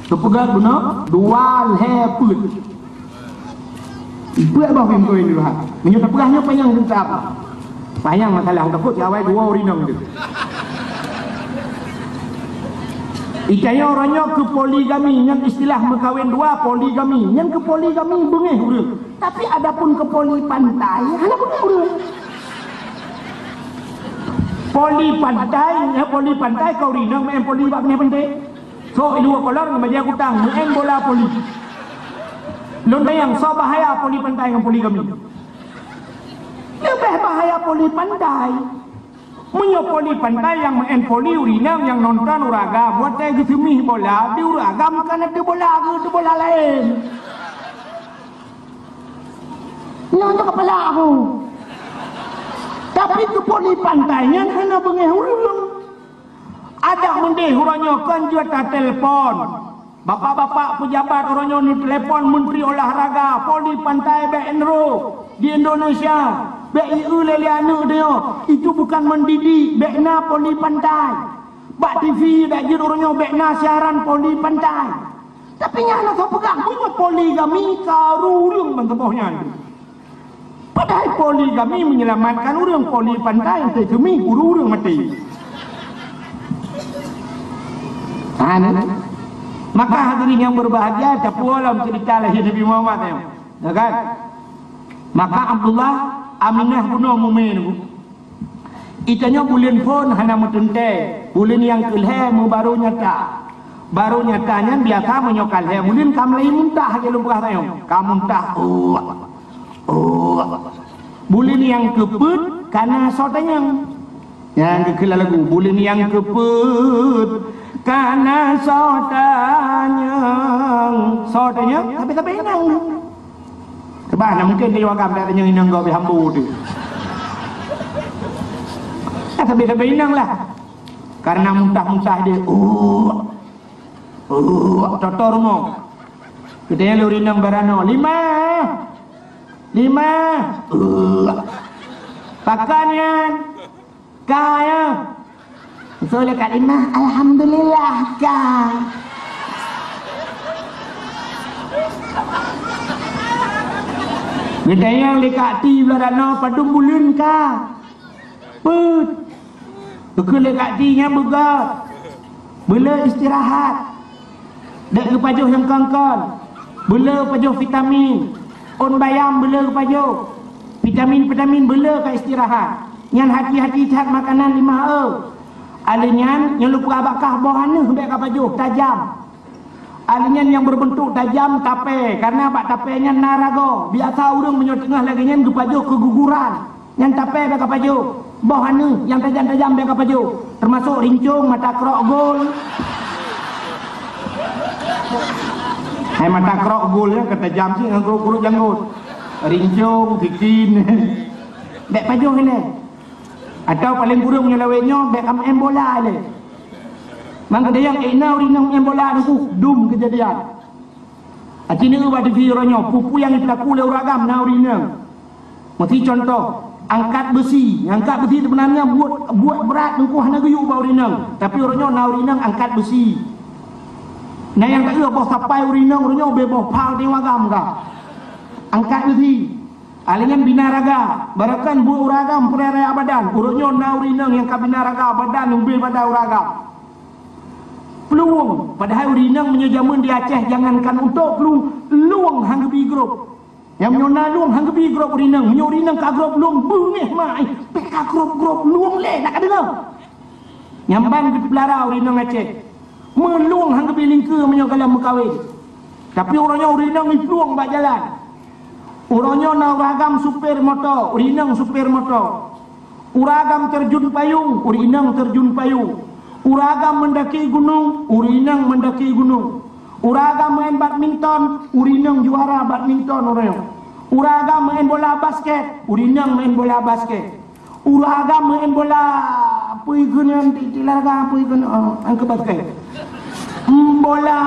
geupeugöt bunoe dua lhèe peuet. Peuet boh bimkoi dua. Meunyoe tapeugah nyoe panyang teutab. Panyang masalah, takot si awai dua ureueng inong tu. Itanyoe uroe nyoe keu poligami, nyan istilah meukawen dua poligami. Nyan keu poligami beungéh ureueng. Tapi adapun keu poli pantai, hana beungéh ureueng. Poli pantai, ya, poli pantai keu ureueng inong main poli bak binéh pantai. Sok i luwa kolam ngon bajèe kutang, meu'en bola poli. Lôn tanyong, soe bahaya poli pantai ngon poligami? Leubeh bahaya poli pantai. Meunyoe poli pantai nyang meu'en poli ureueng inong nyang nonton ureueng agam, watèe geuseumih bola, di ureueng agam ka na teuh bola geuh, teuh bola laén. Nyoe teuh keupala aku. Tapi keu poli pantai nyan hana beungéh ureueng. Adak meudéh uroe nyoe kon jeuet tatelepon. Bapak-bapak pejabat uroe nyoe neutelepon Menteri Olahraga, poli pantai bèk enro di Indonesia, bèk ieu lé lé aneuk tanyoe. Itu bukan mendidik, bèk na poli pantai. Bak T V dak jeuet uroe nyoe bèk na siaran poli pantai. Tapi nyan hana soe peugah, meunyoe poligami karu ureueng ban saboh nyan. Padahai poligami menyelamatkan ureueng, poli pantai teuh seumih ureueng-ureueng maté. Hana. Maka hadirin yang berbahagia, tapuwoe lom cerita lahé Nabi Muhammad nyoe. Ya kan? Maka Abdullah, Aminah bunoe mume nyoe. Itanyoe buleuen phon hana meuteuntèe. Buleuen nyang keulhèe meubaru nyata. Baru nyata nyan biasa meunyoe ka lhèe buleuen ka mulai muntah lagèe lôn peugah tanyoe. Ka muntah, uh, uh. Buleuen nyang keupeuet ka na soe tanyong. Nyang geukheun lagu, buleuen nyang keupeuet ka na soe tanyong. Soe tanyong? Tapi-tapi inong. Sebab na mungkin di agam dak tanyong inong gob di hambo tu. Tapi-tapi inong lah. Karena muntah-muntah dia. Uh. Uh, toto rumoh. Geutanyong lé ureueng inong barano, "Limah! Limah!" Uh. "Pakon nyan?" "Ka, ya." Soe lé Kak Limah, "Alhamdulillah, ka." Geutanyong lé Kak Ti barano, "Padum buleuen ka?" "Peuet." Geukheun lé Kak Ti nyan beugöt. Beuleu istirahat. Bèk geupajoh nyang kon-kon. Beuleu pajoh vitamin. Ôn bayam beuleu geupajoh. Vitamin-vitamin beuleu ka istirahat. Nyan hati-hati that makanan Limah, eu. Alèh nyan, nyoe lôn peugah bak kah boh aneuëk bèk kapajoh, tajam. Alèh nyan nyang berbentuk tajam tapè, karena bak tapè nyan na ragoe. Biasa ureuëng meunyoe teungoh lagèe nyan geupajoh keuguguran. Nyan tapè bèk kapajoh. Boh aneuëk nyang tajam-tajam bèk kapajoh. Termasuk rincong, mata krok gol. Hai mata krok gol nyan ka tajam cit ngon krok-krok janggot. Rincong, titin. Bèk pajoh ilèe. Atau paleng kureueng meunyoe lawét nyoe bèk ka meu'en bola ilèe. Mangkeudayang ék na ureuëng inong meu'en bola nyoe, dum keujadian. Aci neueu bak T V uroe nyoe, peue-peue nyang jipeulaku lé ureuëng agam na ureuëng inong. Meusi contoh, angkat beusi. Angkat beusi seubeunarnya buet, buet brat teungku hana geuyue bak ureuëng inong. Tapi uroe nyoe na ureuëng inong angkat beusi. Na nyang taeu boh sapai ureuëng inong uroe nyoe ubé boh pha di ureuëng agam ka. Angkat beusi. Alèh nyan bina raga, barokon buet ureuëng agam peureulèe badan. Uroe nyoe na ureuëng inong nyang ka bina raga badan ubé badan ureuëng agam. Plueng, padahai ureuëng inong meunyoe jameun di Aceh jangankan untôk plueng, lueng han geubi grob. Nyang meunyoe na lueng han geubi grob ureuëng inong, meunyoe ureuëng inong ka grob lueng beungéh mai, pih ka grob-grob lueng lé nak ka deungoe. Nyan ban geupeulara ureuëng inong Aceh. Meulueng han geubi lingkeue meunyoe galom meukawen. Tapi uroe nyoe ureuëng inong jiplueng bak jalan. Uroe nyoe na ureuëng agam supir moto, ureuëng inong supir moto. Ureuëng agam terjun payung, ureuëng inong terjun payung. Ureuëng agam mendaki gunong, ureuëng inong mendaki gunong. Ureuëng agam main badminton, ureuëng inong juara badminton uroe nyoe. Ureuëng agam main bola basket, ureuëng inong main bola basket. Ureuëng agam main bola, peue geunyan di, di laga, peue geunyan, oh, angkat basket. Hmm, bola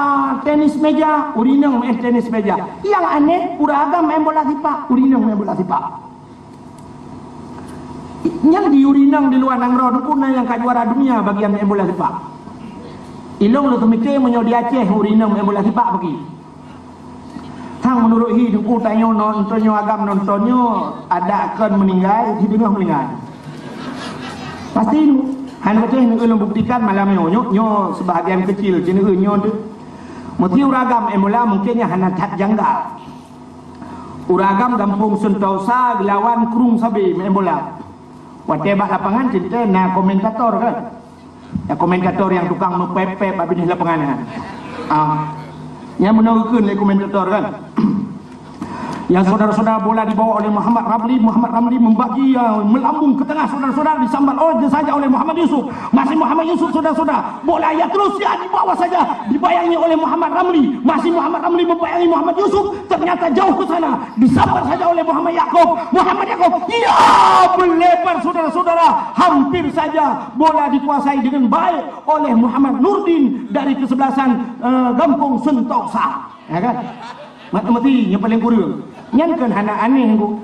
tenis meja, ureuëng inong main tenis meja. Nyang aneh, ureuëng agam main bola sipak, ureuëng inong main bola sipak. Nyan di ureuëng inong di luwa nanggroe pun na nyang ka juara dunia bagian main bola sipak. Ilong lôn teumite meunyoe di Aceh ureuëng inong main bola sipak bagi. Tang meunurot hi teungku tanyoe nonton nyoe agam nonton nyoe adak kon meuninggai, di teungoh meuninggai. Pasti hana beuteh nyoe lôn buktikan malam nyoe. Nyoe, nyoe sebahagian kecil jeuneuh nyoe tu. Meuti ureuëng agam main bola mungkin nyang hana that janggal. Ureuëng agam gampông Sentosa geulawan Krueng Sabe main bola. Watée bak lapangan ceurita na komentator kan. Ya, komentator nyang tukang meupép-pép bak binéh lapangan nyan. Ah. Nyang meunoe geukheun lé komentator kan. Ya saudara-saudara, bola dibawa oleh Muhammad Ramli. Muhammad Ramli membagi, ya, melambung ke tengah saudara-saudara, disambar oleh saja oleh Muhammad Yusuf. Masih Muhammad Yusuf saudara-saudara. Bola ya terus ya dibawa saja, dibayangi oleh Muhammad Ramli. Masih Muhammad Ramli membayangi Muhammad Yusuf, ternyata jauh ke sana. Disambar saja oleh Muhammad Yakub. Muhammad Yakub, ya, melebar saudara-saudara. Hampir saja bola dikuasai dengan baik oleh Muhammad Nurdin dari kesebelasan, eh, Gampông Sentosa. Ya kan? Mat-, mati nyang paling kurang. Nyan kan hana aneh, Bu.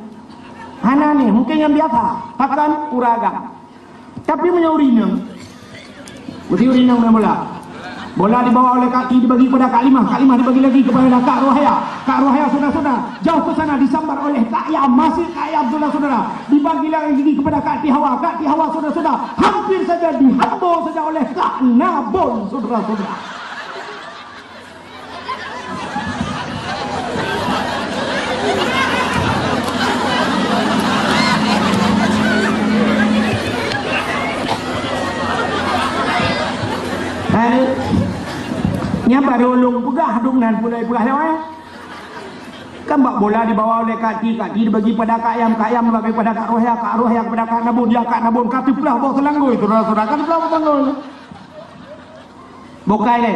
Hana aneh, mungkin nyang biasa. Pakon ureuëng agam. Tapi meunyoe ureuëng inong, meusti ureuëng inong main bola. Bola dibawa oleh Kak Ti, dibagi kepada Kak Limah, Kak Limah dibagi lagi kepada Kak Rohaya. Kak Rohaya sudah-sudah jauh ke sana disambar oleh Kak Yam, masih Kak Yam saudara-saudara. Dibagi lagi kepada Kak Ti Hawa, Kak Ti Hawa sudah-sudah hampir saja dihambo saja oleh Kak Nabon saudara-saudara. Barô lôn peugah, dum nan pulai peugah lewat. Kan bak bola dibawa oleh Kak Ti, Kak Ti dibagi pada Kak Yam, Kak Yam dibagi pada Kak Rohya, Kak Rohya kepada Kak Nabun, ya Kak Nabun, ka teuplah boh teulanggoi, saudara-saudara, ka teuplah boh teulanggoi. Bukai lé.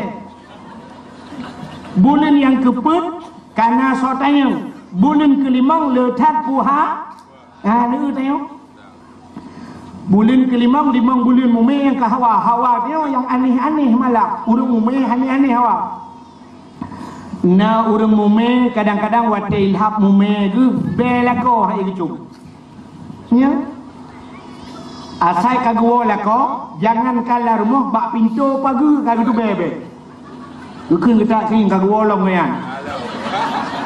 Buleuen nyang keupeuet kana soe tanyong. Buleuen keulimong le that puha. Ha, le tanyong. Buleuen keulimong, limong buleuen mumé nyang ka hawa. Hawa nyoe nyang aneh-aneh malah. Ureuëng mumé aneh-aneh hawa. Na ureuëng mumé kadang-kadang watée ilhab mumé geuh bée lakoe hai geucom. Nya. Asai ka geuwoe lakoe, jangan kala rumoh bak pintoe pageue ka geutubée bée. Geukheun geutak keuieng ka geuwoe lom nyan.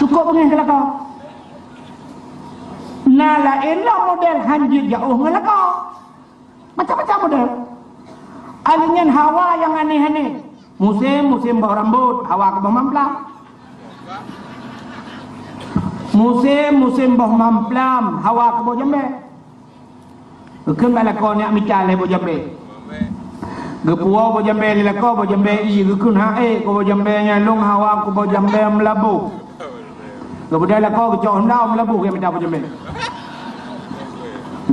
Cukop beungéh keu lakoe. Na laén lom model hanjeuet jaoh ngon lakoe. Macam-macam model. Aleuh nyan hawa nyang aneh-aneh. Musém, musém boh rambot, hawa keu boh mamplam. Musém, musém boh mamplam, hawa keu boh jambée. Geukheun bak lakoe nyak mita lé boh jambée. Geupuwoe boh jambée lé lakoe, boh jambée ie, geukheun, "Hai, keu boh jambée nyan lôn hawa keu boh jambée meulaboh." Geubeudôh lakoe geucok honda meulaboh geuh mita boh jambée.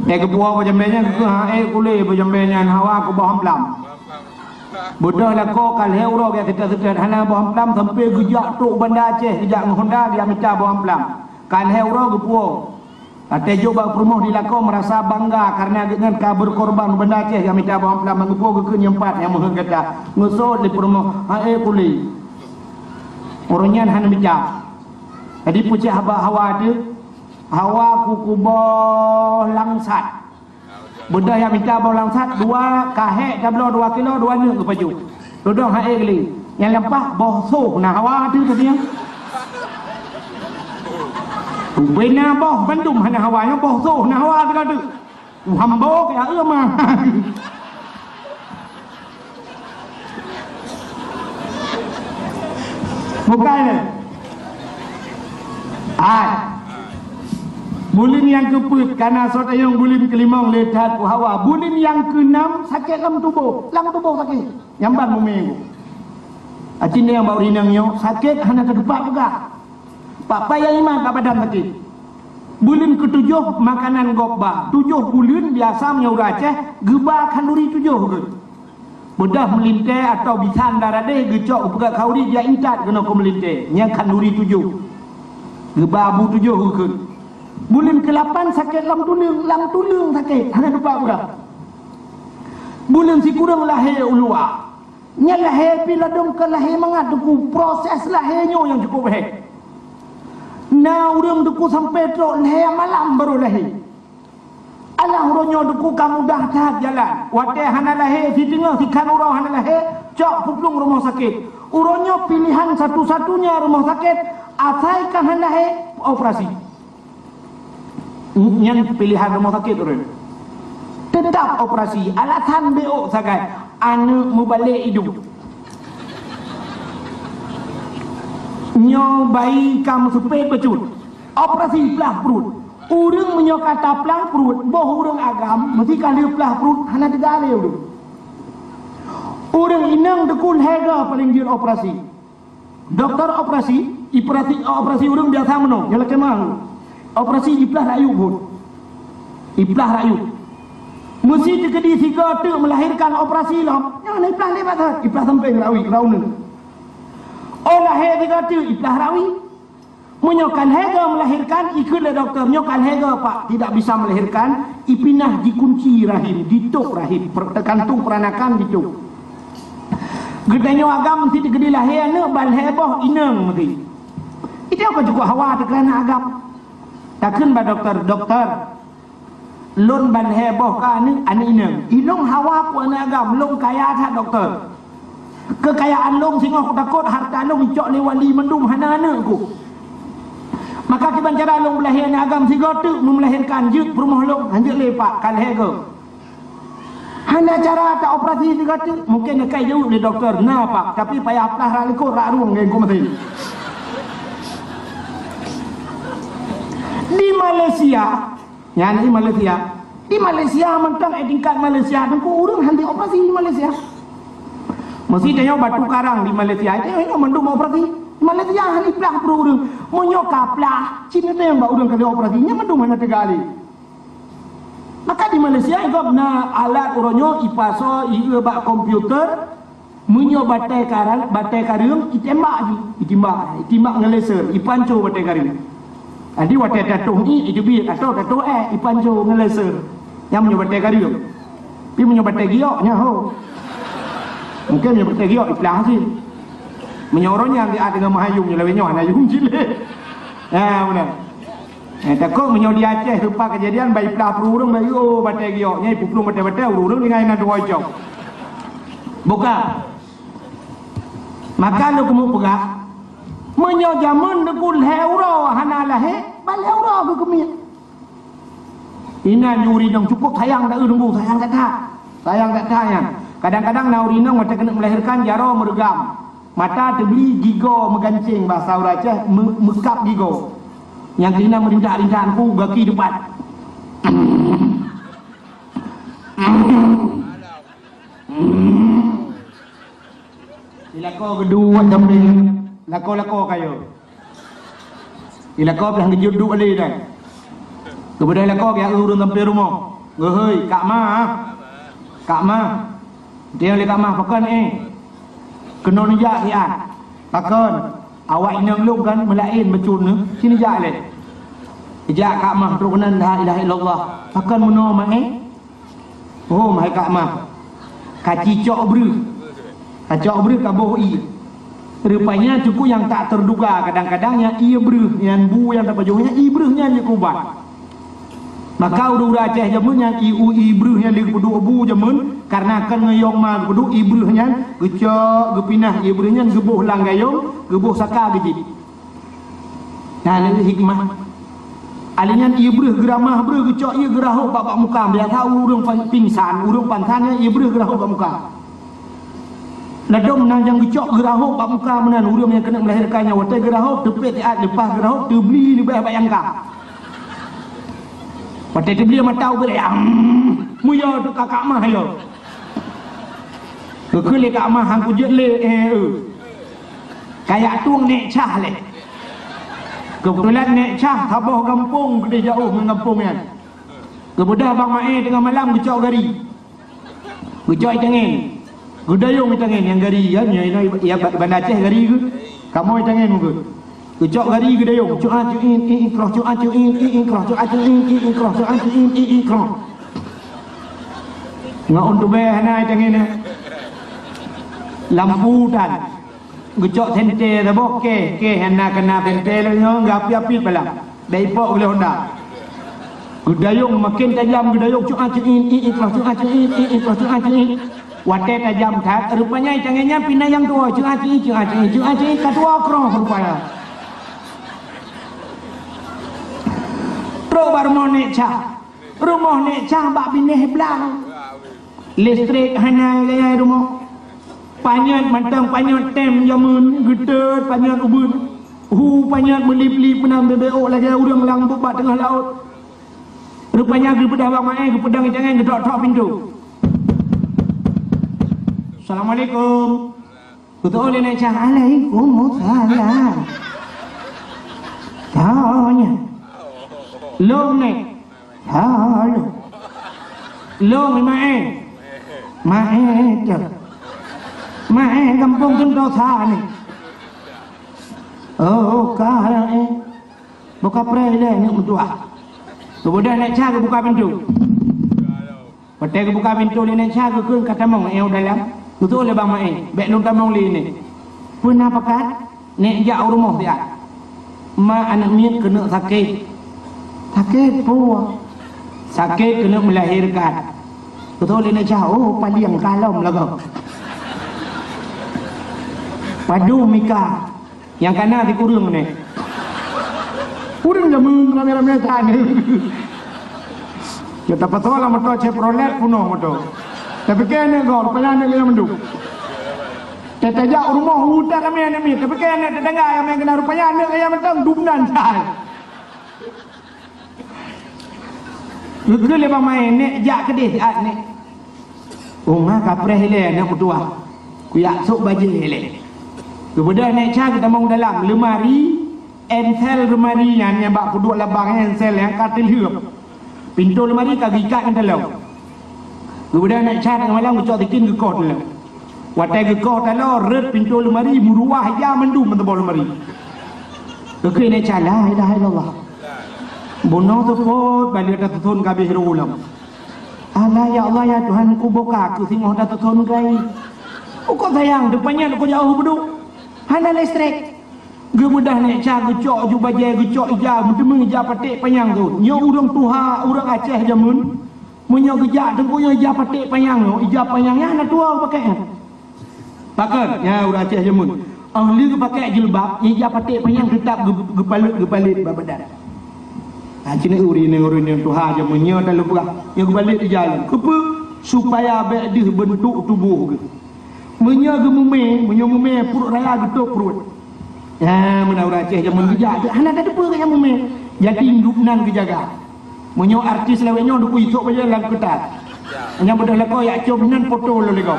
Eh, geupuwoe boh jambée nyan geukheun, "Hai, keu lé boh jambée nyan hawa keu boh mamplam." Beudôh lakoe ka lhée uroe geuh seutôt-seutôt hana boh mamplam sampai geujak trok Banda Aceh geujak ngon honda geujak mita boh mamplam. Ka lhée uroe geupuwoe. Watée jok bak peurumoh di lakoe meurasa bangga karena geuhnyan ka berkorban u Banda Aceh nyang mita boh mamplam, nyang geupuwoe geukheun nyang pat nyang meuheuet gata. Ngeusot lé peurumoh, "Hai, keu lé." Uroe nyan hana mita. Jadi pucéh haba hawa teuh, hawa keu kuboh langsat. Beudôh nyang mita boh langsat dua, ka hék tabloe dua kilo, dua neuk geupajoh. Dudoe hai geuh lé. Nyang lampah boh soh na hawa teuh tadi nyan. Ubena boh bandum hana hawa, nyoe boh soh na hawa teuh tadi. Uhambo keu aeu ma. Bukai lé. Hai. Buleuen nyang keupeuet kana soe tanyong, buleuen keulimong le that hawa. Buleuen nyang keunam sakét lam tuboh, lam tuboh sakét. Nyamban mumé. Aci nyang bak urinang nyoe sakét hana teutupat peugah. Pak payah iman bak badan sakét. Buleuen keutujoh makanan gob ba. Tujoh buleuen biasa meunyoe ureuëng Aceh geuba khanduri tujoh geuh. Beudôh meulintée atawa bisan daradeh geucok geupeugah khanduri dia intat keunoe keu meulintée, nyang khanduri tujoh. Geuba bu tujoh geukheun. Buleuen keulapan sakét lam tuleueng, lam tuleueng sakét, hana teutupat peugah. Buleuen sikureueng lahé u luwa. Nyan lahé pih ladôm ka lahé mangat teungku, proses lahé nyoe nyang cukup hék. Na ureuëng teungku sampai trok lhée malam barô lahé. Alah uroe nyoe teungku ka mudah that jalan. Watée hana lahé, siteungoh sikhan uroe hana lahé, cok peuplueng rumoh sakét. Uroe nyoe pilihan satu-satunya rumoh sakét, asai ka hana lahé, operasi. Nyan pilihan rumoh sakét ureuëng. Teutap operasi, alasan beuôk sagai, aneuëk mubalek idong. Nyoe bayi ka meuseupet bacut. Operasi plah pruet. Ureuëng meunyoe ka taplah pruet, boh ureuëng agam, meusti ka lheueh plah pruet, hana teuga lé ureuëng. Ureuëng inong teungku lhée goe paleng jeuet operasi. Dokto operasi, iperasi, operasi ureuëng biasa meunoe, nyang lakée mahé. Operasi iplah rakyueb buet. Iplah rakyueb. Meusti teukeudi sigoe teuk meulahirkan operasi lom, nyan iplah lé bak that, iplah sampéng rawi, rauneueng. Oh lahé sigoe teuk iplah rawi. Meunyoe ka lhée goe meulahirkan, ikheun lé dokto, nyoe ka lhée goe, Pak, tidak bisa melahirkan, ipinah jikunci rahim, ditôp rahim, per-, teukantung peuranakan ditôp. Geutanyoe agam meusti teukeudi lahé aneuëk ban lhée boh inong meusti. Itu ka cukup hawa teukeurana agam. Takheun bak dokto, "Dokto, lôn ban lhée boh ka aneuëk, aneuëk inong. Ilôn hawa ku aneuëk agam, lôn kaya that dokto. Keukayaan lôn singoh kutakot harta lôn icok lé wali mandum hana aneuëk ku. Maka kiban cara lôn beulahé aneuëk agam sigoe teuk meulahirkan jeuet peurumoh lôn, hanjeuet lé Pak, ka lhée goe." Hana cara taoperasi sigoe teuk, mungken neukai jaweueb lé dokto, "Na Pak, tapi payah plah rak likot rak rueng ngon ku meusén." Di Malaysia, nyan di Malaysia, di Malaysia mantong eh tingkat Malaysia teungku ureuëng hana operasi di Malaysia. Meusé tanyoe batu karang di Malaysia, tanyoe nyoe mandum operasi. Di Malaysia hana iplah peureueng ureueng. Meunyoe ka plah, cit neuteueng bak ureueng ka lheueh operasi, nyan mandum hana teuga lé. Maka di Malaysia gob na alat uroe nyoe ipasoe, ieu bak komputer, meunyoe batèe karang, batèe kareueng, itembak ju, itembak, itembak ngon laser, ipanco batèe kareueng. Jadi watèe tatoh ié, iteubiet, atau tatoh èk, ipanco ngon laser. Nyan meunyoe batèe kareueng. Tapi meunyoe batèe giok, nyan ho. Mungken meunyoe batèe giok, iplah cit. Meunyoe uroe nyan di ateueh meuhayong nyoe lawét nyoe hana hayong cit lé. Ha, beuna. Eh, takot meunyoe di Aceh rupa kejadian, bai plah peureueng, bai, oh, batèe giok. Nyan ipuplueng batèe-batèe, ureueng-ureueng tinggai na dua jam. Buka. Maka lôn keumeung peugah, meunyoe jameun Teungku lhèe uroe hana lahé, ban lhèe uroe geukeumiet. Inan ju ureueng inong cukup sayang that, eh, Teungku, sayang that-that. Sayang that-that nyan. Kadang-kadang na ureueng inong watèe keuneuk melahirkan jaroe meureugam. Mata teubli gigoe meugancéng, bahasa ureueng Aceh, meu-, meukab gigoe. Nyang keunan meurintak-rintak, Teungku, gaki deupat. Ilako geuduek jamé, lako-lako kayô. Ilako pih geujeuet duek lé nyan. Geubeudôh ilako geujak ureueng sampoe rumoh. Geuhôi, Kak Ma, Kak Ma. Geutanyong lé Kak Ma, "Pakon, eh? Keunoe neujak siat." "Pakon?" "Awak inong lôn kan meulaén bacut nyoe, ci neujak lé." Ijak Kak Ma trok keunan, "La ilaha illallah." "Pakon meunoe, Ma, eh?" "Oh, hai Kak Ma, ka cicok breuh. Ka cok breuh ka boh ié. Rupanya Teungku nyang tak terduga, kadang-kadang nyang ié breuh nyan bu nyang tapajoh nyan ié breuh nyan jeuet keu ubat." Maka ureueng-ureueng Aceh jameun nyan ié, ié breuh nyan lé geupeuduek bu jameun, karena kan ngon yong ma geupeuduek ié breuh nyan, geucok, geupinah ié breuh nyan geuboh lam gayong, geuboh saka geujieb. Nah, nyan hikmah. Alèh nyan ié breuh geuramah breuh geucok ié geurahôb bak, bak muka. Biasa ureueng pan-, pingsan, ureueng pansan nyan ié breuh geurahôb bak muka. Ladôm na nyang geucok geurahôb bak muka meunan, ureueng nyang keuneuk melahirkan nyan watèe geurahôb teupet siat leupah geurahôb teubli leubeh bak nyang ka. Watèe teubli mata ubit, am, muyo teuka Kak Ma yo. Geukheun lé Kak Ma, "Han kujeuet lé, eh, eu." Kajak tueng Nèk Cah lé. Keubeutulan Nèk Cah saboh gampông keudéh jiôh ngon gampông nyan. Geubeudôh Bang Maé teungoh malam geucok gari. Geucok itangen. Geudayong itangen nyang gari, ya, nyoe inoe, ya, ba-, banda Aceh gari geuh. Kamoe itangen meukeue. Geucok gari geudayong, cuat cuin, i, i, kroh, cuat cuin, i, i, kroh, cuat cuin, i, i, kroh, cuat cuin, i, i, kroh. Ngon ôn tubèe hana itangen nyan. Lampu tan. Geucok sentée saboh, keh, keh hana keuna sentée lé nyoe, geuapit-apit balam. Bèk ipok ulèh honda. Geudayong makin tajam, geudayong cuat cuin, i, i, kroh cuat cuin, i, i, kroh cuat cuin. Watèe tajam that, rupanya itangen nyan pih na nyang tuwoe, cuat cuin, cuat cuin, cuat cuin, ka tuwoe kroh rupanya. Trok bak rumoh Nèk Cah. Rumoh Nèk Cah bak binéh blang. Listrik hana lé rumoh. Panyöt mantong panyöt tem jameun, geuteut panyöt ubeut. Hu panyöt meulip-lip meunan beubeuk lagèe ureueng lam bak teungoh laôt. Rupanya geupeugah bak Maé, geupeudong itangen, geutok-tok pintoe. "Assalamualaikum." Geutu'oh lé Nèk Cah, "Alaikumussalam." Tanya. "Lôn nèk?" "Halo." "Lôn Maé?" "Maé teuh." "Maé gampông Sentosa nèk." "Oh, ka, eh." Buka preh ilèe aneuk meutuah. Keumudian Nèk Cah geubuka pintoe. Watèe geubuka pintoe lé Nèk Cah geukheun ka tamong, eh, u dalam. Geutu'oh lé Bang Maé, "Bèk lôn tamong lé nèk." "Peue na pakat?" "Nèk jak u rumoh siat." "Ma aneuk miet keuneuk sakét." "Sakét peue?" "Sakét keuneuk meulahérkan." Geutu'oh lé Nèk Cah, "Oh, palieng ka lom lagoe." Padum mika. Nyang kana sikureueng nèh. Ureueng jameun ramé-ramé that nèh. Ya, tapasoe lam moto Chevrolet peunoh moto. Tapike aneuk gob, rupanya aneuk gaya mandum. Tajak u rumoh, utak ramé aneuk miet. Tapike aneuk tetangga nyang meukeunal, rupanya aneuk gaya mantong, dum nan that. Geukheun lé Bang Maé, "Nèk jak keudéh siat nèk." "Oh, ma ka preh ilèe aneuk meutuah." Kuyak sôk bajèe lé. Geubeudôh Nèk Cha geutamong dalam leumari, ensel leumari nyan nyang bak peuduek labang, ensel nyang ka teulheuep. Pintoe leumari ka geuikat ngon taloe. Geubeudôh Nèk Cha teungoh malam geucok sikin geukoh taloe. Watèe geukoh taloe, rhot pintoe leumari, meuruah ija mandum meuteubôh leumari. Geukheun Nèk Cha, "La ilaha illallah. Bunoe seupôt bak lheueh tatuson ka abéh rôh lom. Alah, ya Allah, ya Tuhan, kuboh ka keuh singoh tatuson gai. Uko sayang, teupanyang uko jauh beuduek. Hana listrik." Geubeudôh Nèk Cha geucok ju bajèe, geucok ija, meuteumé ija paték panyang tu. Nyoe ureueng tuha, ureueng Aceh jameun. Meunyoe geujak teungku nyoe ija paték panyang nyoe, ija panyang nyan hana tuha geupakék nyan. Pakon? Nyan ureueng Aceh jameun. Óh lheueh geupakék jilbab, ija paték panyang teutap geu-, geupalot-geupalot bak badan. Ha, ci na ureueng, ureueng nyang tuha jameun nyoe talupeugah, nyoe geubalot ija lom. Keupeue? Supaya bèk deuh beuntuk tuboh geuh. Meunyoe geumumè, meunyoe mumè pruet raya geutôp pruet. Nyan meunan ureueng Aceh jameun geujak, hana tateupeue keu nyang mumè. Jadi induk nan geujaga. Meunyoe artis lawét nyoe dukui sôk bajèe lam keutat. Nyang beudôh lakoe jak com nan poto lôn lé gob.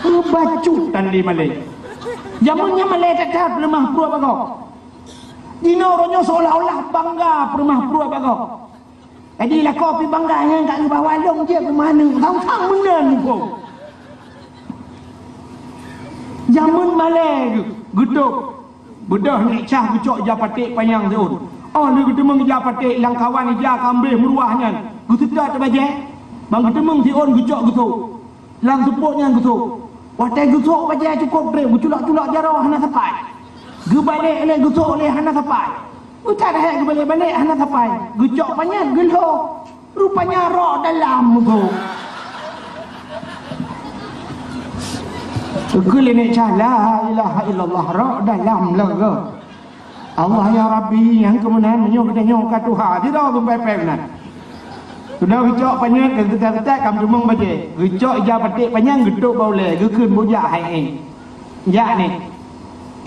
Meubacut tan lé malèe. Jameun nyan malèe that-that peuleumah pruet bak gob. Jinoe uroe nyoe seolah-olah bangga peuleumah pruet bak gob. Jadi lakoe pih bangga nyan ka geuba walong jeuet keu manok. Sang-sang meunan muphom. Jameun malèe geuh, geutôp. Beudôh Nèk Cha geucok ija paték panyang siôn. Óh lheueh geuteumeung ija paték lam kawan ija ka abéh meuruah nyan, geuseutôt bajèe. Ban geuteumeung siôn geucok geusôk. Lam seupôt nyan geusôk. Watèe geusôk bajèe cukôp trép, geuculok-culok jaroe hana sapai. Geubalek lé geusôk lé hana sapai. Geucat hèk geubalek-balek hana sapai. Geucok panyang geulhô. Rupanya rok dalam meugo. Geukheun lé Nèk Cha, "La ilaha illallah, rok dalam lagèe." Allah ya Rabbi, nyang keu meunan meunyoe geutanyoe ka tuha, sidroe beumeuphai-phai meunan. Sudah geucok panyang, geutat-geutat ka meuteumong bajèe. Geucok ija paték panyang geutôp bak ulèe, geukheun bujak hai éh. Jak nèk.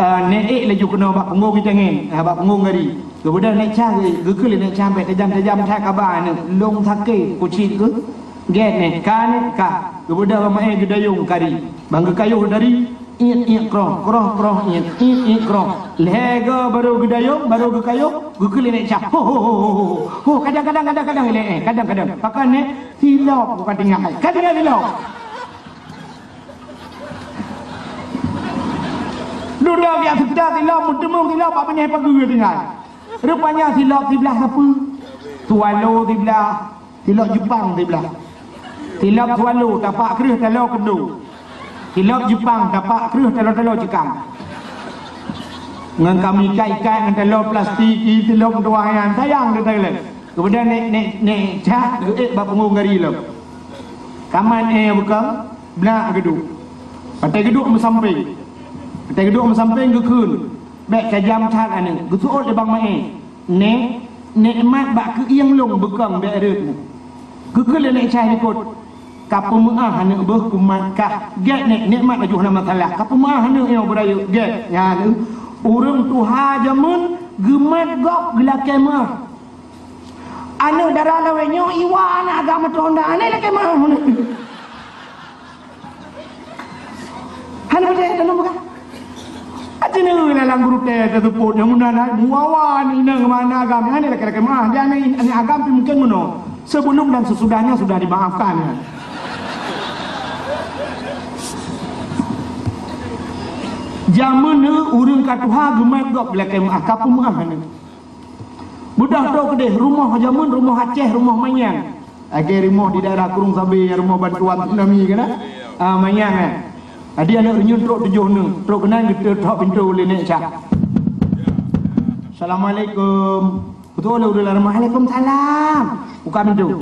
Eh, nèk ék laju keunoe bak punggông geutanyoe, eh, bak punggông gari. Geubeudôh Nèk Cha geu-, geukheun lé Nèk Cha bèk tajam-tajam that kaba aneuk, lôn sakét kucit geuh. Gèt nèk, ka nèk, ka. Geubeudôh bak ma-éh geudayông kari. Ban geukayôh dari, iet-iet kroh, kroh-kroh iet, iet-iet kroh. Lhèe goe barô geudayông, barô geukayôh, geukheun lé Nèk Cha. Ho, ho, ho, ho, ho. Ho, kadang, kadang, kadang, kadang, lé, eh, kadang, kadang. Pakon nèk, silop ka tinggai. Ka tinggai silop. Dudoe geujak seutôt silop, meuteumong silop bak binéh pageue tinggai. Rupanya silop siblah sapeue? Swallow siblah, silop Jepang siblah. Silop swallow tapak kreueh taloe keundo. Silop Jepang tapak kreueh taloe-taloe cikang. Ngon kami ikat-ikat ngon taloe plastik, i silop meutuwah nyan, sayang teuh lé. Keumudian Nèk, Nèk, Nèk Cha geuék bak punggông gari lom. Kaman éh bukon, blah geuduek. Watèe geuduek meusampéng. Watèe geuduek meusampéng geukheun, bèk tajam that aneuk. Geuseuôt lé bang ma-éh, "Nèk, nikmat bak keuieng lôn beukong bèk rhot." Geukheun lé Nèk Cha likot, "Ka peumeu'ah aneuk beuh kumat kah." "Gèt nèk, nikmat laju hana masalah. Ka peumeu'ah aneuk nyoe beurayeuk." Gèt nyan ureueng tuha jameun geumat gob geulakèe meu'ah. Aneuk dara lawét nyoe iwa aneuk agam ateueh honda, aneuk lakèe meu'ah. Hana beutôi, hana beutôi. Aci neu lam gurutèe teuseupôt nyang meunan hai, muawa aneuk inong ngon aneuk agam, nyan aneuk lakèe-lakèe meu'ah. Dia aneuk, aneuk agam pih mungken meunoe. Sebelum dan sesudahnya sudah dimaafkan. Jameun neu ureueng ka tuha geumat gob lakèe meu'ah, ka peumeu'ah aneuk. Beudôh trok keudeh, rumoh jameun, rumoh Aceh, rumoh manyang. Lagèe rumoh di daerah Kurung Sabe, rumoh bantuan tsunami kan, ah? Ah, manyang, eh. Jadi aneuk reunyeun trok tujoh neu, trok keunan geuteuthok pintoe lé Nèk Cha. "Assalamualaikum." Beutôi lé ureueng lam rumoh, "Waalaikumsalam." Buka pintoe.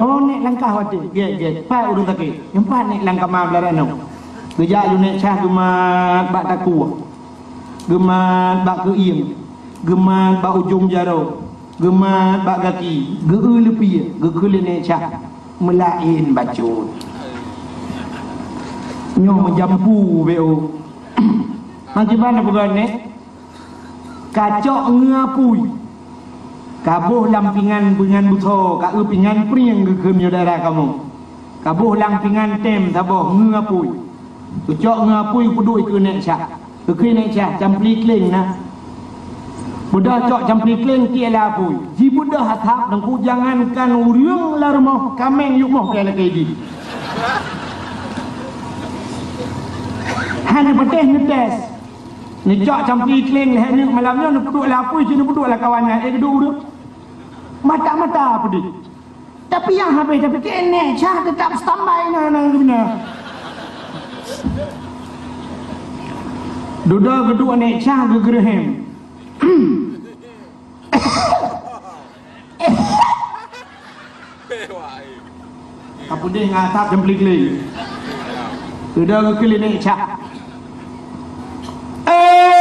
"Oh, nèk langkah watèe." "Gèt, gèt." "Pat ureueng sakét?" "Nyoe pat nèk lam kama beularanoe." Geujak laju Nèk Cha geumat bak takue. Geumat bak keuieng, geumat bak ujong jaroe, geumat bak gaki, geu-eu leupie, geukheun lé Nèk Cha, "Meulaén bacut." Nyoe meujampu beu. Meukiban na peugah nèk, "Ka cok ngeue apui. Ka boh lam pingan, pingan beusoe, ka eu pingan prieng," geukheun nyoe daerah kamoe. "Ka boh lam pingan tém saboh ngeue apui." Geucok ngon apui peuduek keu nèk syah. Geukheun nèk syah, campli kleng na. Beudôh cok campli kleng tiek lé apui. Jibeudôh that teungku, jangankan ureueng lam rumoh, kaméng yôh moh pih lakèe jih. Hana patéh neutés. Neucok campli kleng lhèe neuk malam nyoe, neupeuduek lé apui, ci neupeuduek lé kawan nyan, eh, geuduek ureueng. Mata-mata peudeh. Tapi nyang habéh tapike nèk syah teutap standby na, na, na. Dudoe geuduek nèk syah geugeureuhem. Ka peudeh ngon asap jeuem peuliklik. Dudoe geuklik nèk syah. Eh,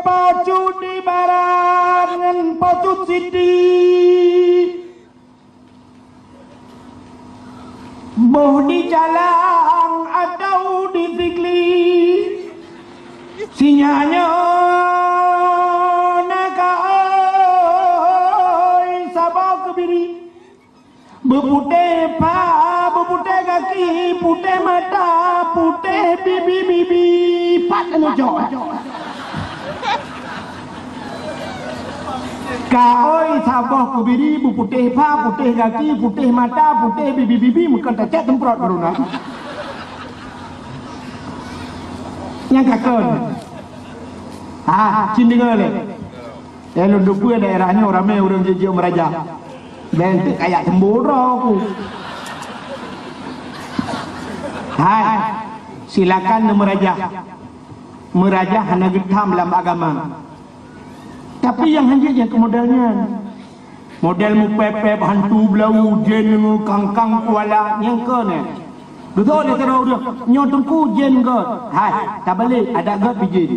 Pacut di barat ngon pacut siti, boh di calang atau di sikli, sinyak nyoe na ka oi saboh keubiri. Beuputéh pha, beuputéh gaki, putéh mata, putéh bibi-bibi, pat neucok. Ka oi saboh keubiri, beuputéh pha, putéh gaki, putéh mata, putéh bibi-bibi, meukon tacet teumprot baru na. Nyang ka kon. Ha, cit deungoe lé. Eh, lôn teupeue daerah nyoe ramé ureueng jijak meurajah. Bèk teuk kayak teumbô droe ku. Hai, silakan neumeurajah. Meurajah hana geutham lam agama. Tapi nyang hanjeuet nyang keu model nyan. Model mupèp-pèp, hantu beulau, jén, kangkang kuala, nyang keu nyan. Beutôi lé sidroe ureueng, "Nyoe Teungku jén göt." Hai, tabalek, adak göt pih jén.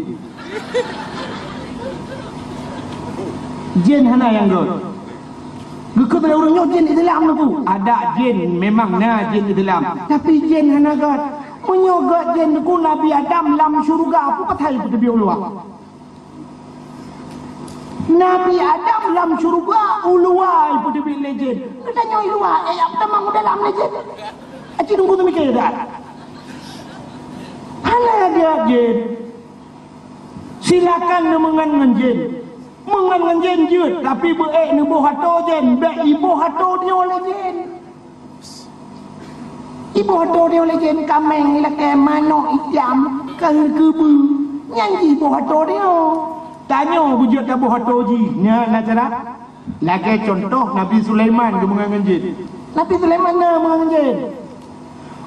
Jén hana nyang göt. Geukheun lé ureueng, "Nyoe jén Islam Teungku." Adak jén memang na jén Islam, tapi jén hana göt. Meunyoe göt jén Teungku, Nabi Adam lam syeuruga, peue pasai peuteubiet u luwa? Nabi Adam lam syeuruga u luwa ipeuteubiet lé jén. Geutanyoe i luwa, eh, nyang peutamong u dalam lé jén. Aci Teungku teumike that. Hana jeuet jén. Silakan neumeungon ngon jén. Meungon ngon jén jeuet, tapi beu ék neuboh atô jén, bèk iboh atô nyoe lé jén. Iboh atô nyoe lé jén kaméng ilakèe manok itam, keu keubeue, nyan jiboh atô nyoe. Tanyoe beujeuet taboh atô jih, nyan na cara. Lagèe cuntoh Nabi Sulaiman geumeungon ngon jén. Nabi Sulaiman na meungon ngon jén.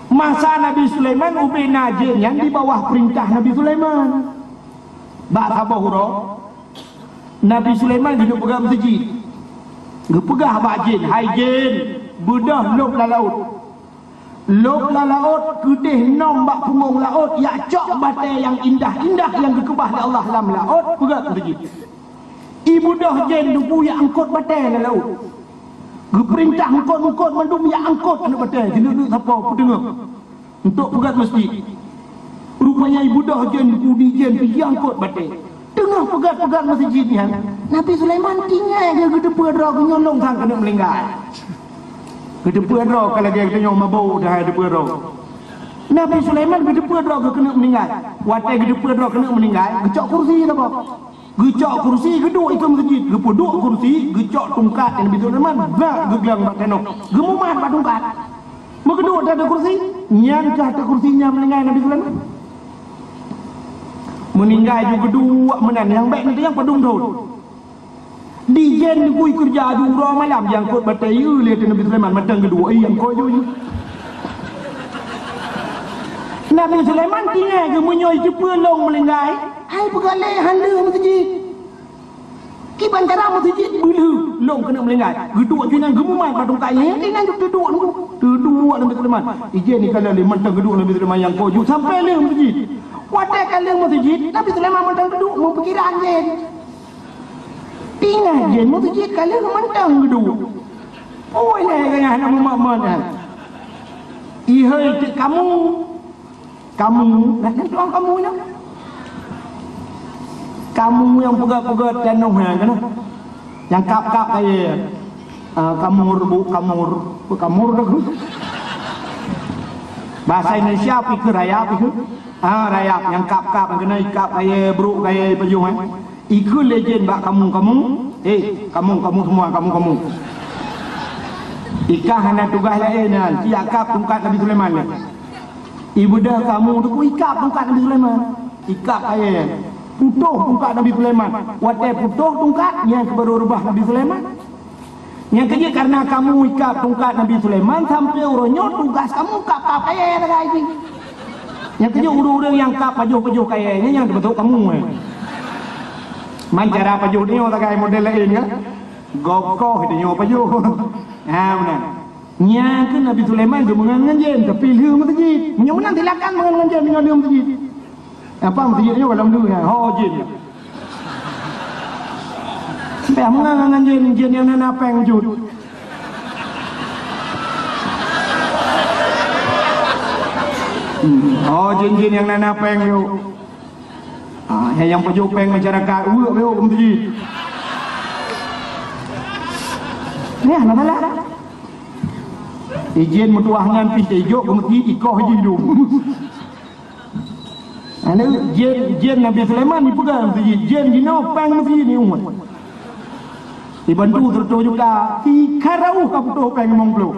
Masa Nabi Sulaiman ubé na jén nyan di bawah peurintah Nabi Sulaiman. Bak saboh uroe, Nabi Sulaiman geuneuk peugah meuseujid. Geupeugah bak jén, "Hai jén, beudôh lôb lam laôt. Lôb lam laôt, keudeh nong bak punggong laôt, jak cok batèe nyang indah-indah nyang geukeubah lé Allah lam laôt, peugöt meuseujid." Ibeudôh jén Teungku jak angkot batèe lam laôt. Geupeurintah angkot-angkot mandum jak angkot aneuk batèe, jeuet neuk sapo peuteungoh. Untuk peugöt meuseujid. Rupanya ibeudôh jén Teungku di jén pih jiangkot batèe. Teungoh peugöt-peugöt meuseujid nyan, Nabi Sulaiman tinggai geuh geuteupeue droe geuh nyoe lôn sang keuneuk meuninggai. Geuteupeue droe ka lagèe geutanyoe mabök dah geuteupeue droe. Nabi Sulaiman geuteupeue droe geuh keuneuk meuninggai. Watèe geuteupeue droe keuneuk meuninggai, geucok kursi saboh. Geucok kursi, geuduek ikeue meuseujid, geupeuduek kursi, geucok tungkat Nabi Sulaiman, bak geuglang bak tanoh, geumumat bak tungkat. Meugeuduek di ateueh kursi, nyan keuh ateueh kursi nyang meuninggai Nabi Sulaiman. Meuninggai ju geuduek meunan, nyang bèk neutanyong padum thôn. Di jén neugui keureuja ju uroe malam, jiangkot batèe ié lé ateueh Nabi Sulaiman, mantong geuduek, ié nyang kok ju, ju. Nabi Sulaiman tinggai geuh meunyoe jiteupeue lôn meuninggai, hai peugah lé han lheueh meuseujid. Kiban cara meuseujid beulheueh lôn keuneuk meuninggai. Geuduek ju nyan geumumat bak tungkat nyan, di nyan ju teuduek, teuduek Nabi Sulaiman. Ijén ikalon lé mantong geuduek Nabi Sulaiman nyang kok ju sampoe lheueh meuseujid. Watèe ka lheueh meuseujid, Nabi Sulaiman mantong teuduek meupikiran jén. Tinggai jén meuseujid ka lheueh mantong geuduek. Oi lé gaya hana mumat-mat nyan. Ihôi teuk kamu. Kamu, nah, nah, tuan kamu nyoe. Kamu nyang peugöt-peugöt tanoh nyan keunoe. Nyang kap-kap kayèe. Ah, kamur, bu, kamur. Bu, kamur dah. Bahasa Indonesia pi keu rayap pi keu. Ah, rayap nyang kap-kap keunoe, ikap kayèe, brôk kayèe, pajoh, eh. Ikheun lé jén bak kamu, kamu. Eh, kamu, kamu semua, kamu, kamu. Ikah hana tugaih laén nyan, siap kap tungkat Nabi Sulaiman nyan. Ibeudôh kamu teungku ikab tungkat Nabi Sulaiman. Ikab kayèe. Putôh tungkat Nabi Sulaiman. Watèe putôh tungkat, nyan keuh baru reubah Nabi Sulaiman. Nyan keuh jeuet kareuna kamu ikab tungkat Nabi Sulaiman, sampoe uroe nyoe tugaih kamu kab-kab kayèe sagai jih. Nyan keuh jeuet ureueng-ureueng nyang kab pajoh-pajoh kayèe nyan nyang teumasok kamu, eh. Man cara pajoh tanyoe sagai model laén kan? Gokoh tanyoe pajoh. Ha, meunan. Nyan keuh Nabi Sulaiman geumeungon ngon jén, tapi lheueh meuseujid. Meunyoe meunan silakan meungon ngon jén, meunyoe lheueh meuseujid. Apa meuseujid nyoe goh lom lheueh nyan? Ho jén. Payah meungon ngon jén, jén nyang na péng jeuet. Hmm, ho jén-jén nyang na péng jeuet. Ah, nyang, nyang pajoh péng masyarakat, weuek, weuek, keu meuseujid. Nyan, masalah. Ijén meutuah nyan pih ijok keu meuseujid, ikoh jih dum. Anu, jén, jén Nabi Sulaiman jipeugah meuseujid, jén jinoe péng meuseujid ni umat. Dibantu seratus juta, si karauh ka putôh péng limong ploh.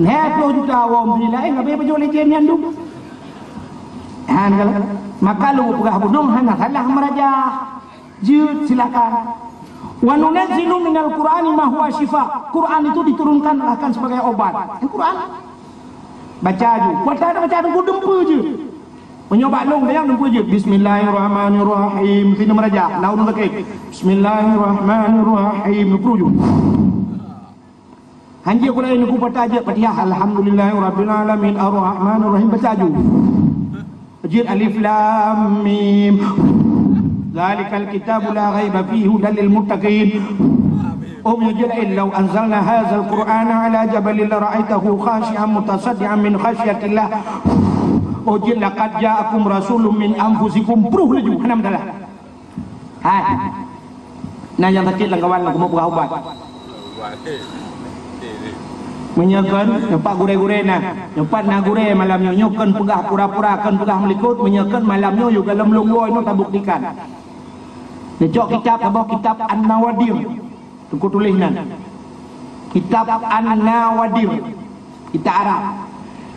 Lhèe ploh juta awak meuseujid laén, habéh pajoh lé jén nyan dum. Han, kalau maka lôn peugah bunoe hana salah meurajah. Jeuet, silakan. Wa nunazzilu minal Qur'ani ma huwa syifa. Quran itu diturunkan akan sebagai obat. Quran. Baca ju. Kuat tak baca tu dumpeue jeuet. Meunyoe bak lôn, dayang dumpeue jeuet. Bismillahirrahmanirrahim. Sini meurajah. Laun sakét. Bismillahirrahmanirrahim. Dumpeue jeuet. Hanjeuet Quran ku patah jeuet Fatihah, alhamdulillahi rabbil alamin, arrahmanir rahim, baca ju. Jeuet alif lam mim. Zalikal kitabu la raiba fihi hudal lil muttaqin. Oh, meunyoe jeuet laén, "Lau anzalna hadzal Qur'ana ala jabalin la ra'aitahu khasyi'an mutasaddi'an min khasyatillah." Oh, jeuet, "Laqad ja'akum rasulun min anfusikum." Pruh laju, hana masalah. Hai. Na nyang sakét lam kawan, lam kamoe peugah ubat. Meunyoe kon, nyoe pat gurèe-gurèe na. Nyoe pat na gurèe malam nyoe, nyoe kon peugah pura-pura, kon peugah meulikot, meunyoe kon malam nyoe yue goh lom lôn woe nyoe tabuktikan. Neucok kitab saboh, kitab An-Nawadir. Teungku tuléh nan. Kitab An-Nawadir. Kitab Arab.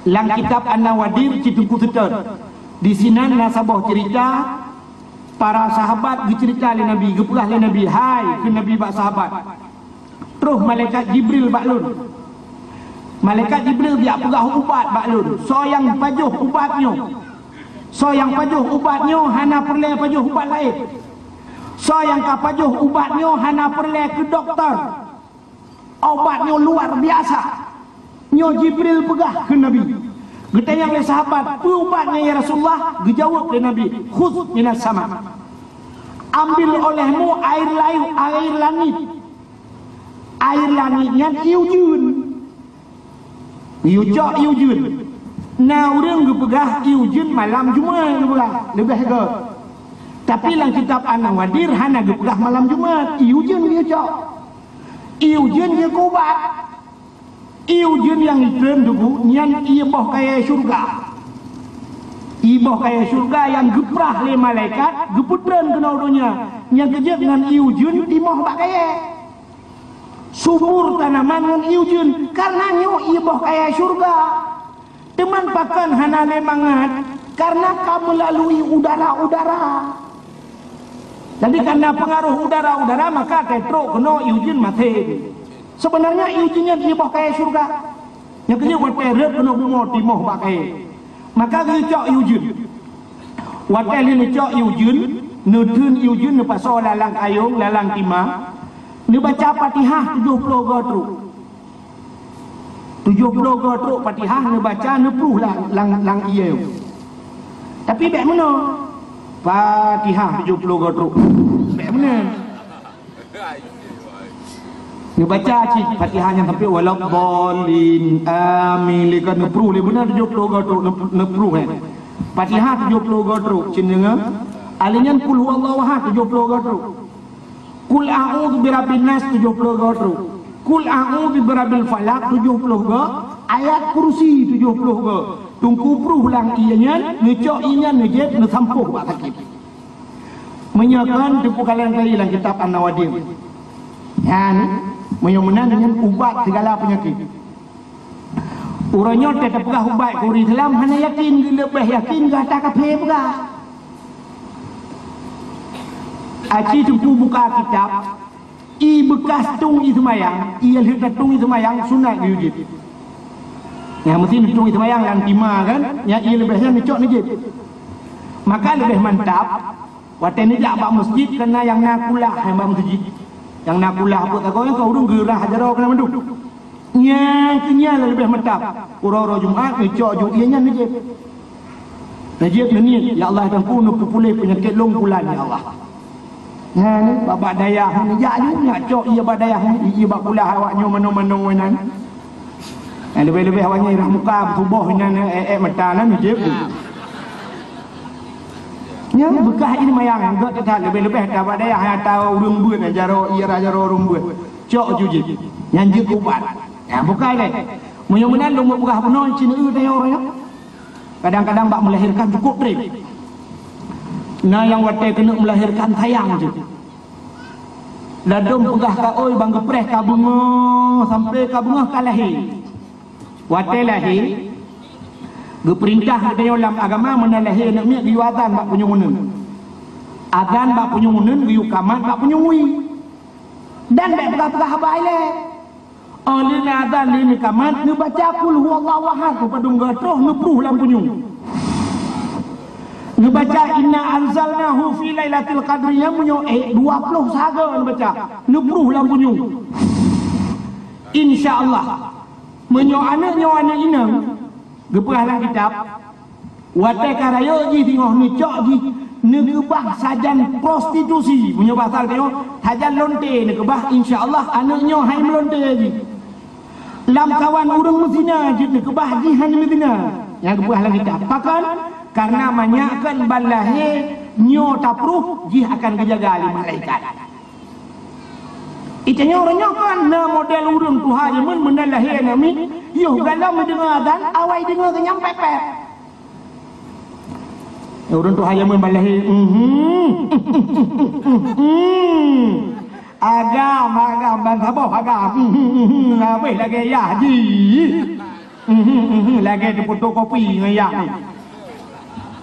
Lam kitab An-Nawadir, cit Teungku seutôt. Disinan na saboh ceurita, para sahabat geuceurita lé Nabi, geupeugah lé Nabi, "Hai," kheun Nabi bak sahabat, "Troh malaikat Jibril bak lôn. Malaikat Jibril geujak peugah ubat bak lôn. Soe nyang pajoh ubat nyoe? Soe nyang pajoh ubat nyoe hana peureulèe pajoh ubat laén. Soe nyang ka pajoh ubat nyoe hana peureulèe keu dokto. Ubat nyoe luar biasa." Nyoe Jibril peugah keu Nabi. Geutanyong lé sahabat, "Peue ubat nyan, ya Rasulullah?" Geujaweueb lé Nabi, "Khudz minas sama." Ambil olehmu air layu, air langit. Air langit nyan ié ujeuen. Yue cok ié ujeuen. Na ureueng geupeugah ié ujeuen malam Jumat geupeugah, leubeh göt. Tapi lam kitab An-Nawadir hana geupeugah malam Jumat, ié ujeuen yue cok. Ié ujeuen yue keu ubat. Ié ujeuen nyang itreun teungku nyan ié boh kayèe syeuruga. Ié boh kayèe syeuruga nyang geuprah lé malaikat, geupeutreun keunoe donya. Nyang keujeuet ngon ié ujeuen timoh bak kayèe. Subur tanaman ngon ié ujeuen, kareuna nyoe ié boh kayèe syeuruga. Teuma pakon hana lé mangat, kareuna ka meulalui udara-udara. Jadi, kareuna peungaroh udara-udara, maka teutrok keunoe ié ujeuen maté. Seubeunarnya ié ujeuen nyan ié boh kayèe syeuruga. Nyang keujeuet watèe rhot keunoe bumoe timoh bak kayèe. Maka geucok ié ujeuen. Watèe lheueh neucok ié ujeuen, neutheun ié ujeuen, neupasoe lalang kayông, lalang tima, neubaca Fatihah tujoh ploh goe trok. Tujoh ploh goe trok Fatihah neubaca, neupruh lam, lam, lam ié. Tapi bèk meunoe. Fatihah tujoh ploh goe trok. Bèk meunoe. Neubaca cit Fatihah nyan sampai waladdallin, amin. Lé ka neupruh lé beuna tujoh ploh goe trok, neup-, neupruh, eh. Fatihah tujoh ploh goe trok, cit deungö. Alèh nyan kul huwallahu ahad tujoh ploh goe trok. Kul a'udzu birabbin nas tujoh ploh goe trok. Kul a'udzu birabbil falaq tujoh ploh goe. Ayat kursi tujoh ploh goe. Teungku pruh lam ié nyan, neucok ié nyan, neujieb, neusampôh bak sakét. Meunyoe kon teupeukalon tadi lam kitab An-Nawadir. Nyan, meunyoe meunan nyan ubat sigala peunyakét. Uroe nyoe teupeugah ubat keu ureueng Islam hana yakin, geuleubeh yakin gata kafé peugah. Aci teungku buka kitab, ié beukas tueng ié seumayang, ié lheueh tatung ié seumayang sunat geuyue jieb. Nyang meusti neutung ié seumayang lam tima kan, nyang ié leubeh nyan neucok neujieb. Maka leubeh mantap watèe neujak bak meuseujid keu na nyang na kulah bak meuseujid. Nyang na kulah buet sagoe nyan ka ureueng geurah jaroe keunan mandum. Nyan keuh nyan leubeh mantap. Uroe-uroe Jumat neucok ju ié nyan neujieb. Neujieb neuniet, "Ya Allah, Teungku, neupeupuléh peunyakét lôn bulan, ya Allah." Nyan, bak-bak dayah, neujak ju, neujak cok ié bak dayah, ié bak kulah awak nyoe manoe-manoe nyan. Nyan leubeh-leubeh awak nyan rah muka, beutuboh nyan, eh, eh, mata nyan neujieb ju. Nyan beukas ié seumayang, gèt that, leubeh-leubeh that bak dayah nyang ata ureueng beuet, jaroe, ié rah jaroe ureueng beuet. Cok ju jieb. Nyan jeuet keu ubat. Nyan bukai lé. Meunyoe meunan lôn peugah bunoe cit, eu, tanyoe uroe nyoe. Kadang-kadang bak melahirkan cukup treb. Na nyang watèe keuneuk melahirkan sayang jih. Ladôm peugah ka ôi ban geupreh ka beungoh, sampoe ka beungoh ka lahé. Watèe lahé, geupeurintah geutanyoe lam agama meunan lahé aneuk miet geuyue azan bak punyueng uneuen. Azan bak punyueng uneuen geuyue kamat bak punyueng wie. Dan bèk peugah-peugah haba ilèe. Óh lheueh neuazan lheueh neukamat, neubaca kul huwallahu ahad, neupadum geutroh, neupruh lam punyueng. Neubaca inna anzalnahu fi lailatul qadri, nyang meunyoe eh dua ploh sagoe neubaca, neupruh lam punyueng. Insya Allah, meunyoe aneuk nyoe aneuk inong, geupeugah lam kitab, watèe ka rayeuk jih singoh neucok jih, neukeubah sajan prostitusi. Meunyoe basa geutanyoe, sajan lonte neukeubah, insya Allah aneuk nyoe hai meulonte jih. Lam kawan ureueng meuzina jeuet neukeubah, jih hana meuzina. Nyang geupeugah lam kitab. Pakon? Kareuna manyak kon ban lahé nyoe tapruh, jih akan geujaga lé malaikat. Itanyoe uroe nyoe kon na model ureueng tuha jameun meunan lahé aneuk miet, yoh galom meudeungoe azan, awai deungoe keu nyang pèt-pèt. Ureueng tuha jameun ban lahé, mhm. Agam, agam, ban saboh agam. Mhm, mhm, habéh lagèe yah jih. Mhm, mhm, lagèe teufotokopi ngon yah.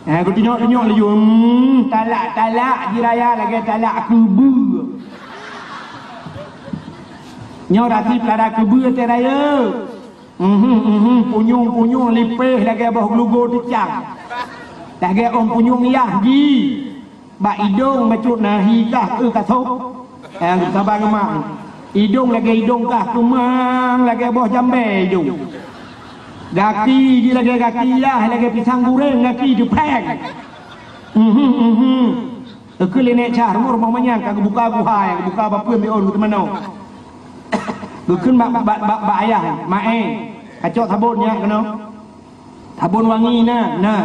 Eh, geutunyok-tunyok laju, hmm, talak-talak jiraya lagèe talak keubeue. Nyoe rati peulada keubeue teuh rayeuk. Mhm, mhm, punyueng-punyueng lipéh lagèe boh geulogo teucang. Lagèe ôn punyueng yah jih. Bak idong bacut na hi kah eu kasôb. Nyang saban ngon mak. Idong lagèe idong kah, keumang lagèe boh jambé idong. Gaki jih lagèe gaki yah, lagèe pisang guréng gaki jih péng. Mhm, mhm. Geukheun lé Nèk Cah, rumoh-rumoh manyang ka geubuka guha, ka geubuka bapeuen biôn geuteumanoe. Geukheun bak, bak, bak, bak ayah, "Mak, eh, kacok sabon nyak keunoe." Sabon wangi na, na.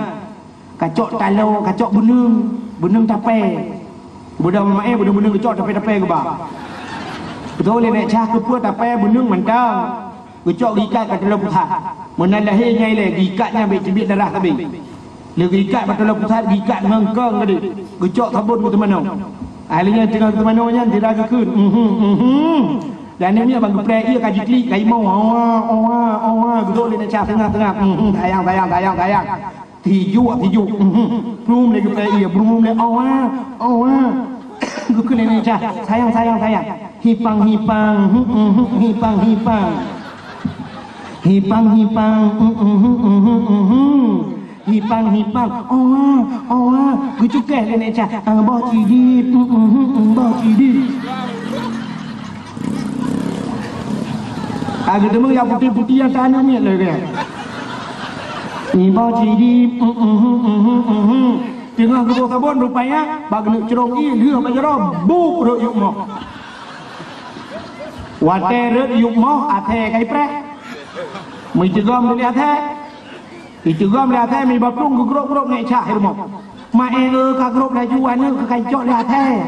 Kacok taloe, kacok beuneueng, beuneueng tapè. Beudôh maé, beuneueng-beuneueng geucok tapè-tapè geuba. Beutôi lé Nèk Cah keupeue tapè beuneueng mantong. Geucok geuikat bak taloe pusat. Meunan lahé nyan ilèe, geuikat nyan bèk teubiet darah sabe. Lé geuikat bak taloe pusat, geuikat ngon kong geude. Geucok sabon geuteumanoe. Ahli nyan teungoh geuteumanoe nyan, sira geukheun, "Mhm, mhm." Dan nyan ban geupreh ié ka jiklik, ka imoe, "Owa, owa, owa," geudok lé Nèk Cah seungab-seungab. "Mhm, sayang, sayang, sayang, sayang." Tijuk, tijuk. Mhm. Brum lé geupreh ié, brum lé, "Owa, owa." Geukheun lé Nèk Cah, "Sayang, sayang, sayang." Hipang, hipang, mhm, mhm, hipang, hipang. Hipang, hipang, mhm, mhm, mhm, mhm. Hipang, hipang, owa, owa. Geucukeh lé Nèk Cah, "Ah, boh cidit, mm, mm, mm, mm, boh cidit." Ah, geuteumeung nyang putéh-putéh nyang taneuk miet lé geuh. "Ni boh cidit, mm, mm, mm, mm, mm, mm." Teungoh geuboh sabon rupanya, bak geuneuk crông ié lheueh bak jaroe, buk rhot yup moh. Watèe rhot yup moh, athèe ka ipreh. Meuteugom lé athèe. Iteugom lé athèe, meuiba plueng geugrôp-grôp Nèk Cah i rumoh. Maé ka grob laju aneuk ka kacok lé asèe.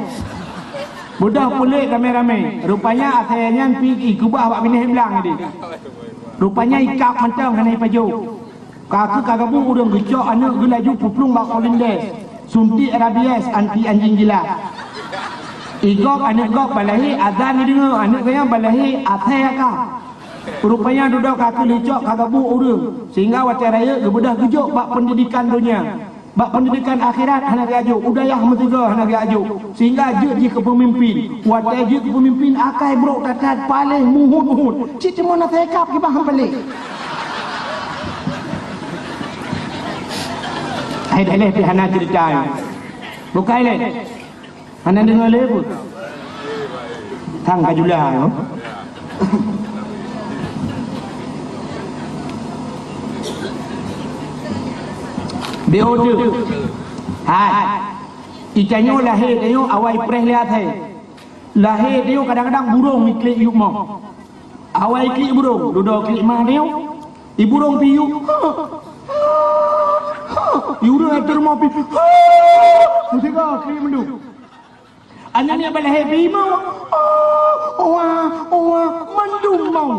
Beudôh peulék ramé-ramé. Rupanya asèe nyan pih ikeubah bak binéh blang tadi. Rupanya ikab mantong hana ipajoh. Ka keuh ka gabuk ureueng geucok aneuk geuh laju peuplueng bak Polindes. Suntik rabies anti anjing gila. Igob aneuk gob balahé azan ideungoe aneuk geuh nyan balahé asèe ka. Rupanya dudoe ka keuh leucok ka gabuk ureueng, sehingga watèe rayeuk geubeudôh geujok bak peundidikan donya. Bak peundidikan akhirat hana geujok, u dayah meusigoe hana geujok, sehingga jeuet jih keu peumimpin. Watèe jeuet keu peumimpin akai brok that-that paléh muhut-muhut. Cit teuma na teuikab kiban han paléh. Hai dah leh pih hana ceurita. Bukai leh. Hana deungoe lé peue? Sang ka jula nyoe. Di odeuk. Hai. Itanyoe lahé tanyoe awai preh lé asèe. Lahé tanyoe kadang-kadang burông iklik yup mo. Awai klik burông, dudoe klik mah tanyoe. I burông pih yup. Ha. Ha. I ureueng ateueh rumoh pih. Ha. Meusigoe klik mandum. Aneuk miet balahé pih mau. Owa, owa, mandum mau.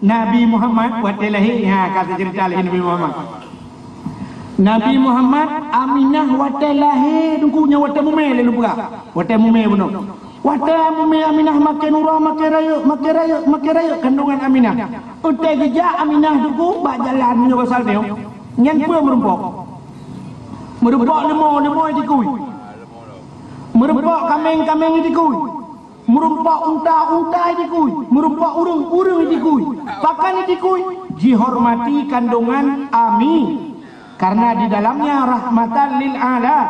Nabi Muhammad watèe lahé, ha, ka teuceurita lé Nabi Muhammad. Nabi Muhammad, Aminah watèe lahé, teungku nyan watèe mumè lé lôn peugah. Watèe mumè bunoe. Watèe mumè Aminah makin uroe, makin rayeuk, makin rayeuk, makin rayeuk kandungan Aminah. Watèe geujak Aminah teungku bak jalan nyoe pasal nyoe. Nyan peue meurumpok. Meurumpok leumo, leumo itikui. Meurumpok kaméng, kaméng itikui. Meurumpok unta, unta itikui. Meurumpok ureueng, ureueng itikui. Pakon itikui? Jihormati kandungan Ami. Karena di dalamnya rahmatan lil alam.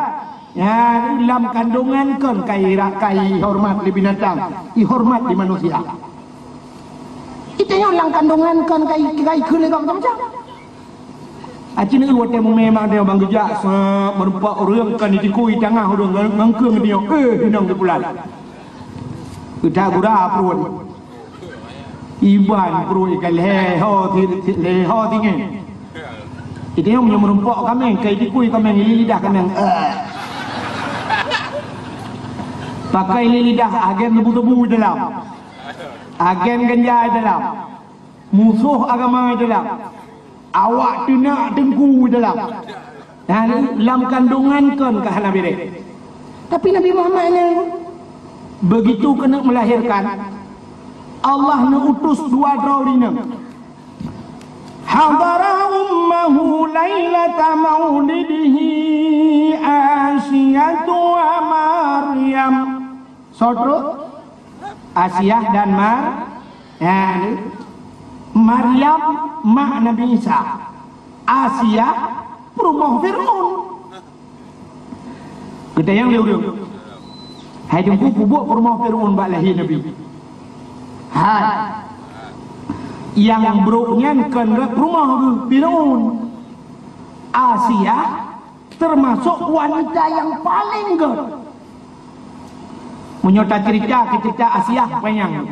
Nyan lam kandungan kon kai ra-, kai hormat lé binatang, ihormat lé manusia. Itanyoe lam kandungan kon kai, kai kheun lé gob macam-macam. Aci neu watèe mumè mak dia bang geujak sa meurumpok ureueng kon itikui tangah ureueng ngon, ngon keueng dia. Eh, inong di bulan. Udah gura pruet. Iban pruet ikan lhèe ho ti-, ti-, lhèe ho tinggi. Itu nyang meunyoe meurumpok kaméng, kai dikui kaméng, ili lidah kaméng. Eh. Pakai ili lidah agen tebu-tebu di dalam. Agen ganja di dalam. Musoh agama di dalam. Awak teunak teungku dalam. Nah, lam kandungan kon ka hana beres. Tapi Nabi Muhammad nyan begitu keuneuk melahirkan, Allah neuutus dua droe rineueng. Hadara ummahu lailata maulidihi Asiyatu wa Maryam. Soe trok? Asiah dan Mar-, ya, ni. Maryam, mak Nabi Isa. Asiah, peurumoh Fir'aun. Geutanyong lé ureueng, "Hai Teungku, peue buet peurumoh Fir'aun bak lahé Nabi?" Hai. Nyang brok nyan kon rot peurumoh geuh, Fir'aun. Asiah termasuk wanita nyang paleng göt. Meunyoe taceurita keu ceurita Asiah panyang,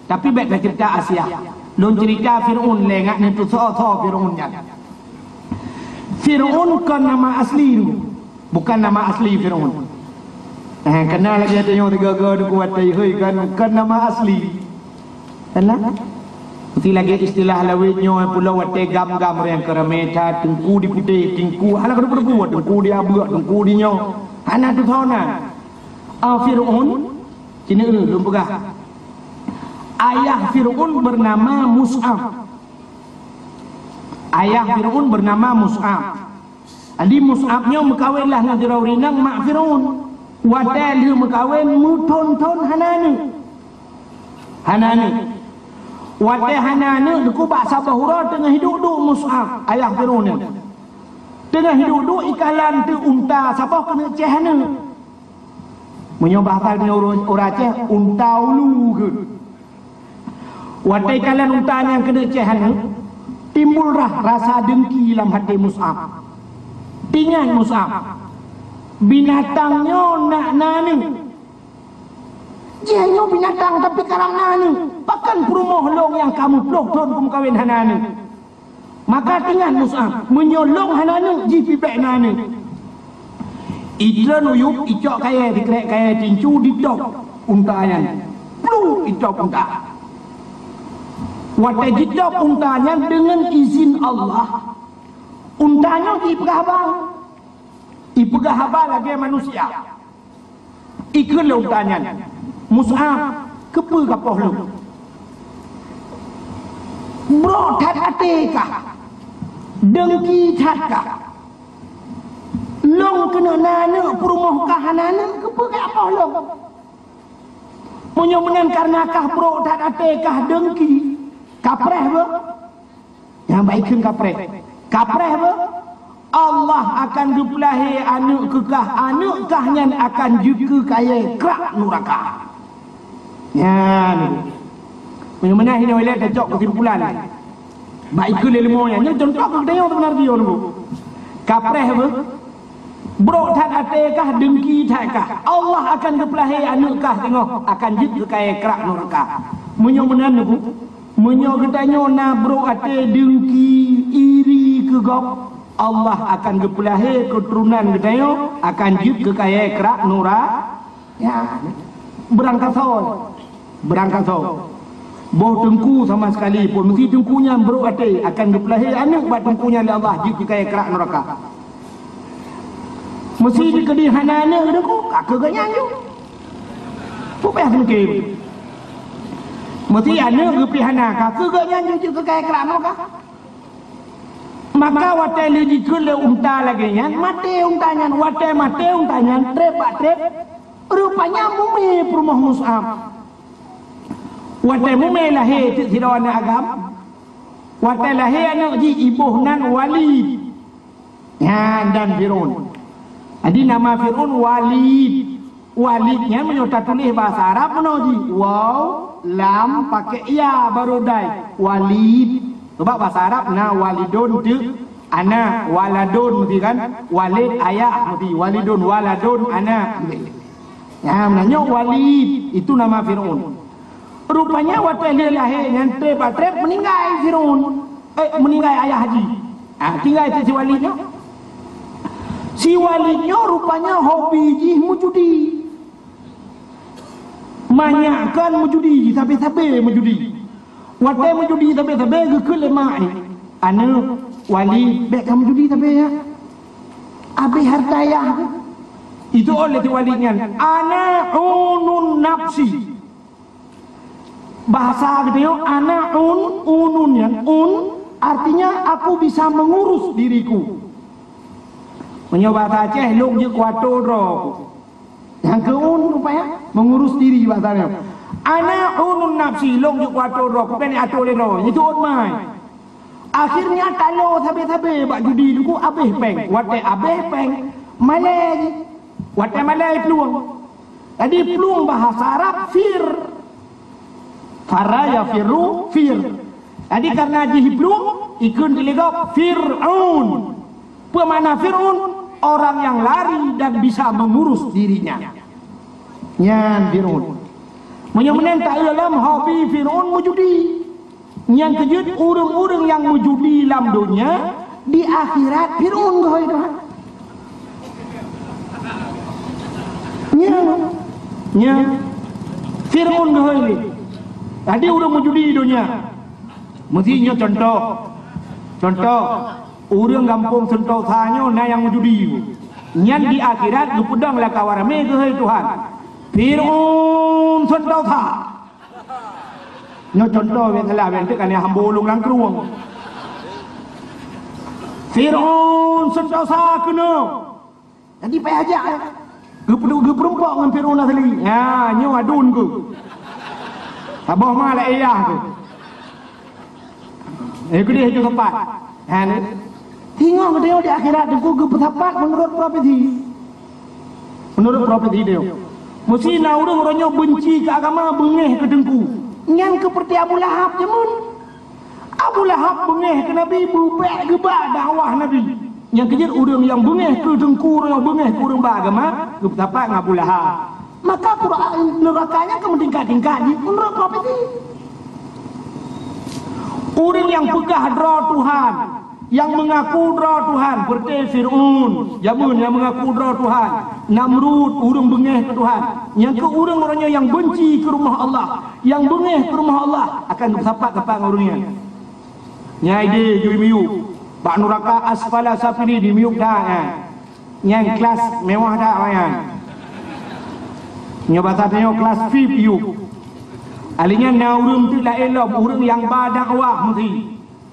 tapi bèk taceurita Asiah. Lôn ceurita Fir'aun lé ngat neutusoe-soe Fir'aun nyan. Fir'aun kon nama asli, bukan nama asli Fir'aun. Eh, kana lagèe tanyoe tiga-tiga deuh kuat tai hei kan, kon nama asli. Kana? Seperti lagèe istilah lawét nyoe pulo watèe gam-gam rèng keuramé that, teungku di putéh, teungku, hana keuneuk peureubut, teungku di abeuk, teungku di nyoe. Hana tutoe na. Ah, Fir'aun, sinoe lôn peugah. Ayah Fir'aun bernama Mus'ab. Ayah Fir'aun bernama Mus'ab. Jadi Mus'ab nyoe meukawen lah ngon sidroe ureueng inong mak Fir'aun. Watèe lheueh meukawen meuthon-thon hana aneuk. Hana aneuk. Watèe hana aneuk, dikeue bak saboh uroe teungoh hidup duek Mus'ab, ayah Fir'aun nyan. Teungoh hidup duek ikalon teuk unta saboh keuneuk céh aneuk. Meunyoe bahasa ureueng, ureueng Aceh, unta ulu keuh. Watèe ikalon unta nyan keuneuk céh aneuk, timbullah rasa dengki lam até Mus'ab. Teuingat Mus'ab, binatang nyoe nak na aneuk. Jih nyoe binatang tapi karab na aneuk. Pakon peurumoh lôn nyang ka muplôh thon kumeukawen hana aneuk? Maka teuingat Mus'ab, meunyoe lôn hana aneuk, jih pih bèk na aneuk. Itreun u yup, icok kayèe, sikrek kayèe tincu, ditôb unta nyan. Plu, itôb unta. Watèe jitôb unta nyan deungon izin Allah, unta nyan jipeugah haba. Ipeugah haba lagèe manusia. Ikheun lé unta nyan, "Mus'ab, keupeue kapoh lôn? Brok that até kah? Deungki that kah? Lôn keuneuk na aneuk, peurumoh kah hana aneuk, keupeue kapoh lôn? Meunyoe meunan kareuna kah brok that até kah deungki, kapreh beuh." Nyang bak ikheun kapreh. Kapreh beuh, Allah akan geupeulahé aneuk keu kah, aneuk kah nyan akan jeuet keu kayèe krak nuraka. Nyan. Meunyoe meunan, hinoe ilèe tacok keusimpulan. Bak ikheun lé leumo nyan, nyoe cuntoh keu geutanyoe seubeuna jih nyoe. Kapreh beuh, brok that até kah, deungki that kah, Allah akan geupeulahé aneuk kah teungoh akan jeuet keu kayèe krak nuraka. Meunyoe meunan, Teungku, meunyoe geutanyoe na brok até, deungki, iri keu gob, Allah akan geupeulahé keuturonan geutanyoe akan jeuet keu kayèe krak nura-, ya, beurangkasoe. Beurangkasoe. Boh teungku sama sekali pun, meusi teungku nyan brok até, akan geupeulahé aneuk bak teungku nyan lé Allah jeuet keu kayèe krak nuraka. Meusi dikeudi hana aneuk teungku, ka keu geuh nyan ju. Peue payah teumeuké. Meusi aneuk geupih hana, ka keu geuh nyan ju jeuet keu kayèe krak nuraka. Maka watèe lheueh jikheun lé unta lagèe nyan, maté unta nyan, watèe maté unta nyan, trép bak trép, rupanya mumè peurumoh Mus'ab. Watèe mumè lahé teuk sidroe aneuk agam, watèe lahé aneuk jih iboh nan Walid. Nyan dan Fir'aun. Jadi nama Fir'aun Walid. Walid nyan meunyoe tatuléh bahasa Arab meunoe jih, waw, lam, pakék ya barô dai. Walid. Sabab bahasa Arab na walidun teuk anak, waladun meusti kan? Walid ayah meusti, walidun, waladun anak meusti. Ya, meunyoe Walid, itu nama Fir'aun. Rupanya watèe lheueh lahé nyan trép bak trép meuninggai Fir'aun. Eh, meuninggai ayah jih. Ah, tinggai cit si Walid nyoe. Si Walid nyoe rupanya hobi jih meujudi. Manyak kan meujudi, sabe-sabe meujudi. Watèe meujudi sabe-sabe geukheun lé mak, "Aneuk, Walid, bèk kameujudi sabe ya. Abéh hareuta ayah." Itu oleh si Walid nyan, "Ana unun nafsi." Bahasa geutanyoe, ana un, unun nyan, un, artinya aku bisa mengurus diriku. Meunyoe bahasa Aceh, lôn jeuet keu atô droe. Nyang keu un rupanya, mengurus diri bahasa nyoe. Ana unun nafsi, lôn jeuet keu atô droe, kupèng atô lé droe, jiteuôt mai. Akhirnya talo sabe-sabe bak judi teungku abéh pèng. Watèe abéh pèng, malèe jih. Watèe malèe plueng. Jadi plueng bahasa Arab fir. Farra yafirru fir. Jadi karena jih plueng, ikheun teuh lé gob Fir'aun. Peue makna Fir'aun? Orang yang lari dan bisa mengurus dirinya. Nyan Fir'aun. Meunyoe meunan taeu lom hobi Fir'aun meujudi. Nyang keujeuet ureueng-ureueng nyang meujudi lam donya, di akhirat Fir'aun geuhôi Tuhan. Nya, nya. Fir'aun geuhôi lé. Tadi ureueng meujudi donya. Meusi nyoe contoh. Contoh, ureueng gampông Sentosa nyoe na nyang meujudi. Nyan di akhirat geupeudong lam kawan ramé geuhôi Tuhan. Fir'aun Sentosa. Nyoe contoh, bèk salah, bèk teuk ka nyan hamba ulôn lam krueng. Fir'aun Sentosa keunoe. Jadi payah jak, eh. Geupeu-, geupeurumpok ngon Fir'aun asli. Ya, nyoe aduen keuh. Saboh ma lagèe yah keuh. Eh, keudeh itu tepat. Ha, ni. Singoh geutanyoe di akhirat teungku geupeusapat meunurot profesi. Meunurot profesi tanyoe. Meusi na ureueng, ureueng nyoe beunci keu agama, beungéh keu teungku. Nyan keupeureuti Abu Lahab jameun. Abu Lahab beungéh keu Nabi, beubèk geuba dakwah Nabi. Nyang keujeuet ureueng nyang beungéh keu teungku, ureueng nyang beungéh keu ureueng ba agama, geupeusapat ngon Abu Lahab. Maka Quran neuraka nyan ka meutingkat-tingkat jih meunurot profesi. Ureueng nyang peugah droe Tuhan, Nyang meungaku droe Tuhan, seperti Fir'aun, jameun nyang meungaku droe Tuhan, Namrud, ureuëng beungéh keu Tuhan. Nyang keu ureuëng-ureuëng nyoe nyang beunci keu rumoh Allah, nyang beungéh keu rumoh Allah, akan geupeusapat-sapat ngon ureuëng nyan. Nyang idéh jih miyueb, bak nuraka asfala safilin, miyueb that nyan. Nyang kelas mewah that awaknyan. Nyoe basa tanyoe kelas V I P yub. Ahli nyan na ureuëng teuk laén lom, ureuëng nyang ba dakwah meusi.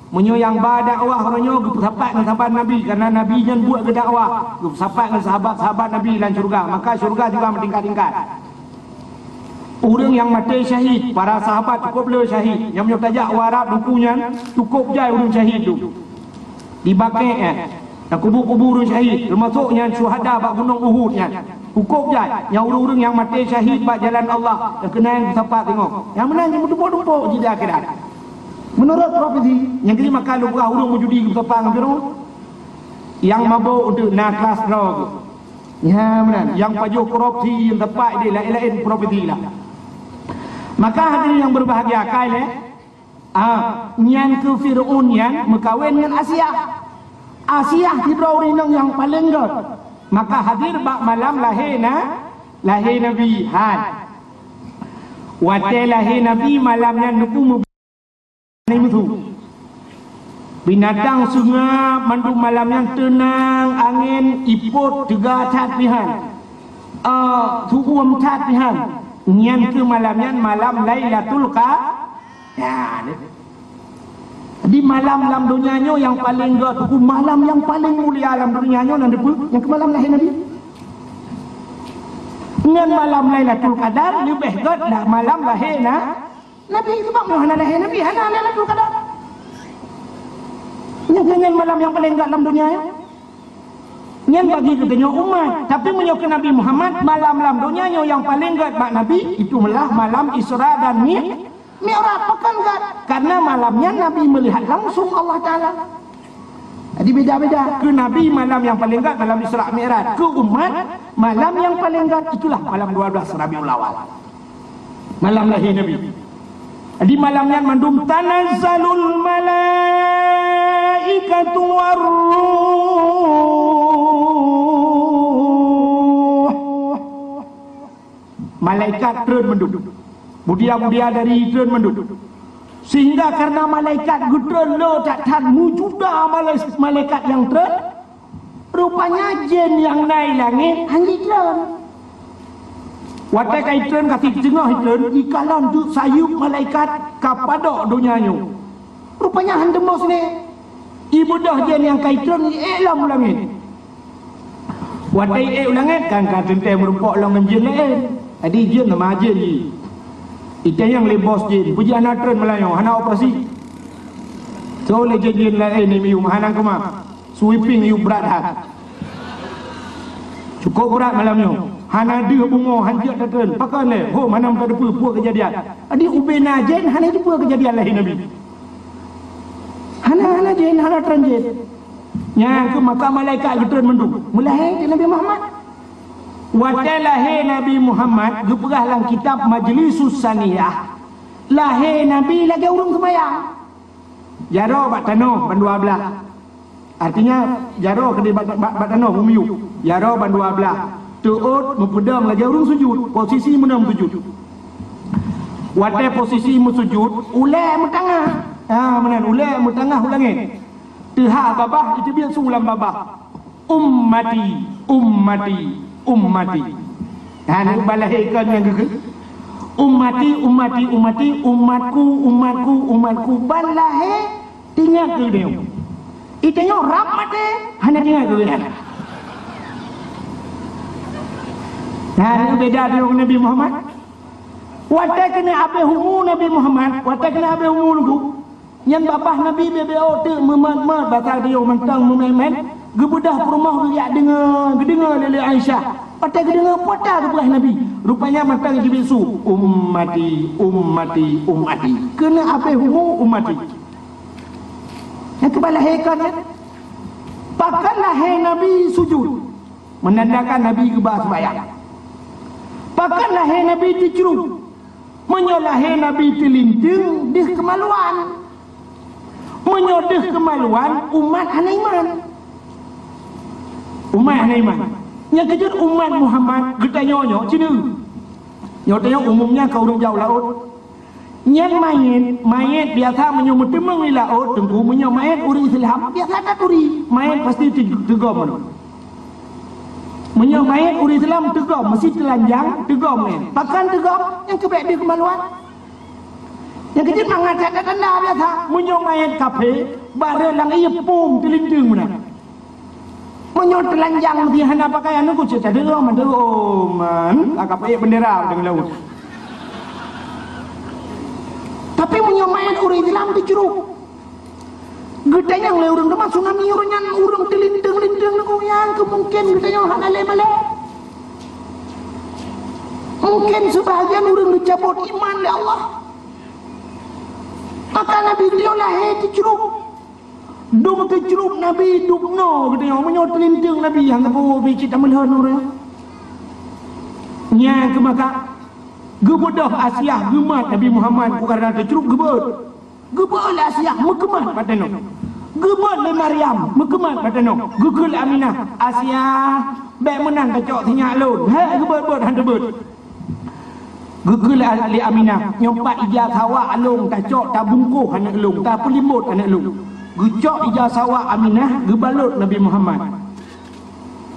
Meunyoe nyang ba dakwah uroe nyoe geupeusapat ngon sahabat Nabi, karena Nabi nyan buet geudakwah, geupeusapat ngon sahabat-sahabat Nabi lam syeuruga, maka syeuruga juga meutingkat-tingkat. Ureuëng nyang maté syahid, para sahabat cukôp le syahid. Nyang meunyoe tajak u Arab Teungku nyan, cukôp jai ureuëng syahid tu. Di Baqi', eh, na kubu-kubu ureuëng syahid, teumasok nyan syuhada bak gunong Uhud nyan. Cukôp jai, nyang ureuëng-ureuëng nyang maté syahid bak jalan Allah, nyang keunan geusapat singoh. Nyang meunan jimeutumpôk-tumpôk jih di akhirat. Meunurot profesi, nyang keuneuk makan lôn peugah ureuëng meujudi geusapat ngon Firaun. Nyang mabôk untuk na kelas droe. Nyan meunan, nyang pajoh korupsi, nyang teumpat idéh laén-laén profesi lah. Maka hadirin nyang berbahagia, kai lé, ah, nyan keu Fir'aun nyan meukawen ngon Asiah. Asiah sidroe ureuëng inong nyang paleng gét. Maka hadir bak malam lahé na, lahé Nabi. Hai. Watée lahé Nabi malam nyan Teungku meubi- Binatang musu. Binatang seungab mandum malam nyan teunang, angén, ipot teuga that pihan. Eh, su'uem that pihan. Nyan keuh malam nyan malam Lailatul Qa-, ya, ni. Di malam lam donya nyoe nyang paleng gét, Teungku, malam nyang paleng mulia lam donya nyoe nan dipeue? Nyang keuh malam lahé Nabi. Ngon malam Lailatul Qadar leubeh gét lah malam lahé na-, Nabi, sebab meunyoe hana lahé Nabi, hana Lailatul Qadar. Nyan keuh nyan malam nyang paleng gét lam donya nyoe. Nyan bagi geutanyoe umat. Tapi meunyoe keu Nabi Muhammad, malam lam donya nyoe nyang paleng gét bak Nabi, itu malah malam Isra dan Mi-, Mi'raj. Pakon gét? Karena malam nyan Nabi melihat langsung Allah Taala. Jadi beda-beda. Keu Nabi malam nyang paleng gét malam Isra Mi'raj. Keu umat, malam nyang paleng gét itulah malam dua belas Rabiul Awal. Malam lahé Nabi. Di malam nyan mandum tanazzalul malaikatu war ruh. Malaikat treun mandum. Budia-budia dari treun mandum. Sehingga karena malaikat geutreun le that-that meujuta malai-, malaikat nyang treun, rupanya jén nyang na i langét hana jitreun. Watée ka itreun, ka siteungoh itreun, ikalon teuk sayeuep malaikat ka padok donya nyoe. Rupanya hana teumbôh siné. Ibeudôh jén nyang ka itreun, iék lom u langét. Watée iék u langét kan ka teuntée meurumpok lom ngon jén laén. Jadi jén nama jén jih. Itanyong lé bos jén, "Peue jih hana treun malam nyoe, hana operasi?" Soe lé jén-jén laén nyang miyueb, hana keumah. Sweeping yub brat that. Cukôp brat malam nyoe. Hana deuh bumoe, han jeuet tatreun. Pakon lé? Hom hana meuteupeue peue keujadian. Jadi ubé na jén hana teupeue keujadian lahé Nabi. Hana, hana jén, hana treun jén. Nyan keuh maka malaikat geutreun mandum. Meulahé keu Nabi Muhammad. Watée lahé Nabi Muhammad geupeugah lam kitab Majlisus Saniyah, lahé Nabi lagée ureuëng seumayang. Jaroe bak tanoh bandua blah. Artinya, jaroe keudeh bak, bak, bak tanoh bumiyueb. Jaroe bandua blah. Teuôt meupeudong lagée ureuëng sujut, posisi meunan meusujut. Watée posisi meusujut, ulée meutangah. Ha, meunan, ulée meutangah u langét. Teuhah babah, iteubiet su lam babah. Ummati, ummati, ummati. Ha, nyoe ban lahé kon nyang geukheun. Ummati, ummati, ummati, umatku, umatku, umatku. Ban lahé, teuingat keu nyoe. Itanyong rab maté, hana teuingat keu nyan. Ha, nyoe beda deungon Nabi Muhammad. Watée keuneuk abéh umu Nabi Muhammad, watée keuneuk abéh umu Teungku, nyan babah Nabi beu-beu teuk meumat-mat, basa geutanyoe mantong meumét-mét, geubeudôh peurumoh geujak deungoe, geudeungoe lé, lé Aisyah. Watée geudeungoe peue ta geupeugah Nabi, rupanya mantong jibeusu, "Ummati, ummati, ummati." Keuneuk abéh umu ummati. Nyang keuba lahé kon nyan. Pakon lahé Nabi sujut? Meunandakan Nabi geuba seumayang. Pakon lahé Nabi teucruk? Meunyoe lahé Nabi teulinteung, deuh keumaluan. Meunyoe deuh keumaluan, umat hana iman. Umat hana iman. Nyang keujeuet umat Muhammad geutanyoe nyoe, ci nyoe. Nyoe tanyoe umumnya ka ureuëng jak u laôt. Nyan manyét, manyét biasa meunyoe meuteumeung di laôt, Teungku, meunyoe manyét ureuëng Islam, biasa that turi. Manyét pasti teu-, teugom. Meunyoe manyét ureuëng Islam teugom, meusti teulanjang, teugom nyan. Pakon teugom? Nyang keu bék deuh keumaluan. Nyang keujeuet mangat that tanda biasa. Meunyoe manyét kafé, barô lam ié pom teulinteung meunan. Meunyoe teulanjang meusti hana pakaian, nyoe kucék cadeueng mandum, man, ka peuék bendera u laôt. Tapi meunyoe manyét ureuëng Islam teucrok, geutanyong lé ureuëng teuma tsunami ureuëng nyan ureuëng teulinteung-linteung nyoe, nyang keu mungken geutanyong hana lé malée. Mungken seubahagian ureuëng geucabot iman lé Allah. Maka Nabi beliau lahé teucrok. Dum teucrok Nabi dum noe geutanyoe, meunyoe teulinteung Nabi nyang teupeue bit cit tameulhon ureuëng. Nyan keuh maka geubeudoh Asiah geumat Nabi Muhammad, bukan karena teucrok geubeuet. Geubeuet lé Asiah meukeumat bak tanoh. Geubeuet lé Maryam meukeumat bak tanoh. Geukheun lé Aminah, "Asiah, bék meunan tacok sinyak lôn." Hék, geubeuet-beuet han teubeuet. Geukheun lé Aminah, "Nyoe pat ija sawa lôn tacok tabungkôh aneuëk lôn, tapeulimbot aneuëk lôn." Geucok ija sawa Aminah geubalot Nabi Muhammad.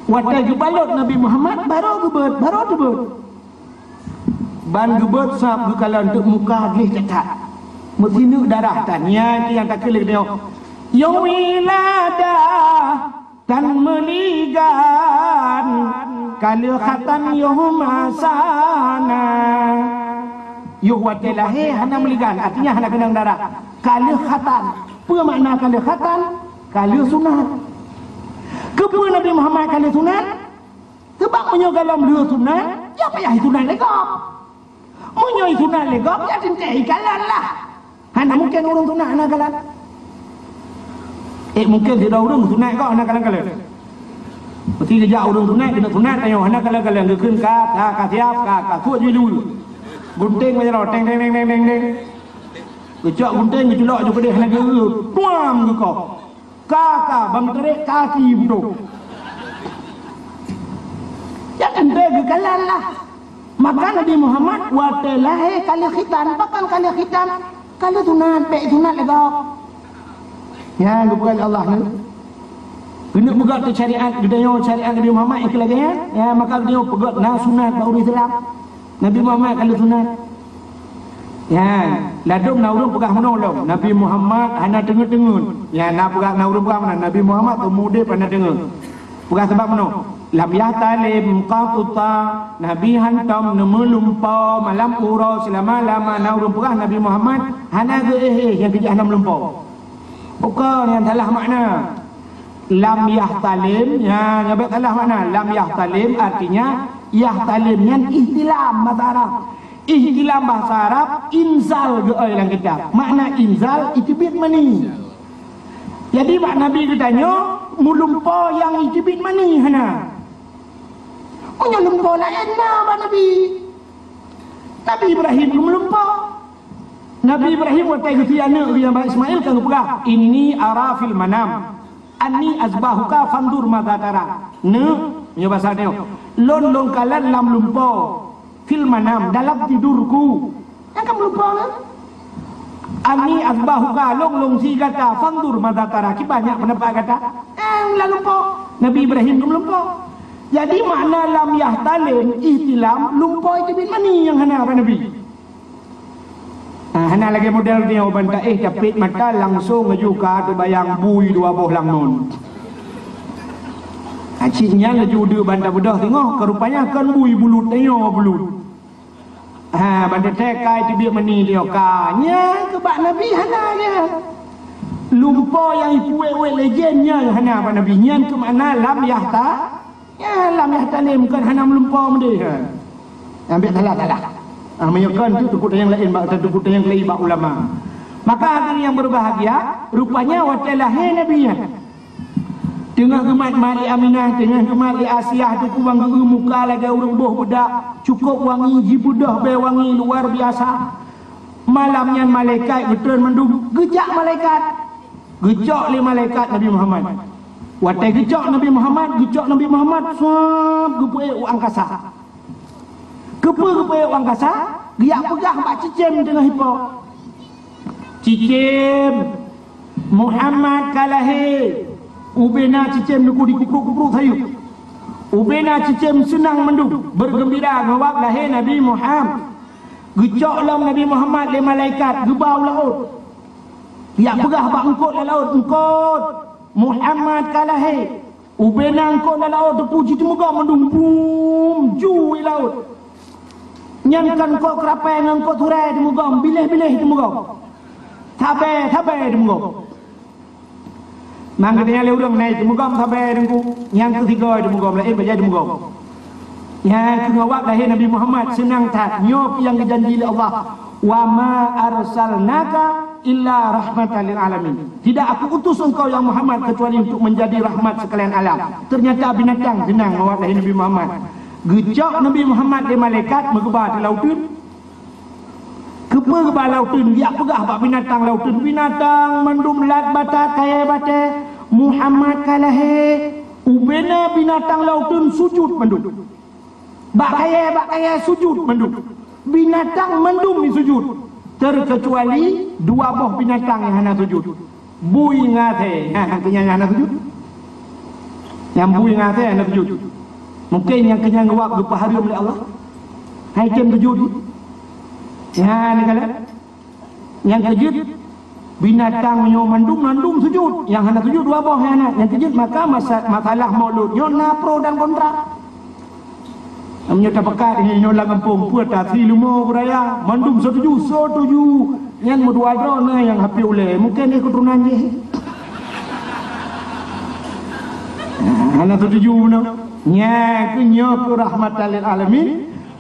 Watée geubalot Nabi Muhammad, barô geubeuet, barô teubeuet. Ban geubeuet sab geukalon teuk muka gleh that-that. Meusineuk darah tan, nyan nyang takheun lé geutanyoe, "Yôh wiladah tan meuligan, ka lheueh khatan yôh masana." Yôh watée lahé hana meuligan, artinya hana keunong darah. Ka lheueh khatan. Peue makna ka lheueh khatan? Ka lheueh sunat. Keupeue Nabi Muhammad ka lheueh sunat? Sabab meunyoe gohlom lheueh sunat, ya payah sunat lé gob. Meunyoe sunat lé gob, ya teuntée ikalon lah. Hana mungken ureuëng sunat hana kalon. Eh, mungken sidroe ureuëng sunat gob hana kalon-kalon. Meusti geujak ureuëng sunat, keuneuk sunat, tanyoe hana kalon-kalon, geukheun ka, ka, ka siab, ka, ka suet julu. Gunténg bak jaroe, teng, teng, teng. Geucok gunténg, geuculok ju keudeh hana geu-, tuam geukoh. Ka, ka, ban meuteurek kaki beudôh. Ya teuntée geukalon lah. Maka Nabi Muhammad watée lahé ka lheueh khitan, pakon ka lheueh khitan? Ka lheueh sunat, bék sunat lé gob. Nyan geupeugah lé Allah nyoe. Keuneuk peugah teuh syariat, geutanyoe syariat Nabi Muhammad nyang keu lagée nyan, ya, maka geutanyoe peugah na sunat bak ureuëng Islam. Nabi Muhammad ka lheueh sunat. Nyan, ladôm na ureuëng peugah meunoe lom, Nabi Muhammad hana teungeut-teungeut. Nyan, na peugah, na ureuëng peugah meunan, Nabi Muhammad teuma udeb hana teungeut. Peugah sabab meunoe, "Lam yahtalim qatuta," Nabi hantom neumeulumpo malam uroe seulama-lama. Na ureuëng peugah Nabi Muhammad hana geuéh-éh nyang keujeuet hana meulumpo. Bukan, nyan salah makna. Lam yahtalim, ya, nyan bék salah makna. Lam yahtalim artinya, yahtalim nyan ihtilam bahasa Arab. Ihtilam bahasa Arab, inzal geuéh lam kitab. Makna inzal, iteubiet mani. Jadi, bak Nabi geutanyoe, meulumpo nyang iteubiet mani hana. Meunyoe lumpo laén na bak Nabi. Nabi Ibrahim geumeulumpo. Nabi Ibrahim watée geusie aneuëk geuh nyang bak Ismail ka geupeugah, "Inni ara fil manam anni azbahuka fanzur madza tara." Neuk, nyoe basa nyoe, "Lôn, lôn kalon lam lumpo, fil manam, dalam tidurku." Nyang ka meulumpo nyoe. "Anni azbahuka, lôn, lôn sie gata, fanzur madza tara, kiban nyak peundapat gata." Eh, lam lumpo. Nabi Ibrahim geumeulumpo. Jadi makna lam yahtalim, ihtilam, lumpo iteubiet mani nyang hana bak Nabi. Ha, hana lagée model nyoe ban taéh tapét mata langsong laju ka teubayang bui dua boh lam ngon. Ha, cit nyan laju udeue ban tabeudôh singoh, ka rupanya kon bui bulut, tanyoe bulut. Ha, ban teuteuk kai teubiet mani tanyoe ka. Nyan keu bak Nabi hana nyan. Lumpo nyang ipuwet-wet lé jén nyan hana bak Nabi. Nyan keu makna lam yahta-, Ya, lam yahtalim, kon hana meulumpo meudeh. Ambek salah-salah. Ah, meunyoe kon tu teukuk nyang laén bak, teukuk nyang laén bak ulama. Maka hadirin yang berbahagia, rupanya watée lahé Nabi nyan, teungoh geumat-mat lé Aminah, teungoh geumat lé Asiah, teukuk bang geu muka lagée ureuëng boh beudak, cukup wangi, jibeudôh bée wangi luar biasa. Malam nyan malaikat geutreun mandum, geujak malaikat. Geucok lé malaikat Nabi Muhammad. Watée geucok Nabi Muhammad, geucok Nabi Muhammad, swab, geupeuék u angkasa. Keupeue geupeuék u angkasa? Geujak peugah bak cicém teungoh ipo. Cicém, Muhammad ka lahé. Ubena cicém neuku dikukruk-kukruk sayeuep. Ubena cicém seunang mandum, beugeumbira ngon wab lahé Nabi Muhammad. Geucok lom Nabi Muhammad lé malaikat, geuba u laôt. Geujak peugah bak eungkôt lam laôt, "Eungkôt, Muhammad ka lahé." Ubena eungkôt lam laôt teupeu jiteumugom mandum, bum, ju i laôt. Nyan kon eungkôt keurapai ngon eungkôt turai teumugom, biléh-biléh teumugom. Sabe-sabe teumugom. Nang geutanyoe lé ureuëng nai teumugom sabe teungku, nyang keusigoe teumugom, laén bajai teumugom. Nyang keu ngon wab lahé Nabi Muhammad seunang that, nyoe nyang geujanji lé Allah, "Wa ma arsalnaka illa rahmatan lil alamin." Tidak aku utus engkau, ya Muhammad, kecuali untuk menjadi rahmat sekalian alam. Ternyata binatang seunang ngon wab lahé Nabi Muhammad. Geucok Nabi Muhammad lé malaikat meugeuba di lauteun. Keupeue geuba lauteun, geujak peugah bak binatang lauteun, "Binatang mandum lat batat kayée batée, Muhammad ka lahé." Ubena binatang lauteun sujut mandum. Bak kayée, bak kayée sujut mandum. Binatang mandum sujut, terkecuali dua boh binatang nyang hana sujut. Bui ngon asée, ha, nyang keunyan hana sujut. Nyang bui ngon asée hana sujut. Mungken nyang keunyan ngon wab geupeuhareuem lé Allah. Hai tem sujut. Nyan kalon. Nyang keujeuet, binatang nyoe mandum, mandum sujut. Nyang hana sujut dua boh nyang hana. Nyang keujeuet, maka masa-, masalah maulud nyoe na pro dan kontra. Meunyoe tapeugah nyoe lam gampông, peue tasri leumo beuraya, mandum setuju, setuju. Nyan meudua droe na nyang hapé ulée, mungken dia keuturonan jih. Hana setuju bunoe. Nyan keuh nyoe keuh rahmatan lil alamin,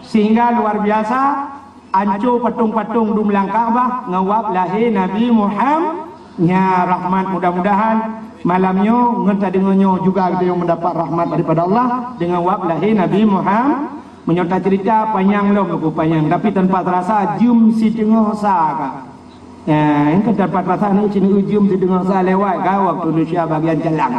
sehingga luar biasa anco patong-patong dum lam Ka'bah ngon wab lahé Nabi Muhammad. Nya rahmat, mudah-mudahan malam nyoe ngon tadeungoe nyoe juga geutanyoe mendapat rahmat daripada Allah dengan wab lahé Nabi Muhammad. Meunyoe tacerita panyang lom, buku panyang, tapi tanpa terasa jeuem siteungoh sa ka. Ya, engkau tanpa terasa ni cina jeuem siteungoh sa lewat ka waktu Indonesia bagian jalan.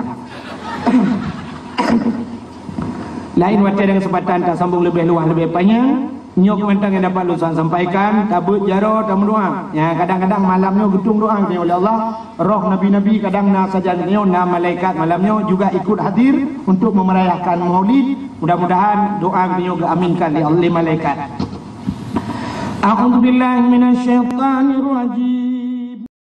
Lain watée dan kesempatan tasambung leubeh luwah leubeh panyang. Nyoe mantong nyang dapat lôn sampaikan, tabeuet jaroe tameudoa. Ya, kadang-kadang malam nyoe geutueng doa geutanyoe oleh Allah. Roh nabi-nabi kadang na sajan nyoe, na malaikat malam nyoe juga ikut hadir untuk memeriahkan Maulid. Mudah-mudahan doa geutanyoe geuaminkan lé Allah, lé malaikat. A'udzubillahi minasyaitonirrajim.